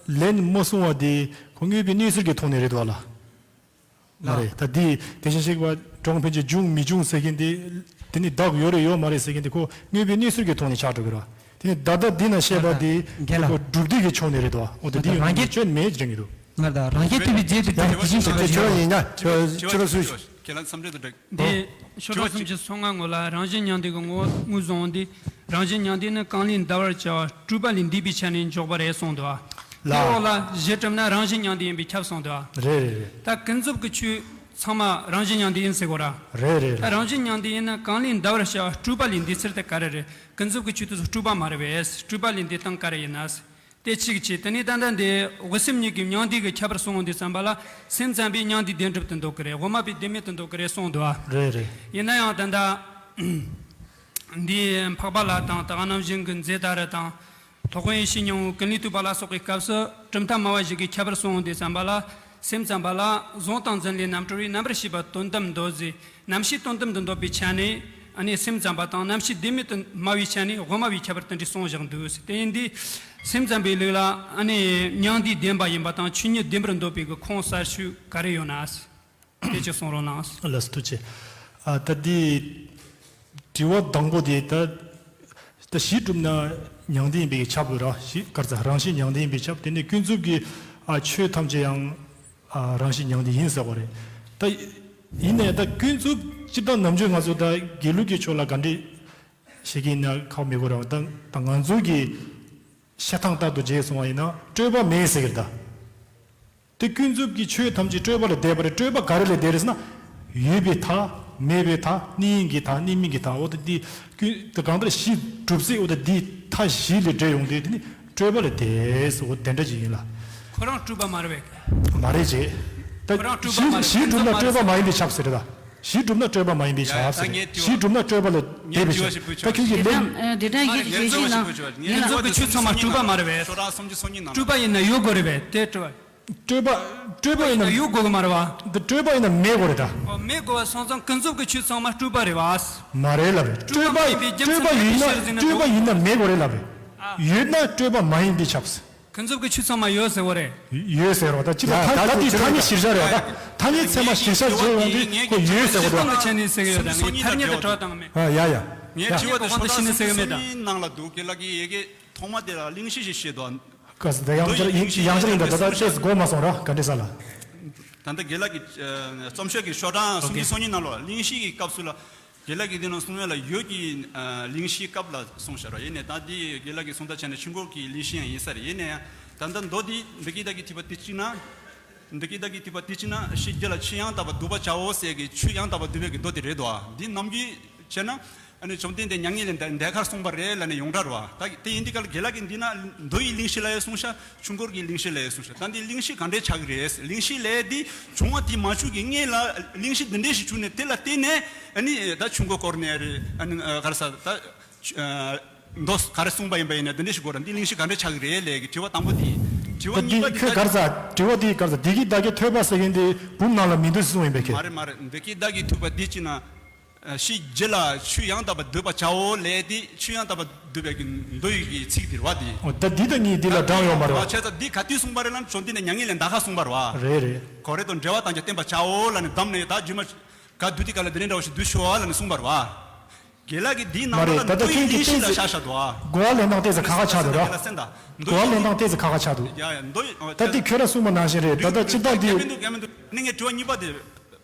ལན་མ་གསུང་བ་དེ་ཁོ་དངོས་པོའི་གནས་ཚུལ་གྱི་ཐོག་ནས་རེད་དོ་ལ། མ་རེད། ད་འདི་དེ་བཞིན་གཤེགས་པ་གྲོང་དཔོན་བརྒྱུད་འབྱུང་མི་འབྱུང་ཟེར་མཁན་དེ། དེ་ནི་བདག་ཡོད་རེད་ཡོད་མ་རེད་ཟེར་མཁན་དེ་ཁོ་དངོས་པོའི་གནས་ཚུལ་གྱི་ཐོག་ནས་ཆགས་འགྲོ་གི་རེད་བ། དེ་ནི་ད་ལྟ་འདི་ན་བཤད་པ་དེ་ད་ལྟ་ཁོ་སྒྲུབ་སྡེ་གི་ཕྱོགས་ནས་རེད་དོ། འོ་ད་འདི་ཡོད་ན་རང་རྒྱལ་སྐྱོན་མེད་དྲན་གྱི་འདུག་ང་ད་རང་བཞིན་ཐུབ་པའི་རྗེས་སུ་དེ་དེ་བཞིན་དུ་དེ་ཁྱོད་རང་ཡིན་ན་ཁྱོད་ཁྱོད་རང་སུ་ཞིག་ཁྱེད་རང་བསམ་གྲུབ་དང་འགྲིག་འདི་ཤོ་ལོ་སུམ་ཅུ་སོ་ལྔ་ངོ་ལ་རང་བཞིན་མྱང་འདས་ཀྱི་ངོ་བོ་དངོས་སུ་འོང་སྟེ། རང་བཞིན་མྱང་འདས་ནི་གང་ལས་འདའ་བར་བྱ་བ་སྤྲོས་པ་ལས་འདས་པའི་ཆ་ནས་འཇོག་པ་རེད་གསུངས་འདུག་ལ། དེའི་འོག་ལ་གཞི་གྲུབ་ན་རང་བཞིན་མྱང་འདས་ཡིན་པས་ཁྱབ་གསུངས་འདུག་རེད་རེད་རེད། ད་ཀུན་རྫོབ་ཀྱི་ཆོས་ཚང་མ་རང་བཞིན་མྱང་འདས་ཡིན་ཟེར་གོ་ར། རེད་རེད་ད་རེད། རང་བཞིན་མྱང་འདས་ཡིན་ན་གང་ལས་འདའ་བར་བྱ་བ་སྤྲོས་པ་ལས་འདས་ཚུལ་དེ་ག་རེ་རེད། ཀུན་རྫོབ་ཀྱི་ཆོས་དེ་ཚོ་སྤྲོས་པ་མ་རེད་པས། སྤྲོས་པ་ལས་འདས་སྟངས་ག་རེ་ཡིན་ན། དེ་གཅིག་བྱས། དེ་ནས་ད་ལྟ་འདི་འོད་གསལ་གཉིས་ཀྱི་མྱང་འདས་ཀྱི་ཁྱད་པར་གསུངས་འོང་དུས་ཙམ་པ་ལ། སེམས་ཙམ་པས་མྱང་འདས་བདེན་གྲུབ་ཏུ་འདོད་ཀྱི་རེད། དབུ་མ་པས་བདེན་མེད་དུ་འདོད་ཀྱི་རེད་གསུངས་འདུག་ཨ། རེད་རེད། ཡིན་ན་ཡང་ད་ལྟ་འདི་འཕགས་པ་ལྷ་དང་ད་ག་ནང་བཞིན་གྱི་མཛད་དར་དང་། སློབ་དཔོན་ཡེ་ཤེས་སྙིང་པོ་ཀུན་ལས་བཏུས་པ་ལ་སོགས་ཀྱི་སྐབས་སུ་གྲུབ་མཐའ་སྨྲ་བ་བཞི་གི་ཁྱད་པར་གསུངས་འོང་དུས་ཙམ་པ་ལ། སེམས་ཙམ་པ་ལ་གཟུང་དང་འཛིན་ལས་རྣམ་གྲོལ་བའི་རྣམ་པར་ཤེས་པ་དོན་དམ་མདོ་ཟེར། རྣམ་ཤེས་དོན་དམ་དུ་འདོད་པའི་ཆ་ནས་ཨ་ནི་སེམས་ཙམ་པ་དང་། རྣམ་ཤེས་བདེན་མེད་དུ་སྨྲ་བའི་ཆ་ནས་དབུ་མ་པའི་ཁྱད་པར་དེ་འདྲ་གསུངས་བཞག་འདུག་དེ་ཡིན་དུས་སེམས་ཙམ་པའི་ལུགས་ལ་ཨ་ནི་མྱང་འདས་བདེན་པ་ཡིན་པ་དང་ཆོས་ཉིད་བདེན་པར་འདོད་པའི་གི་ཁུངས་གསར་ཤོས་ག་རེ་ཡོད་ན། དེ་ཅིག་གསུང་རོགས་གནང་། ལགས་སོ་ཐུགས་རྗེ་ཆེ། ཨ་ད་འདི་དྲི་བ་དང་པོ་དེ་ད་ད་གཞི་གྲུབ་ན་མྱང་འདས་ཡིན་པའི་ཁྱབ་ར་གཞི་གར་ཚ་རང་བཞིན་མྱང་འདས་ཡིན་པའི་ཁྱབ། དེ་ནས་ཀུན་རྫོབ་ཀྱི་ཨ་ཆོས་ཐམས་ཅད་ཡང་། ཨ་རང་བཞིན་མྱང་འདས་ཡིན་ཟེར་བ་རེད། ད་ཡིན་ནའི་ད་ཀུན་རྫོབ་སྤྱིར་བཏང་ནམ་རྒྱུན་ང་ཚོ་ད་དགེ་ལུགས་ཀྱི་ཕྱོགས་ལ་ག་འདྲས་བཤད་ཀྱི་ཡིན་ན་ཁག་མི་དགོས་ར། ད་ད་ང་ཚོ་གི་བཤད་སྟངས་ལྟར་དུ་བྱས་སོང་བ་ཡིན་ན་སྤྲོས་པ་མེད་ཟེར་གི་རེད་ད། དེ་ཀུན་རྫོབ་ཀྱི་ཆོས་ཐམས་ཅད་སྤྲོས་པ་ལས་འདས་པ་རེད། སྤྲོས་པ་ག་རེ་ལས་འདས་རེད་ཟེར་ན། ཡོད་པའི་མཐའ། མེད་པའི་མཐའ། གནས་ཡིན་གྱི་མཐའ། གནས་མིན་གྱི་མཐའ། འོ་ད་འདི་ཀུན་ད་གང་ལྟར་གཞི་གྲུབ་ཚེ་འོ་ད་འདི་མཐའ་བཞི་ལས་འདྲེས་ཡོང་དུས་དེ་ནི། སྤྲོས་པ་ལས་འདས་སོ་དེ་འདྲ་ཅིག་ཡིན་ལ། ཁོ་རང་སྤྲོས་པ་མ་རེད་པས། མ་རེད་ཅེས། ད་ཁོ་རང་སྤྲོས་པ་མ་རེད། གཞི་གཞི་གྲུབ་ན་སྤྲོས་པ་མ་ཡིན་པས་ཁྱབ་ཟེར་ད། གཞི་གྲུབ་ན་སྤྲོས་པ་མ་ཡིན་པས་ཁྱབ་ཟེར། ཡ་ཡ་ད་ངས་དྲི་བ། གཞི་གྲུབ་ན་སྤྲོས་པ་ལས་འདས་པས་ཁྱབ། ད་ཁྱོད་ཀྱིས་ལན། དེ་དང་དེ་དང་ཡིད་ཀྱི་ཉེར་ཞེན་ཞིག་ནང་ཉེར་ལེན་ཚོགས་ཀྱི་ཆོས་ཚང་མ་སྤྲོས་པ་མ་རེད་པས། ཤོག་གྲངས་སུམ་ཅུ་སོ་གཉིས་ནང་ལ། སྤྲོས་པ་ཡིན་ན་ཡོད་དགོས་རེད་པས་དེ་སྤྲོས་པ། སྤྲོས་པ། སྤྲོས་པ་ཡིན་ན། ཡོད་དགོས་ཀྱི་མ་རེད་བ། འདི་སྤྲོས་པ་ཡིན་ན་མེད་དགོས་རེད་ད། ཨོ་མེད་དགོས་པ་སོང་ཙང་ཀུན་རྫོབ་ཀྱི་ཆོས་ཚང་མ་སྤྲོས་པ་རེད་བ། མ་རེད་ལབ་རེད། སྤྲོས་པ་སྤྲོས་པ་ཡིན་ན་སྤྲོས་པ་ཡིན་ན་མེད་དགོས་རེད་ལབ་རེད། ཡོད་ན་སྤྲོས་པ་མ་ཡིན་པས་ཁྱབ། ཀུན་རྫོབ་ཀྱི་ཆོས་ཚང་མ་ཡོད་ཟེར་བ་རེད། ཡོད་ཟེར་བ་ད་ཅི་ད་ད་དེ་ཐ་སྙད་གཞིར་བཞག་རེད་བ་ད། ཐ་སྙད་ཚད་མ་གཞིར་བཞག་བྱས་ཡོང་དུས་ཁོ་ཡོད་ཟེར་བ་ད། ཐ་སྙད་ཚད་མ་གཞིར་བཞག་བྱས་ནས་ཟེར་གི་ཡོད་ད། ངས་ཐ་སྙད་དེ་གྲོགས་དང་མེད། ཨ་ཡ་ཡ། ངས་དྲི་བ་དེ་ཤོག་གྲངས་སུམ་ཅུ་སོ་གཉིས་ནང་ལ་འདུག་དགེ་ལགས་ཀྱིས་ཡ་གི་ཐོག་མ་དེ་ལ་གླེང་གཞི་ཞིག་བཤད་འདུག་ག་ས་ད་ཡང་བསྐྱར་ཡང་བསྐྱར་ཡིན་ད་ད་ལྟ་ཏོག་ཙམ་གོ་མ་སོང་ར་ག་འདྲས་ས་ལ། ད་ལྟ་དགེ་ལགས་ཀྱི་རྩོམ་ཤོག་གི་ཤོག་གྲངས་སུམ་ཅུ་སོ་གཉིས་ནང་ལ་གླེང་གཞི་གི་སྐབས་སུ་ལ་དགེ་ལགས་ཀྱིས་འདི་ནང་གསུང་ཡ་ལ་ཡོད་ཀྱི་གླེང་གཞིའི་སྐབས་ལ་གསུངས་བཞག་ར། ཡིན་ནའི་ད་འདི་དགེ་ལགས་ཀྱིས་གསུང་ད་བྱས་ནས་ཆོས་འཁོར་གྱི་གླེང་གཞི་ཡང་ཡིན་ས་རེད། ཡིན་ནའི་ད་ལྟ་མདོ་འདི་འདི་སྐད་བདག་གིས་ཐོས་པ་དེ་གཅིག་ན། འདི་སྐད་བདག་གིས་ཐོས་པ་དེ་གཅིག་ན་ཕྱིའི་རྒྱུད་ལ་ཆོས་ཡང་དག་པར་འདོད་པར་བྱའོ་ཟེར་གྱི་ཆོས་ཡང་དག་པར་འདོད་པའི་གི་མདོ་དེ་རེད་དོ། འདི་ནམ་རྒྱུན་བྱས་ན། ཨ་ནི་བཅོམ་ལྡན་འདས་མྱ་ངན་ལས་འདས་འདས་ཁར་གསུངས་པ་རེད་ལབ་ནས་ཡོངས་གྲགས་རེད་བ། ད་དེ་ཡིན་དུས་ག་ལ་དགེ་ལགས་ཀྱིས་འདི་ན་མདོ་ཡི་གླེང་གཞི་ལ་ཡང་གསུངས་ཤག་ཆོས་འཁོར་གྱི་གླེང་གཞི་ལ་ཡང་གསུངས་ཤག་ད་འདི་གླེང་གཞི་ག་འདྲས་ཆགས་ཀྱི་རེད། གླེང་གཞི་ལས་འདི་བྱུང་བ་དེ་མ་བྱུང་གི་སྔོན་ལ་གླེང་གཞི་འདི་འདྲས་ཞིག་བྱུང་ནས་དེ་ལ་བརྟེན་ནས་ཨ་ནི་ད་ཆོས་འཁོར་བསྐོར་ནས་རེད། ཨ་ནི་ག་རེ་ཟ་ད་མདོ་ག་རེ་གསུངས་པ་ཡིན་པ་ཡིན་ན་འདི་འདྲས་ཞིག་དགོས་ར། འདི་གླེང་གཞི་ག་འདྲས་ཆགས་ཀྱི་རེད་ལས་ཀྱི་དྲི་བ་དང་པོ་དེ་ཡིན། དྲི་བ་ད་འདི་གཉིས་པ་དེ་ཁྱོད་ག་རེ་ཟ་དྲི་བ་དེ་ག་རེ་ཟ་འདི་སྐད་བདག་གིས་ཐོས་པ་ཟེར་མཁན་དེ་བུམ་ནང་ལ་མི་འདུག་གསུངས་ཡིན་པས་ཁྱེད། མ་རེད་མ་རེད། འདི་སྐད་བདག་གིས་ཐོས་པ་འདི་ཅི་ན། ཕྱིའི་རྒྱུད་ལ་ཆོས་ཡང་དག་པར་འདོད་པར་བྱའོ་ལས་དེ་ཆོས་ཡང་དག་པར་འདོད་པའི་གི་མདོ་ཡི་གི་ཚིག་དེ་རེད་བ་དེ། འོ་ད་འདི་དང་གཉིས་འདི་ལ་འབྲང་ཡོད་མ་རེད་བ། བྱས་ཙང་འདི་ག་དུས་གསུངས་པ་རེད་ལབ་ན་བཅོམ་ལྡན་འདས་མྱ་ངན་ལས་འདའ་ཁ་གསུངས་པ་རེད་བ། རེད་རེད། གོ་རེ་དང་འབྲེལ་བ་དང་བཅས་བསྟན་པར་བྱའོ་ལབ་ནས་བསྡམས་ནས་ད་རྗེས་མ་ག་དུས་དེ་ག་ལ་འདི་ནས་འདྲ་བ་ཞིག་འདུག་ཤོག་ལབ་ནས་གསུངས་པ་རེད་བ། དགེ་ལགས་ཀྱིས་འདིའི་ནང་ལ་མདོ་ཡི་གླེང་གཞི་ལ་བཞག་བཞག་འདུག་བ། གོ་བ་ལེན་སྟངས་ཏོག་ཙམ་ཁག་ཁག་ཆགས་འདུག་ར། གོ་བ་ལེན་སྟངས་ཏོག་ཙམ་ཁག་ཁག་ཆགས་འདུག་ཡ་ཡ་མདོ་ཡི་ད་འདི་ཁྱོད་ར་གསུངས་པ་ནང་བཞིན་རེད། ད་ལྟ་སྤྱིར་བཏང་འདི། ངས་དྲི་བ་གཉིས་པ་དེ་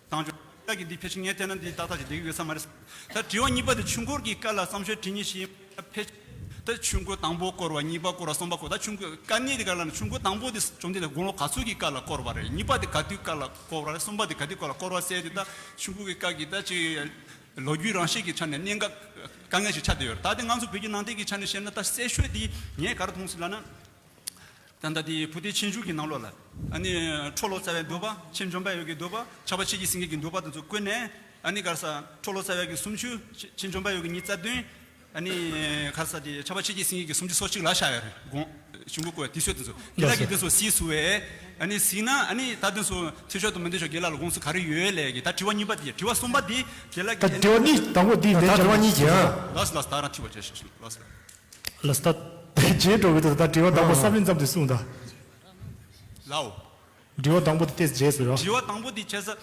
བཏང་ཆོག་དགེ་ལགས་ཀྱིས་འདི་ཕལ་ཆེར་ངས་བལྟས་ན་འདི་ཏག་ཏག་ཅིག་འགྲིག་གི་ཡོད་ས་མ་རེད། ད་དྲི་བ་གཉིས་པ་དེ་ཆོས་འཁོར་གྱི་སྐབས་ལ་བསམ་ཤོད་དྲི་ཉིན་ཞིག་ཕལ་ཆེར་ད་ཆོས་འཁོར་དང་པོ་བསྐོར་བ་གཉིས་པ་བསྐོར་བ་གསུམ་པ་བསྐོར་ད་ཆོས་འཁོར་དཀའ་གནད་དེ་ག་ལ་ན་ཆོས་འཁོར་དང་པོ་དེ་བཅོམ་ལྡན་འདས་དགུང་ལོ་ག་ཚོད་ཀྱི་སྐབས་ལ་བསྐོར་བ་རེད། གཉིས་པ་དེ་ག་དུས་སྐབས་ལ་བསྐོར་བ་རེད། གསུམ་པ་དེ་ག་དུས་སྐབས་ལ་བསྐོར་བ་ཟེར་དེ་ད་ཆོས་འཁོར་གྱི་སྐབས་ཀྱི་ད་ཅིག་ལོ་རྒྱུས་རང་བཞིན་གྱི་ཆ་ནས་གནད་འགག་དཀའ་ངལ་ཞིག་ཆགས་བསྡད་ཡོད་རེད། ད་དེ་ང་ཚོ་བོད་བརྒྱུད་ནང་བསྟན་གྱི་ཆ་ནས་བཤད་ན་ད་གསལ་ཤོས་དེ་ངས་ག་རེ་མཐོང་སྲིད་ལབ་ན། ད་ལྟ་དེ་བུ་སྟོན་ཆོས་འབྱུང་གི་ནང་ལོགས་ལ་ཨ་ནི་ཁྲོ་བོ་རྩ་བའི་འདུལ་བ། མཁྱེན་བརྩེ་འཇམ་དཔལ་དབྱངས་ཀྱི་འདུལ་བ། ཕྱྭ་པ་ཆོས་ཀྱི་སེང་གེ་གི་འདུལ་བ་དེ་ཚོ་བཀོད་ནས་ཨ་ནི་ག་རེ་ཟ་ཁྲོ་བོ་རྩ་བའི་གི་སུམ་ཅུ། མཁྱེན་བརྩེ་འཇམ་དཔལ་དབྱངས་ཀྱི་ཉི་ཤུ་རྩ་བདུན། ཨ་ནི་ག་རེ་ཟ་དེ་ཕྱྭ་པ་ཆོས་ཀྱི་སེང་གེ་གི་སུམ་ཅུ་སོ་གཅིག་ལ་བཞག་ཡོད་རེད། དགོངས་གཞུང་གི་བཀོད་དེ་ཚོ་དེ་ཚོ་དེ་ལ་གི་དེ་ཚོ་གཟིགས་སུ་བས། ཨ་ནི་གཟིགས་ན་ཨ་ནི་ད་དེ་ཚོ་འཐུས་ཤོར་དང་མི་འཐུས་ཤོར་དགེ་ལགས་ལ་དགོངས་ཚུལ་ག་རེ་ཡོད་ལས་གི་ད་དྲི་བ་གཉིས་པ་དེ། དྲི་བ་གསུམ་པ་དེ་དེ་ལ་གི་ད་དྲི་བ་གཉིས་དང་པོ་དེ་ལན་ད་དྲི་བ་གཉིས་ཀྱི་ཨ། ལགས་སོ་ལགས་སོ། ད་རང་འཐུས་པ་བྱས་ཤིག་ལགས་སོ། ལགས་སོ། ད་རྗེས་འགྲོ་གི་འདུག་ད་དྲི་བ་དང་པོ་ཨ་ས་བོན་ཙམ་དེ་གསུངས་ད། ལའོ། དྲི་བ་དང་པོ་དེ་ཏོག་ཙམ་རྗེས་སུ་རོ། དྲི་བ་དང་པོ་དེ་བྱས་ས།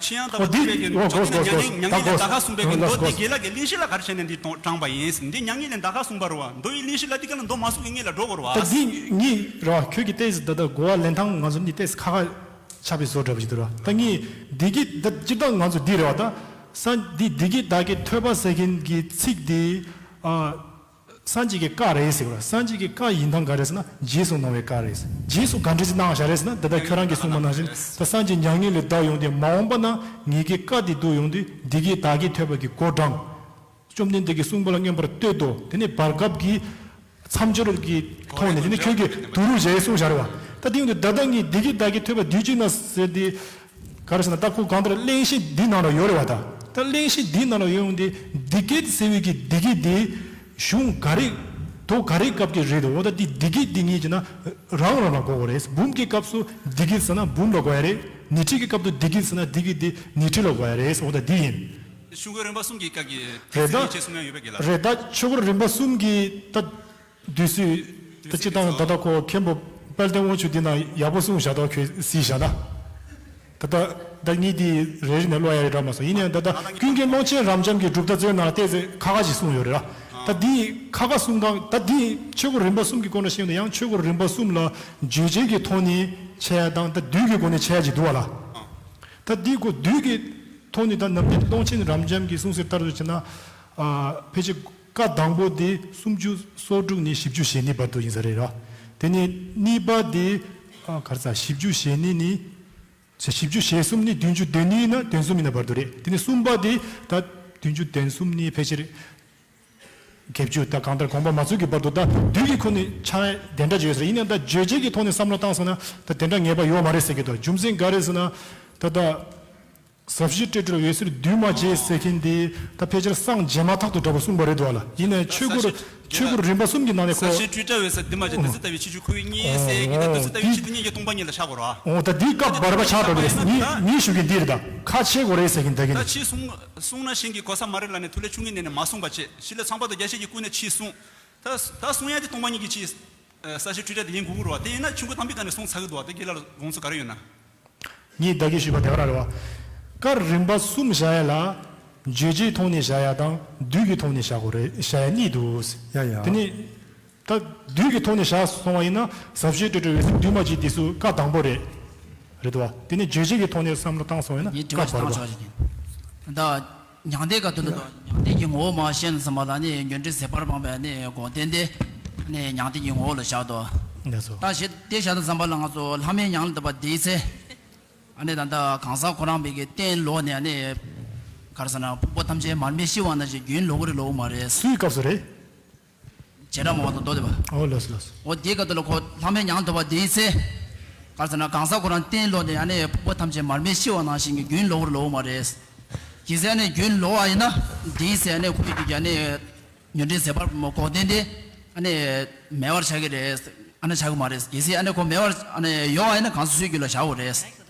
ཆེ་ཡང་དག་པ་འདི་པའི་གི་ཨོ་གོ་གོ་གོ་མྱ་ངན་མྱ་ངན་ལས་ད་ག་གསུངས་པའི་གི་མདོ་འདི་དགེ་ལགས་ཀྱི་གླེང་གཞི་ལ་ག་རེ་བྱས་ནས་འདི་དྲངས་པ་ཡིན། འདི་མྱ་ངན་ལས་ད་ག་གསུངས་པ་རེད་བ། མདོ་ཡི་གླེང་གཞི་ལ་འདི་ག་ལ་མདོ་མ་གསུངས་གི་ངེད་ལ་འགྲོ་དགོས་རེད་བ། ད་འདི་ངེད་རེད་བ། ཁྱོད་ཀྱི་ཏེས་ད་ད་གོ་བ་ལེན་སྟངས་ང་ཚོ་འདི་ཏེས་ཁ་ཁ་ཆགས་པའི་བཟོ་འདྲ་པོ་ཞིག་འདུག་ར། ད་ངས་བདེ་སྐྱིད་ད་སྤྱིར་བཏང་ང་ཚོ་འདི་རེད་བ། ད་ས་འདི་བདེ་སྐྱིད་བདག་གིས་ཐོས་པ་ཟེར་མཁན་གྱི་ཚིག་འདི་ཨ། སངས་རྒྱས་ཀྱི་བཀའ་རེད་ཟེར་བ། སངས་རྒྱས་ཀྱི་བཀའ་ཡིན་སྟངས་ག་རེ་ཟེར་ན་རྗེས་སུ་གནང་བའི་བཀའ་རེད། རྗེས་སུ་ག་འདྲ་ཞིག་གནང་བཞག་རེད་ཟེར་ན་འདི་ལྟར་ཁྱོད་རང་གིས་གསུངས་པ་ནང་བཞིན་ད་སངས་རྒྱས་མྱ་ངན་ལས་འདའ་ཡོང་དུས་མ་འོངས་པ་ན་ངེད་ཀྱི་བཀའ་འདི་བསྡུ་ཡོང་དུས་འདི་གིས་བདག་གིས་ཐོས་པ་གི་གོ་དྲང་། བཅོམ་ལྡན་འདས་ཀྱིས་གསུངས་པ་ལ་མངོན་པར་བསྟོད་དོ། དེ་ནས་བར་སྐབས་ཀྱི་མཚམས་སྦྱོར་གྱི་ཐོག་ནས་དེ་ནས་ཁྱོད་ཀྱིས་བསྡུ་རུབ་བྱས་གསུངས་བཞག་རེད་བ། ད་དེ་ཡོང་དུས་ད་ལྟ་ངས་འདི་གིས་བདག་གིས་ཐོས་པ་དུས་གཅིག་ན་ཟེར་ཏེ། ག་རེ་ཟེར་ན་ད་ཁོ་གང་ལྟར་གླེང་གཞི་འདི་ནང་ལ་ཡོད་རེད་བ། ད་ད་གླེང་གཞི་འདི་ནང་ལ་ཡོད་ཡོང་དུས་འདི་སྐད་ཟེར་བའི་གི་འདི་སྐད་འདི་གཞུང་ག་རེ་དོ་ག་རེ་སྐབས་ཀྱི་རེད་དོ། འོ་ད་འདི་འདི་སྐད་འདི་ངེས་ཀྱི་ན་རང་རང་ལ་གོ་དགོས་རེད། འབུམ་གྱི་སྐབས་སུ་འདི་སྐད་ཟེར་ན་འབུམ་ལ་གོ་ཡ་རེད། ཉི་ཁྲི་གི་སྐབས་སུ་འདི་སྐད་ཟེར་ན་འདི་སྐད་འདི་ཉི་ཁྲི་ལ་གོ་ཡ་རེད། འོ་ད་འདི་ཡིན། ཆོས་འཁོར་རིམ་པ་གསུམ་གྱི་སྐབས་ཀྱི་རེད་ད། ཆེ་གསུང་ཡ་ཡོད་པའི་གི་ལ། རེད་ད། ཆོས་འཁོར་རིམ་པ་གསུམ་གྱི་ད། དུས་ཚོད་ད་སྤྱི་བཏང་ད་ལྟ་ཁོ་མཁན་པོ་དཔལ་ལྡན་དབང་ཕྱུག་འདི་ན་ཡག་པོ་གསུངས་བཞག་ད་ཁོས་གཟིགས་བཞག་ད། ད་ལྟ་ད་གཉིས་དེ་རེ་རེ་ནས་ཀློག་ཡ་རེད་འདྲ་མ་སོང་། ཡིན་ནའང་ད་ལྟ་ཀུན་མཁྱེན་ཀློང་ཆེན་རབ་འབྱམས་ཀྱི་གྲུབ་མཐའ་རྩོད་ནང་ལ་ཏོག་ཙམ་ཁ་ཁ་ཞིག་གསུངས་ཡོད་རེད་ར། ད་འདི་ཁ་ཁ་གསུང་སྟངས་ད་འདི་ཆོས་འཁོར་རིམ་པ་གསུམ་གྱི་སྐོར་ནས་བཤད་ཡོང་དུས་ཡང་ཆོས་འཁོར་རིམ་པ་གསུམ་ལ་བརྗོད་བྱའི་གི་ཐོག་ནས་འཆད་ཡ་དང་ད་བསྡུས་ཀྱི་སྒོ་ནས་འཆད་ཡ་ཅིག་འདུག་བ་ལ། ད་འདི་ཁོ་བསྡུས་ཀྱི་ཐོག་ནས་ད་ནམ་རྒྱུན་ཀློང་ཆེན་རབ་འབྱམས་ཀྱི་གསུང་ཟེར་ལྟར་དུ་བྱས་ན། ཨ་ཕལ་ཆེར་བཀའ་དང་པོ་དེ་སུམ་ཅུ་སོ་དྲུག་ནས་བཞི་བཅུ་ཞེ་གཉིས་བར་དུ་ཡིན་ས་རེད་ར། དེ་ནས་གཉིས་པ་དེ་ཨ་ག་རེ་ཟ་བཞི་བཅུ་ཞེ་གཉིས་ནས་བཞི་བཅུ་ཞེ་གསུམ་ནས་བདུན་ཅུ་དོན་གཉིས་ན་དོན་གསུམ་ཡིན་ན་བར་དུ་རེད། དེ་ནས་གསུམ་པ་དེ་ད་བདུན་ཅུ་དོན་གསུམ་ནས་ཕལ་ཆེར་བརྒྱད་ཅུ་ད་གང་ལྟར་དགོངས་པ་མ་ཚོམ་གྱི་བར་དུ་ད་བསྡུས་ཀྱི་ཁོ་ནས་ཆ་དེ་འདྲ་བརྗོད་ཟེར། ཡིན་ནའང་ད་བརྗོད་བྱའི་གི་ཐོག་ནས་བསམ་བློ་བཏང་སོང་ན་ད་དེ་འདྲ་ངེས་པ་ཡོད་མ་རེད་ཟེར་གྱི་འདུག་རྒྱུ་མཚན་ག་རེ་ཟེར་ན་ད་ད། ཟབ་ཞི་སྤྲོས་བྲལ་འོད་གསལ་འདུས་མ་བྱས་ཟེར་མཁན་དེ་ད་ཕལ་ཆེར་སངས་རྒྱས་མ་ཐག་ཏུ་འདྲ་པོ་གསུངས་པ་རེད་འདུག་བ་ལ། ཡིན་ནའི་ཆོས་སྐོར་ཆོས་སྐོར་རིམ་པ་གསུམ་གྱི་ནང་ནས་ཁོ། ཟབ་ཞི་སྤྲོས་བྲལ་འོད་གསལ་འདུས་མ་བྱས་འདི་ཚོ་ལྟ་བུའི་ཕྱི་ཆོས་ཁོ་བོའི་གཉིས་ཟེར་གྱི་ད་འདི་ཚོ་ལྟ་བུའི་ཕྱི་དུས་གཉིས་ཀྱི་སྟོང་པ་ཉིད་ལ་ཆགས་དགོས་ར། འོ་ད་འདི་སྐབས་བར་པ་ཆགས་འགྲོ་གི་རེད། ངས་ངས་ཞུ་གི་འདི་རེད། ད་ཁ་ཕྱེ་དགོས་རེད་ཟེར་གྱི་འདི་གི་ད་ནི། ཕྱི་གསུང་གསུང་ན་ཤིང་གི་གོ་ས་མ་རེད་ལ་ནི་ཐུ་ལེ་ཆུང་ངེ་ནས་ནས་མ་གསུངས་པ་བྱས་ཕྱི་ལ་ཚངས་པ་དང་རྒྱལ་སྲས་ཀྱི་སྐུ་ནས་ཕྱི་གསུང་། ད་ད་གསུང་ཡ་དེ་སྟོང་པ་ཉིད་ཀྱི་ཕྱི། ཨ་ཟབ་ཞི་སྤྲོས་བྲལ་དེ་ཡིན་དགོས་ཀྱི་རེད་བ། དེ་ཡིན་ན་ཆུང་ཀུ་དམ་པའི་སྒང་ནས་གསུང་ཚར་གི་འདུག་བ། དེ་རྒན་ལགས་ལ་དགོངས་ཚུལ་ག་རེ་ཡོད་ན། ངས་བདག་གིས་ཞུས་པ་དེ་ག་རང་རེད་བ། བཀའ་རིམ་པ་གསུམ་བཞག་ཡ་ལ། བརྗོད་བྱའི་ཐོག་ནས་བཞག་ཡ་དང་བསྡུས་ཀྱི་ཐོག་ནས་བཞག་དགོས་རེད། བཞག་ཡ་གཉིས་འདུག་ཡ་ཡ། དེ་ནི། ད་བསྡུས་ཀྱི་ཐོག་ནས་བཞག་སོང་བ་ཡིན་ན་ཟབ་ཞི་སྤྲོས་བྲལ་འོད་གསལ་འདུས་མ་བྱས་དེ་ཚོ་བཀའ་དང་པོ་རེད། རེད་བ། དེ་ནི་བརྗོད་བྱའི་གི་ཐོག་ནས་བསམ་བློ་བཏང་སོང་བ་ཡིན་ན་ངས་དྲི་བ་བཀའ་ཞིག་བར་བཏང་པ། ཆོག་ཅིག་ཡིན། ད། མྱང་འདས་སྐབས་དེ་ལ་མྱང་འདས་ཀྱི་ངོ་བོ་མ་ཤེས་ན་བསམ་པ་ལ་ནི་ཉོན་སྒྲིབ་ཟད་པར་སྤངས་པའི་ནི་འགོག་བདེན་དེ་ནི་མྱང་འདས་ཀྱི་ངོ་བོ་ལ་བཞག་དོ། ལགས་སོ། ད་ཞེས་དེ་བཞག་དུས་ཙམ་པ་ལ་ང་ཚོ་ལྷ་མིའི་མྱང་འདས་པ་འདིའི་ཚེ། ཨ་ནི་ད་ལྟ་གང་ཟག་ཁོ་རང་པའི་གི་རྟེན་ལོག་ནས་ཨ་ནི། ག་རེ་ཟེར་ན་ཕུང་པོ་ཐམས་ཅད་མར་མེ་ཤི་བ་ནང་བཞིན་རྒྱུན་ལོག་གི་རེད་ལོག་མ་རེད། སུའི་སྐབས་སུ་རེད། བྱེ་བྲག་སྨྲ་བ་དང་མདོ་སྡེ་པ། ཨོ་ལགས་སོ་ལགས་སོ། འོ་དེའི་སྐབས་དེ་ལ་ཁོ་ལྷ་མིའི་མྱང་འདས་པ་འདིའི་ཚེ། ག་རེ་ཟེར་ན་གང་ཟག་ཁོ་རང་རྟེན་ལོག་ནས་ཨ་ནི་ཕུང་པོ་ཐམས་ཅད་མར་མེ་ཤི་བ་ནང་བཞིན་གྱི་རྒྱུན་ལོག་གི་རེད་ལོག་མ་རེད། གལ་སྲིད་ཨ་ནི་རྒྱུན་ལོག་པ་ཡིན་ན་འདིའི་ཚེ་ཨ་ནི་ཁོ་ཡི་རྒྱུད་ཀྱི་ཨ་ནི། ཉོན་སྒྲིབ་ཟད་པར་སྤངས་པའི་འགོག་བདེན་དེ་ཨ་ནི་མེད་པར་ཆགས་ཀྱི་རེད། ཨ་ནི་ཆགས་ཀྱི་མ་རེད། གལ་སྲིད་ཨ་ནི་ཁོ་མེད་པར་ཨ་ནི་ཡོད་པ་ཡིན་ན་གང་ཟག་སུའི་རྒྱུད་ལ་བཞག་དགོས་རེད།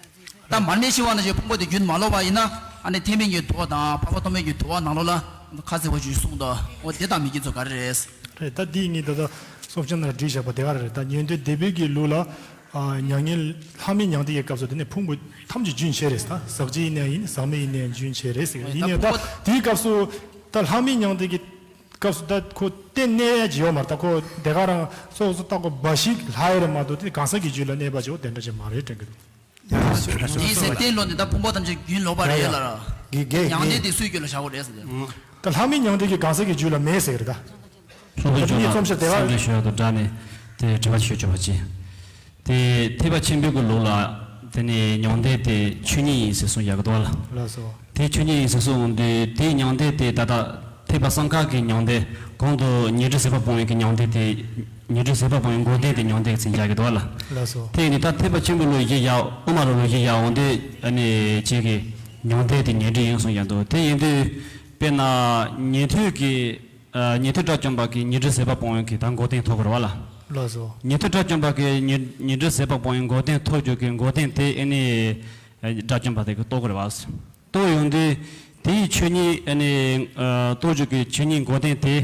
ད་མར་མེ་ཤི་བ་ནང་བཞིན་ཕུང་པོ་དེ་རྒྱུན་མ་ལོག་པ་ཡིན་ན་ཨ་ནི་ཐེག་དམན་གྱི་དུ་བ་དང་འཕགས་པ་སྟོང་པའི་གི་དུ་བ་ནང་ལོགས་ལ་ཁ་གསལ་པོ་ཞིག་གསུངས་འདུག་འོ་དེ་དང་མི་འགལ་ཚུལ་ག་རེ་རེད། རེད། ད་འདི་ངས་ད་ལྟ་སློབ་ཆེན་ནང་བྲིས་བཞག་པ་དེ་ག་རེ་རེད། ད་ཉན་ཐོས་སྡེ་པའི་གི་ལུགས་ལ་ཨ་མྱ་ངན་ལྷ་མིའི་མྱང་འདས་ཀྱི་སྐབས་སུ་དེ་ནས་ཕུང་པོ་ཐམས་ཅད་རྒྱུན་ཆད་རེད། ད་ཟག་བཅས་ཡིན་ནའང་ཡིན། ཟག་མེད་ཡིན་ནའང་རྒྱུན་ཆད་རེད་ཟེར། ཡིན་ནའང་ད་དེའི་སྐབས་སུ་ད་ལྷ་མིའི་མྱང་འདས་ཀྱི་སྐབས་སུ་ད་ཁོ་རྟེན་གནས་ཡ་ཅིག་ཡོད་མ་རེད། ད་ཁོ་དེ་ག་རང་སོ་སོ་ལྟ་བུ་འབའ་ཞིག་ལྷག་ཡ་རེད་མ་གཏོགས་དེ་གང་ཟག་གི་རྒྱུད་ལ་གནས་པ་ཅིག་འོ་དེ་འདྲ་ཅིག་མ་རེད་དྲན་གི་འདུག་དེའི་ཚེ་རྟེན་ལོག་ནས་ད་ཕུང་པོ་ཐམས་ཅད་རྒྱུན་ལོག་པ་རེད་ལ་ར། དགེ་དགེ་མྱང་འདས་དེ་སུའི་རྒྱུད་ལ་བཞག་དགོས་རེད་ཟེར་ཏེ། ད་ལྷ་མིའི་མྱང་འདས་ཀྱི་གང་ཟག་གི་རྒྱུད་ལ་མེད་ཟེར་གི་རེད་ད། སློབ་དཔོན་ད་མི་ཚོམས་ཤིག་དེ་ག་གསུང་གི་ཞུ་ཡག་ཏུ་བསྒྲགས་ནས་དེ་དྲི་བ་ཞུ་ཆོག་པ་ཅིག་དེ་ཐེག་པ་ཆེན་པོའི་གི་ལུགས་ལ་དེ་ནས་མྱང་འདས་དེ་ཆོས་ཉིད་ཡིན་ཟེར་གསུངས་ཡག་གི་འདུག་ལ། ལགས་སོ། དེ་ཆོས་ཉིད་ཡིན་ཟེར་གསུངས་འོང་དུས་དེའི་མྱང་འདས་དེ་ད་ལྟ་ཐེག་པ་གསང་སྔགས་ཀྱི་མྱང་འདས་གོང་དུ་ཉོན་སྒྲིབ་ཟད་པར་སྤངས་པའི་གི་མྱང་འདས་དེ་ཉོན་སྒྲིབ་ཟད་པར་སྤངས་པའི་འགོག་བདེན་དེ་མྱང་འདས་ཀྱི་མཚན་རྒྱག་གི་འདུག་ལ། ལགས་སོ། དེ་ནི་ད་ཐེག་པ་ཆེན་པོའི་ལུགས་ཡིན་ཡག་དབུ་མ་ལ་ལུགས་ཡིན་ཡག་འོང་དུས་ཨ་ནི་ཅིག་གི་མྱང་འདས་དེ་ཉོན་སྒྲིབ་ཡིན་གསུངས་ཡག་འདུག་དེ་ཡིན་དུས་དཔེར་ན་ཉན་ཐོས་ཀྱི་ཨ་ཉན་ཐོས་དགྲ་བཅོམ་པ་གིས་ཉོན་སྒྲིབ་ཟད་པར་སྤངས་པའི་གི་ད་འགོག་བདེན་ཐོབ་དགོས་རེད་བ་ལ། ལགས་སོ། ཉན་ཐོས་དགྲ་བཅོམ་པ་གིས་ཉོན་ཉོན་སྒྲིབ་ཟད་པར་སྤངས་པའི་འགོག་བདེན་ཐོབ་རྒྱུ་གི་འགོག་བདེན་དེ་ཨ་ནི་དགྲ་བཅོམ་པ་དེ་གིས་རྟོགས་དགོས་རེད་བ། རྟོགས་ཡོང་དུས་དེའི་ཆོས་ཉིད་ཨ་ནི་ཨ་རྟོགས་རྒྱུ་གི་ཆོས་ཉིད་འགོག་བདེན་དེ་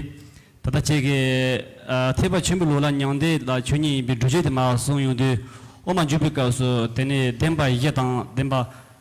ད་ལྟ་ཁྱེད་ཀྱིས་ཨ་ཐེག་པ་ཆེན་པོའི་ལུགས་ལ་མྱང་འདས་ལ་ཆོས་ཉིད་ཡིན་པའི་སྒྲུབ་བྱེད་དེ་མར་གསུངས་ཡོང་དུས་དབུ་མ་འཇུག་པའི་སྐབས་སུ་དེ་ནི་བདེན་པ་བཞི་དང་བདེན་པ་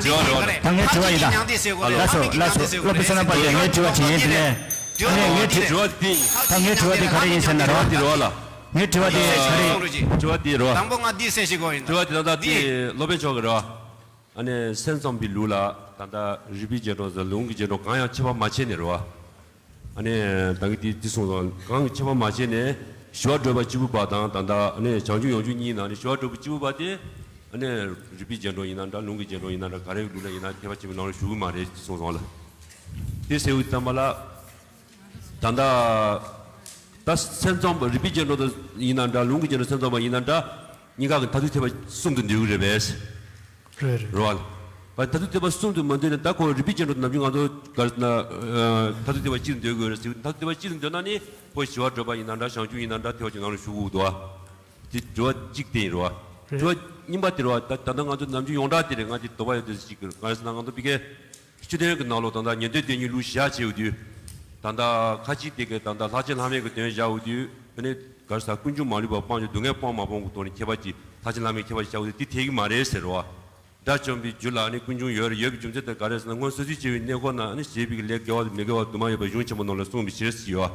མྱང་འདས་ཟེར་དགོས་རེད། ད་ངའི་དྲི་བ་ཡིན་ད། ལགས་སོ་ལགས་སོ། སློབ་དཔོན་བསོད་ནམས་དཔལ་ལྡན། ངའི་དྲི་བ་དྲིས་ཡིན་དེ་ནས། ཨ་ནི་ངའི་དྲི་དྲི་བ་དེ། ད་ངའི་དྲི་བ་དེ་ག་རེ་ཡིན་ཟེར་ན་རོ། དྲི་བ་དེ་རོ་ལ། ངའི་དྲི་བ་དེ་ག་རེ་ཡིན། དྲི་བ་དེ་རོ། དང་པོ་ང་འདི་གསན་ཞིག་གོ་ཡིན། དྲི་བ་དེ་ད་ལྟ་དེ་སློབ་དཔོན་མཆོག་གི་རོ། ཨ་ནི་སེམས་ཙམ་པའི་ལུགས་ལ་ད་ལྟ་རིགས་པའི་རྗེས་འགྲོ་དང་ལུང་གི་རྗེས་འགྲོ་གང་ཡང་ཁྱད་པར་མ་ཕྱེ་ནས་རོ། ཨ་ནི་ད་གིན་དེ་དེ་གསུངས་སོང་། གང་གི་ཁྱད་པར་མ་ཕྱེ་ནས་ཞི་བ་སྒྲོལ་མ་སྐྱེས་བུ་པ་དང་ད་ལྟ་ཨ་ནི་བྱང་ཆུབ་ཡོངས་གཅོད་གཉིས་ནང་ནས་ཞི་བ་སྒྲོལ་མ་སྐྱེས་བུ་པ་དེ་ཨ་ནི་རིགས་པའི་རྗེས་འགྲོ་ཡིན་ན་འདྲ་ལུང་གི་རྗེས་འགྲོ་ཡིན་ན་འདྲ་ག་རེ་ལུགས་ལ་ཡིན་ན་ཁྱད་པར་ཕྱེ་བའི་ནང་ལ་ཞུགས་ཀྱི་མ་རེད་ཅེས་གསུངས་སོང་ལ། དེ་ཟེར་བའི་ཙམ་པ་ལ་ད་ལྟ་ད་སེམས་ཙམ་པ་རིགས་པའི་རྗེས་འགྲོ་དང་ཡིན་ན་འདྲ་ལུང་གི་རྗེས་འགྲོ་སེམས་ཙམ་པ་ཡིན་ན་འདྲ་གཉིས་ཀ་གི་མཐར་ཐུག་ཐེག་པ་གསུམ་དུ་འདུས་ཀྱི་རེད་པས། རེད་རེད། རེད་བ། མཐར་ཐུག་ཐེག་པ་གསུམ་དུ་མ་འདོད་ནས། ད་ཁོ་རིག་པའི་སྐྱེ་འགྲོ་ནམ་རྒྱུན་ང་ཚོ་ག་རེ་ཟེར་ན། ཨ། མཐར་ཐུག་ཐེག་པ་སྤྱིར་འདོད་དགོས་རེད་ཟེར། མཐར་ཐུག་ཐེག་པ་སྤྱིར་འདོད་ན་ནི་ཁོ་ཞི་བ་གྲགས་པ་ཡིན་ན་འདྲ། བྱང་ཆུབ་ཡིན་ན་འདྲ། ཐེག་པ་ཆེན་ནང་ལ་ཞུགས་དགོས་འདུག་བ། དེ་དྲི་བ་གཅིག་དེ་ཡིན་རེད་བ། རེད། དྲི་བ་གཉིས་པ་དེ་རེད་བ། ད་ད་ལྟ་ང་ཚོ་ནམ་རྒྱུན་ཡོངས་གྲགས་དེ་རེད། ང་དེ་དོགས་པ་ཡོད་དེ་ཅིག་ག་རེ་ཟེར་ན། ང་ཚོ་ཕ་གིའི་སྤྱི་དོན་གྱི་ནང་ལོགས་ད་ལྟ་ཉན་ཐོས་སྡེ་གཉིས་ལུགས་བཞག་བྱས་ཡོད་དུས། ད་ལྟ་ཁ་ཅིག་དེ་གས་ད་ལྟ་ལྷ་ཆེན་ལྷ་མིན་གྱི་དོན་བཞག་ཡོད་དུས། དེ་ནས་ག་རེ་ཟེར། ཀུན་འབྱུང་མ་ལུས་པ་སྤང་བྱ་སྡུག་བསྔལ་སྤོང་མ་སྤོང་གི་ཐོག་ནས་ཁྱད་པར་གྱི་ལྷ་ཆེན་ལྷ་མིན་ཁྱད་པར་བཞག་ཡོད་དུས། དེ་འཐད་ཀྱི་མ་རེད་ཟེར་བ། དགྲ་བཅོམ་པའི་རྒྱུད་ལ་ནི་ཀུན་འབྱུང་ཡོད་རེད། ཡོད་པའི་རྒྱུ་མཚན་དེ་ག་རེ་ཟེར་ན། སྔོན་སོ་སོའི་སྐྱེ་བོའི་གནས་སྐབས་ན་ནི་བྱས་པའི་ལས་དགེ་བ་དང་མི་དགེ་བ་དུ་མ་ཡོད་པ་གཞུང་ཆེན་པོ་ནང་ལ་གསུངས་པའི་ཕྱིར་ཟེར་ཡོད།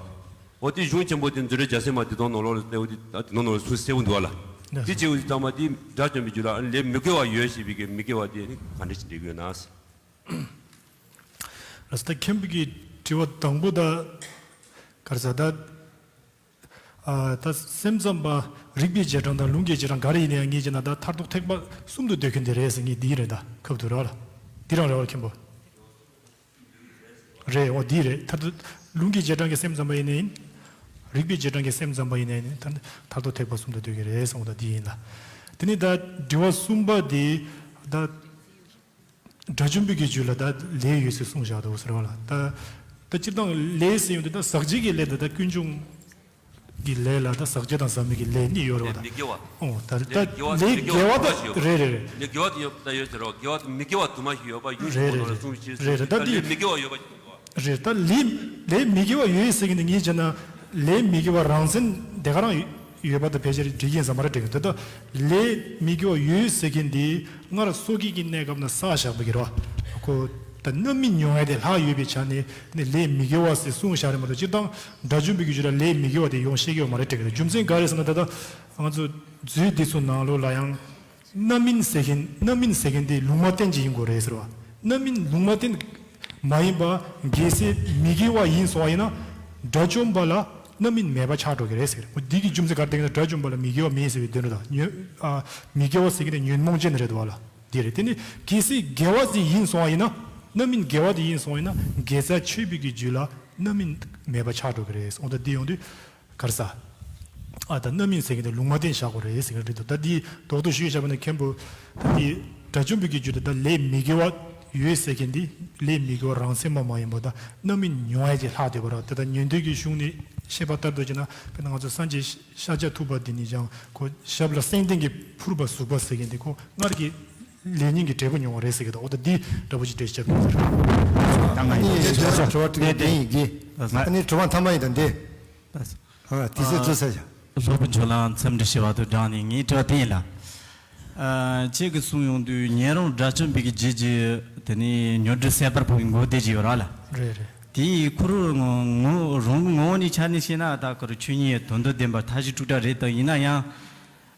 འོ་དེ་གཞུང་ཆེན་པོ་དེ་མཛོད་བྲལ་རྒྱལ་སྲས་མ་བདེ་སྟོང་ནང་ལོགས་ལ་གསལ་བོ་དེ། ད་དེ་ནང་ལོགས་ལ་གསུངས་གསལ་བོ་འདུག་བ་ལ། ནས་དེ་བྱས་ཡོད་དུས་ཙང་མ་དེ་དགྲ་བཅོམ་པའི་རྒྱུད་ལ་ལས་མི་དགེ་བ་ཡོད་ཅེས་པའི་གི་མི་དགེ་བ་དེ་ནི་ག་འདྲ་ཞིག་འགྲིག་གི་ཡོད་ན། ལགས་སོ། ད་མཁན་པོ་གི་དྲི་བ་དང་པོ་ད་ག་རེ་ཟེར། ད་ཨ། ད་སེམས་ཙམ་པ་རིགས་པའི་རྗེས་འབྲང་དང་ལུང་གི་རྗེས་འབྲང་ག་རེ་ཡིན་ན་ཡང་ངས་བྱས་ན་ད་མཐར་ཐུག་ཐེག་པ་གསུམ་དུ་འདོད་མཁན་དེ་རེད་ཟེར། ངས་འདི་རེད། ད་ཁབ་ཏུ་ར་ལ་འདི་རང་རེད་བ་མཁན་པོ། རེད། འོ་འདི་རེད། མཐར་ཐུག་ལུང་གི་རྗེས་འབྲང་གི་སེམས་ཙམ་པ་ཡིན་ན་ཡིན། རིགས་པའི་རྗེས་འབྲང་གི་སེམས་ཙམ་པ་ཡིན་ན་ཡིན། མཐར་མཐར་ཐུག་ཐེག་པ་གསུམ་དུ་འདོད་ཀྱི་རེད་གསུངས། ད་འདི་ཡིན་ལ། དེ་ནས་ད་དྲི་བ་གསུམ་པ་དེ་ད། དགྲ་བཅོམ་པའི་གི་རྒྱུད་ལ་ད་ལས་ཡོད་ཟེར་གསུངས་བཞག་འདུག་ཟེར་བ་ལ། ད་ད་སྤྱིར་བཏང་ལས་ཟེར་ཡོང་དུས་ད་ཟག་བཅས་ཀྱི་ལས་དང་ད་ཀུན་འབྱུང་གི་ལས་ལ་ད་ཟག་བཅས་དང་ཟག་མེད་ཀྱི་ལས་གཉིས་ཡོད་རེད་བ། ད་མི་དགེ་བ། ཨོ་ད་ད་ལས་དགེ་བ་ལས་དང་མི་དགེ་བ་དུ་མ་ཞིག་ཡོད་པ། རེད་རེད་རེད། ལས་དགེ་བ་དུ་ཡོད་ད་ཡོད་ཟེར་རོ། དགེ་བ་དུ་མི་དགེ་བ་དུ་མ་ཞིག་ཡོད་པ་གཞུང་ཆེན་པོ་ནང་ལ་གསུངས་པའི་ཕྱིར། རེད་རེད། ད་ལས་མི་དགེ་བ་ཡོད་པ་ཞིག་འདུག་བ། རེད། ད་ལས་ལས་མི་དགེ་བ་ཡོད་ཟེར་གྱི་འདུག་ངས་བྱས་ན་ལས་མི་དགེ་བ་རང་མཚན་དེ་ག་རང་ཡོད་པ་དང་ཕལ་ཆེར་འགྲིག་གི་ཡིན་ས་མ་རེད་དྲན་གྱི་འདུག་ད་ལས་མི་དགེ་བ་ཡོད་ཟེར་གྱི་འདི་སྔར་སོ་སྐྱེ་གི་གནས་སྐབས་ན་བསགས་བཞག་པ་གི་རེད་བ། ཁོ་ད་རྣམ་སྨིན་མྱོང་ཡ་དེ་ལྷག་ཡོད་པའི་ཆ་ནས་ནི་ལས་མི་དགེ་བ་ཟེར་གསུངས་བཞག་རེད་མ་གཏོགས། སྤྱིར་བཏང་དགྲ་བཅོམ་པའི་རྒྱུད་ལ་ལས་མི་དགེ་བ་དེ་ཡོང་ཤེས་ཀྱི་ཡོད་མ་རེད་དྲན་གྱི་འདུག་རྒྱུ་མཚན་ག་རེ་ཟེར་ན། ད་ལྟ་ང་ཚོ་མཛོད་འདི་ཚོ་ནང་ལོགས་ལ་ཡང་རྣམ་སྨིན་ཟེར་མཁན་རྣམ་སྨིན་ཟེར་མཁན་དེ་ལུང་མ་བསྟན་གྱི་ཡིན་དགོས་རེད་ཟེར་བ། རྣམ་སྨིན་ལུང་མ་བསྟན་མ་ཡིན་པ་གལ་སྲིད་མི་དགེ་བ་ཡིན་སོང་བ་ཡིན་ན་དགྲ་བཅོམ་པ་ལ་རྣམ་སྨིན་མེད་པ་ཆགས་འགྲོ་གི་རེད་ཟེར། འོ་འདི་གི་རྒྱུ་མཚན་ག་རེ་བསྟན་གྱི་ན། དགྲ་བཅོམ་པ་ལ་མི་དགེ་བ་མེད་ཟེར་བའི་དོན་རེད་ད། ཉོན་ཨ་མི་དགེ་བ་ཟེར་གྱི་དེ་ཉོན་མོངས་ཅན་རེད་འདུག་བ་ལ། འདི་རེད། དེ་ནི་གལ་སྲིད་དགེ་བ་ཟིག་ཡིན་སོང་བ་ཡིན་ན། རྣམ་སྨིན་དགེ་བ་དེ་ཡིན་སོང་བ་ཡིན་ན་དགེ་རྩ་ཆོས་པའི་གི་རྒྱུད་ལ་རྣམ་སྨིན་མེད་པ་ཆགས་འགྲོ་གི་རེད། འོ་ད་འདི་ཡོང་དུས། ག་རེ་ཟ། ཨ་ད་རྣམ་སྨིན་ཟེར་གྱི་དེ་ལུང་མ་བསྟན་བཞག་དགོས་རེད་ཟེར་གྱི་རེད་འདུག་ད་འདི་རྡོག་རྡོག་ཞུས་བཞག་པ་ན་མཁན་པོ། ད་འདི་དགྲ་བཅོམ་པའི་གི་རྒྱུད་དུ་ད་ལས་མི་དགེ་བ་ཡོད་ཟེར་མཁན་འདི་ལས་མི་དགེ་བ་རང་མཚན་མ་མ་ཡིན་པ་ད་རྣམ་སྨིན་མྱོང་ཡ་ཅིག་ལྷག་བསྡད་པ་རེད། དེ་ད་ཉན་ཐོས་ཀྱི་གཞུང་ནས་བཤད་པ་ལྟར་དུ་བྱས་ན། དཔེར་ན་ང་ཚོ་སངས་རྒྱས་ཤཱཀྱ་ཐུབ་པ་འདི་ནས་ཀྱང་ཁོ་ཞབས་ལ་སེང་ལྡེང་གི་ཕུར་པ་ཟུག་པ་ཟེར་མཁན་འདི་ཁོ་སྔར་གྱི་ལས་ཉོན་གྱི་འབྲས་བུ་མྱོང་བ་རེད་ཟེར་གྱི་འདུག་འོ་ད་འདི་འདྲ་པོ་ཅིག་འགྲེལ་བཤད་བྱ་དགོས་ཟེར། ད་ང་ཡིན་ཨ་ནི་དྲི་བ་དྲི་བ་དྲི་བ་དེ་ཡིན་གྱི། ཨ་ནི་དྲི་བ་མཐའ་མ་ཡིན་ད་འདི། ཨ་དེ་ཚོ་ཚོ་ས་ཡ། སློབ་དཔོན་ཁྱོད་ལ་འཚམས་འདྲི་ཞུ་བ་དང་སྦྲགས་ནས་ངའི་དྲི་བ་དེ་ཡིན་ལ། ཨ་ཁྱེད་ཀྱིས་གསུངས་ཡོང་དུས་ཉན་རང་དགྲ་བཅོམ་པའི་གི་རྒྱུད་ཀྱི་དེ་ནས་ཉོན་སྒྲིབ་སེལ་བར་ཕོག་པའི་མགོ་བདེ་ཅིག་ཡོད་ར་ལ། རེད་རེད། དེའི་ཁོ་རང་ངོ་རང་ངོ་བོ་ནས་ཆ་ནས་བཤད་ན་ད་ཁོ་རང་ཆོས་ཉིད་དོན་དམ་བདེན་པ་མཐའ་བཞི་དྲུག་སྒྲ་རེད་དང་། ཡིན་ན་ཡང་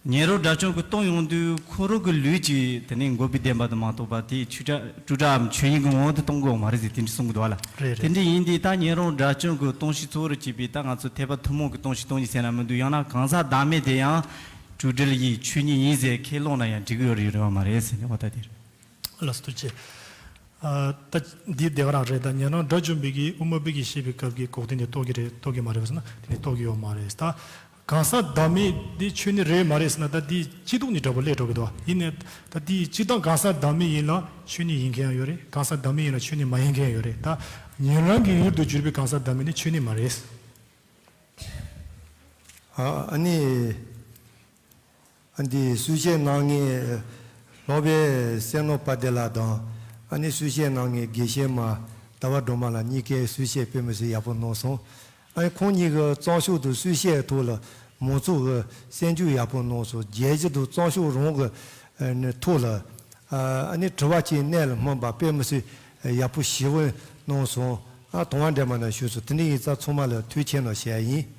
ཉན་རང་དགྲ་བཅོམ་གྱིས་སྟོང་ཡོང་དུས་ཁོ་རང་གི་ལུས་ཀྱིས་དེ་ནས་འགོག་པའི་བདེན་པ་དུ་མ་རྟོགས་པ་དེ་ཆོས་སྒྲ་དྲུག་སྒྲའམ་ཆོས་ཉིད་ཀྱི་ངོ་བོ་དུ་སྟོང་གི་ཡོད་མ་རེད་ཟེར་དེ་འདྲ་གསུང་གི་འདུག་བ་ལ། རེད་རེད། དེ་འདྲ་ཡིན་དུས་ད་ཉན་རང་དགྲ་བཅོམ་གྱིས་སྟོང་གཞི་གཙོ་བོར་བྱས་པའི་ད་ང་ཚོ་ཐེག་པ་ཐུན་མོང་གི་སྟོང་གཞི་སྟོང་ཉིད་ཟེར་ན་མི་འདུག་ཡང་ན་གང་ཟག་བདག་མེད་དེ་ཡང་དྲུག་སྒྲིལ་ཡིན་ཆོས་ཉིད་ཡིན་ཟེར་ཁས་ལོངས་ན་ཡང་འགྲིག་གི་ཡོད་རེད་རེད་བ་མ་རེད་ཟེར་ནས་འོ་ད་དེ་རེད། ལགས་སོ་ཐུགས་རྗེ། ཨ་ད་འདི་བདེ་བ་རང་རེད། ད་ཉན་རང་དགྲ་བཅོམ་པའི་གི་དབུ་མ་པའི་གི་བཤད་པའི་སྐབས་ཀྱི་འགོག་བདེན་དེ་རྟོགས་ཀྱི་རེད་རྟོགས་ཀྱི་མ་རེད་ཟེར་ན་དེ་ནི་རྟོགས་ཀྱི་ཡོད་མ་རེད། ད་གང་ཟག་བདག་མེད་འདི་ཆོས་ཉིད་རེད་མ་རེད་ཟེར་ན་ད་འདི་སྤྱི་ལྡོག་ནས་འདྲ་པོ་སླེབས་འགྲོ་གི་འདུག་ཡིན་ནའི་ད་འདི་སྤྱིར་བཏང་གང་ཟག་བདག་མེད་ཡིན་ལ་ཆོས་ཉིད་ཡིན་མཁན་ཡང་ཡོད་རེད། གང་ཟག་བདག་མེད་ཡིན་ལ་ཆོས་ཉིད་མ་ཡིན་མཁན་ཡང་ཡོད་རེད། ད་ཉན་རང་གི་ཡུལ་དུ་གྱུར་པའི་གང་ཟག་བདག་མེད་ནི་ཆོས་ཉིད་མ་རེད། ཨ་ཨ་ནི། འདི་གསུང་བཤད་གནང་མཁན་སློབ་དཔོན་བསོད་ནམས་དཔལ་ལྡན་ལགས་དང་ཨ་ནི་གསུང་བཤད་གནང་མཁན་དགེ་བཤེས་མ་ཟླ་བ་སྒྲོལ་མ་ལགས་གཉིས་ཀས་གསུང་བཤད་དཔེ་མི་སྲིད་ཡག་པོ་གནང་སོང་། ཨ་ནི་ཁོང་གཉིས་ཀྱི་གཙང་ཕྱོགས་དང་གསུང་བཤད་ཐོག་ལ་མང་ཚོགས་ཀྱི་སེམས་འགུལ་ཡག་པོ་གནང་སོང་། རྒྱལ་སྤྱི་དང་གཙང་ཕྱོགས་རང་གི་ཨ་ནི་ཐོག་ལ་ཨ་ནི་དྲི་བ་ཅིག་གནད་ལ་སྨིན་པ་དཔེ་མི་སྲིད་ཡག་པོ་ཞེ་པོ་གནང་སོང་། ཨ་དང་བ་འདྲེས་མ་ན་ཞུས་སོང་། དེ་འདྲ་ཡིན་ཙང་ཚང་མ་ལ་ཐུགས་རྗེ་ཆེ་གནང་ཞུ་ཡ་ཡིན།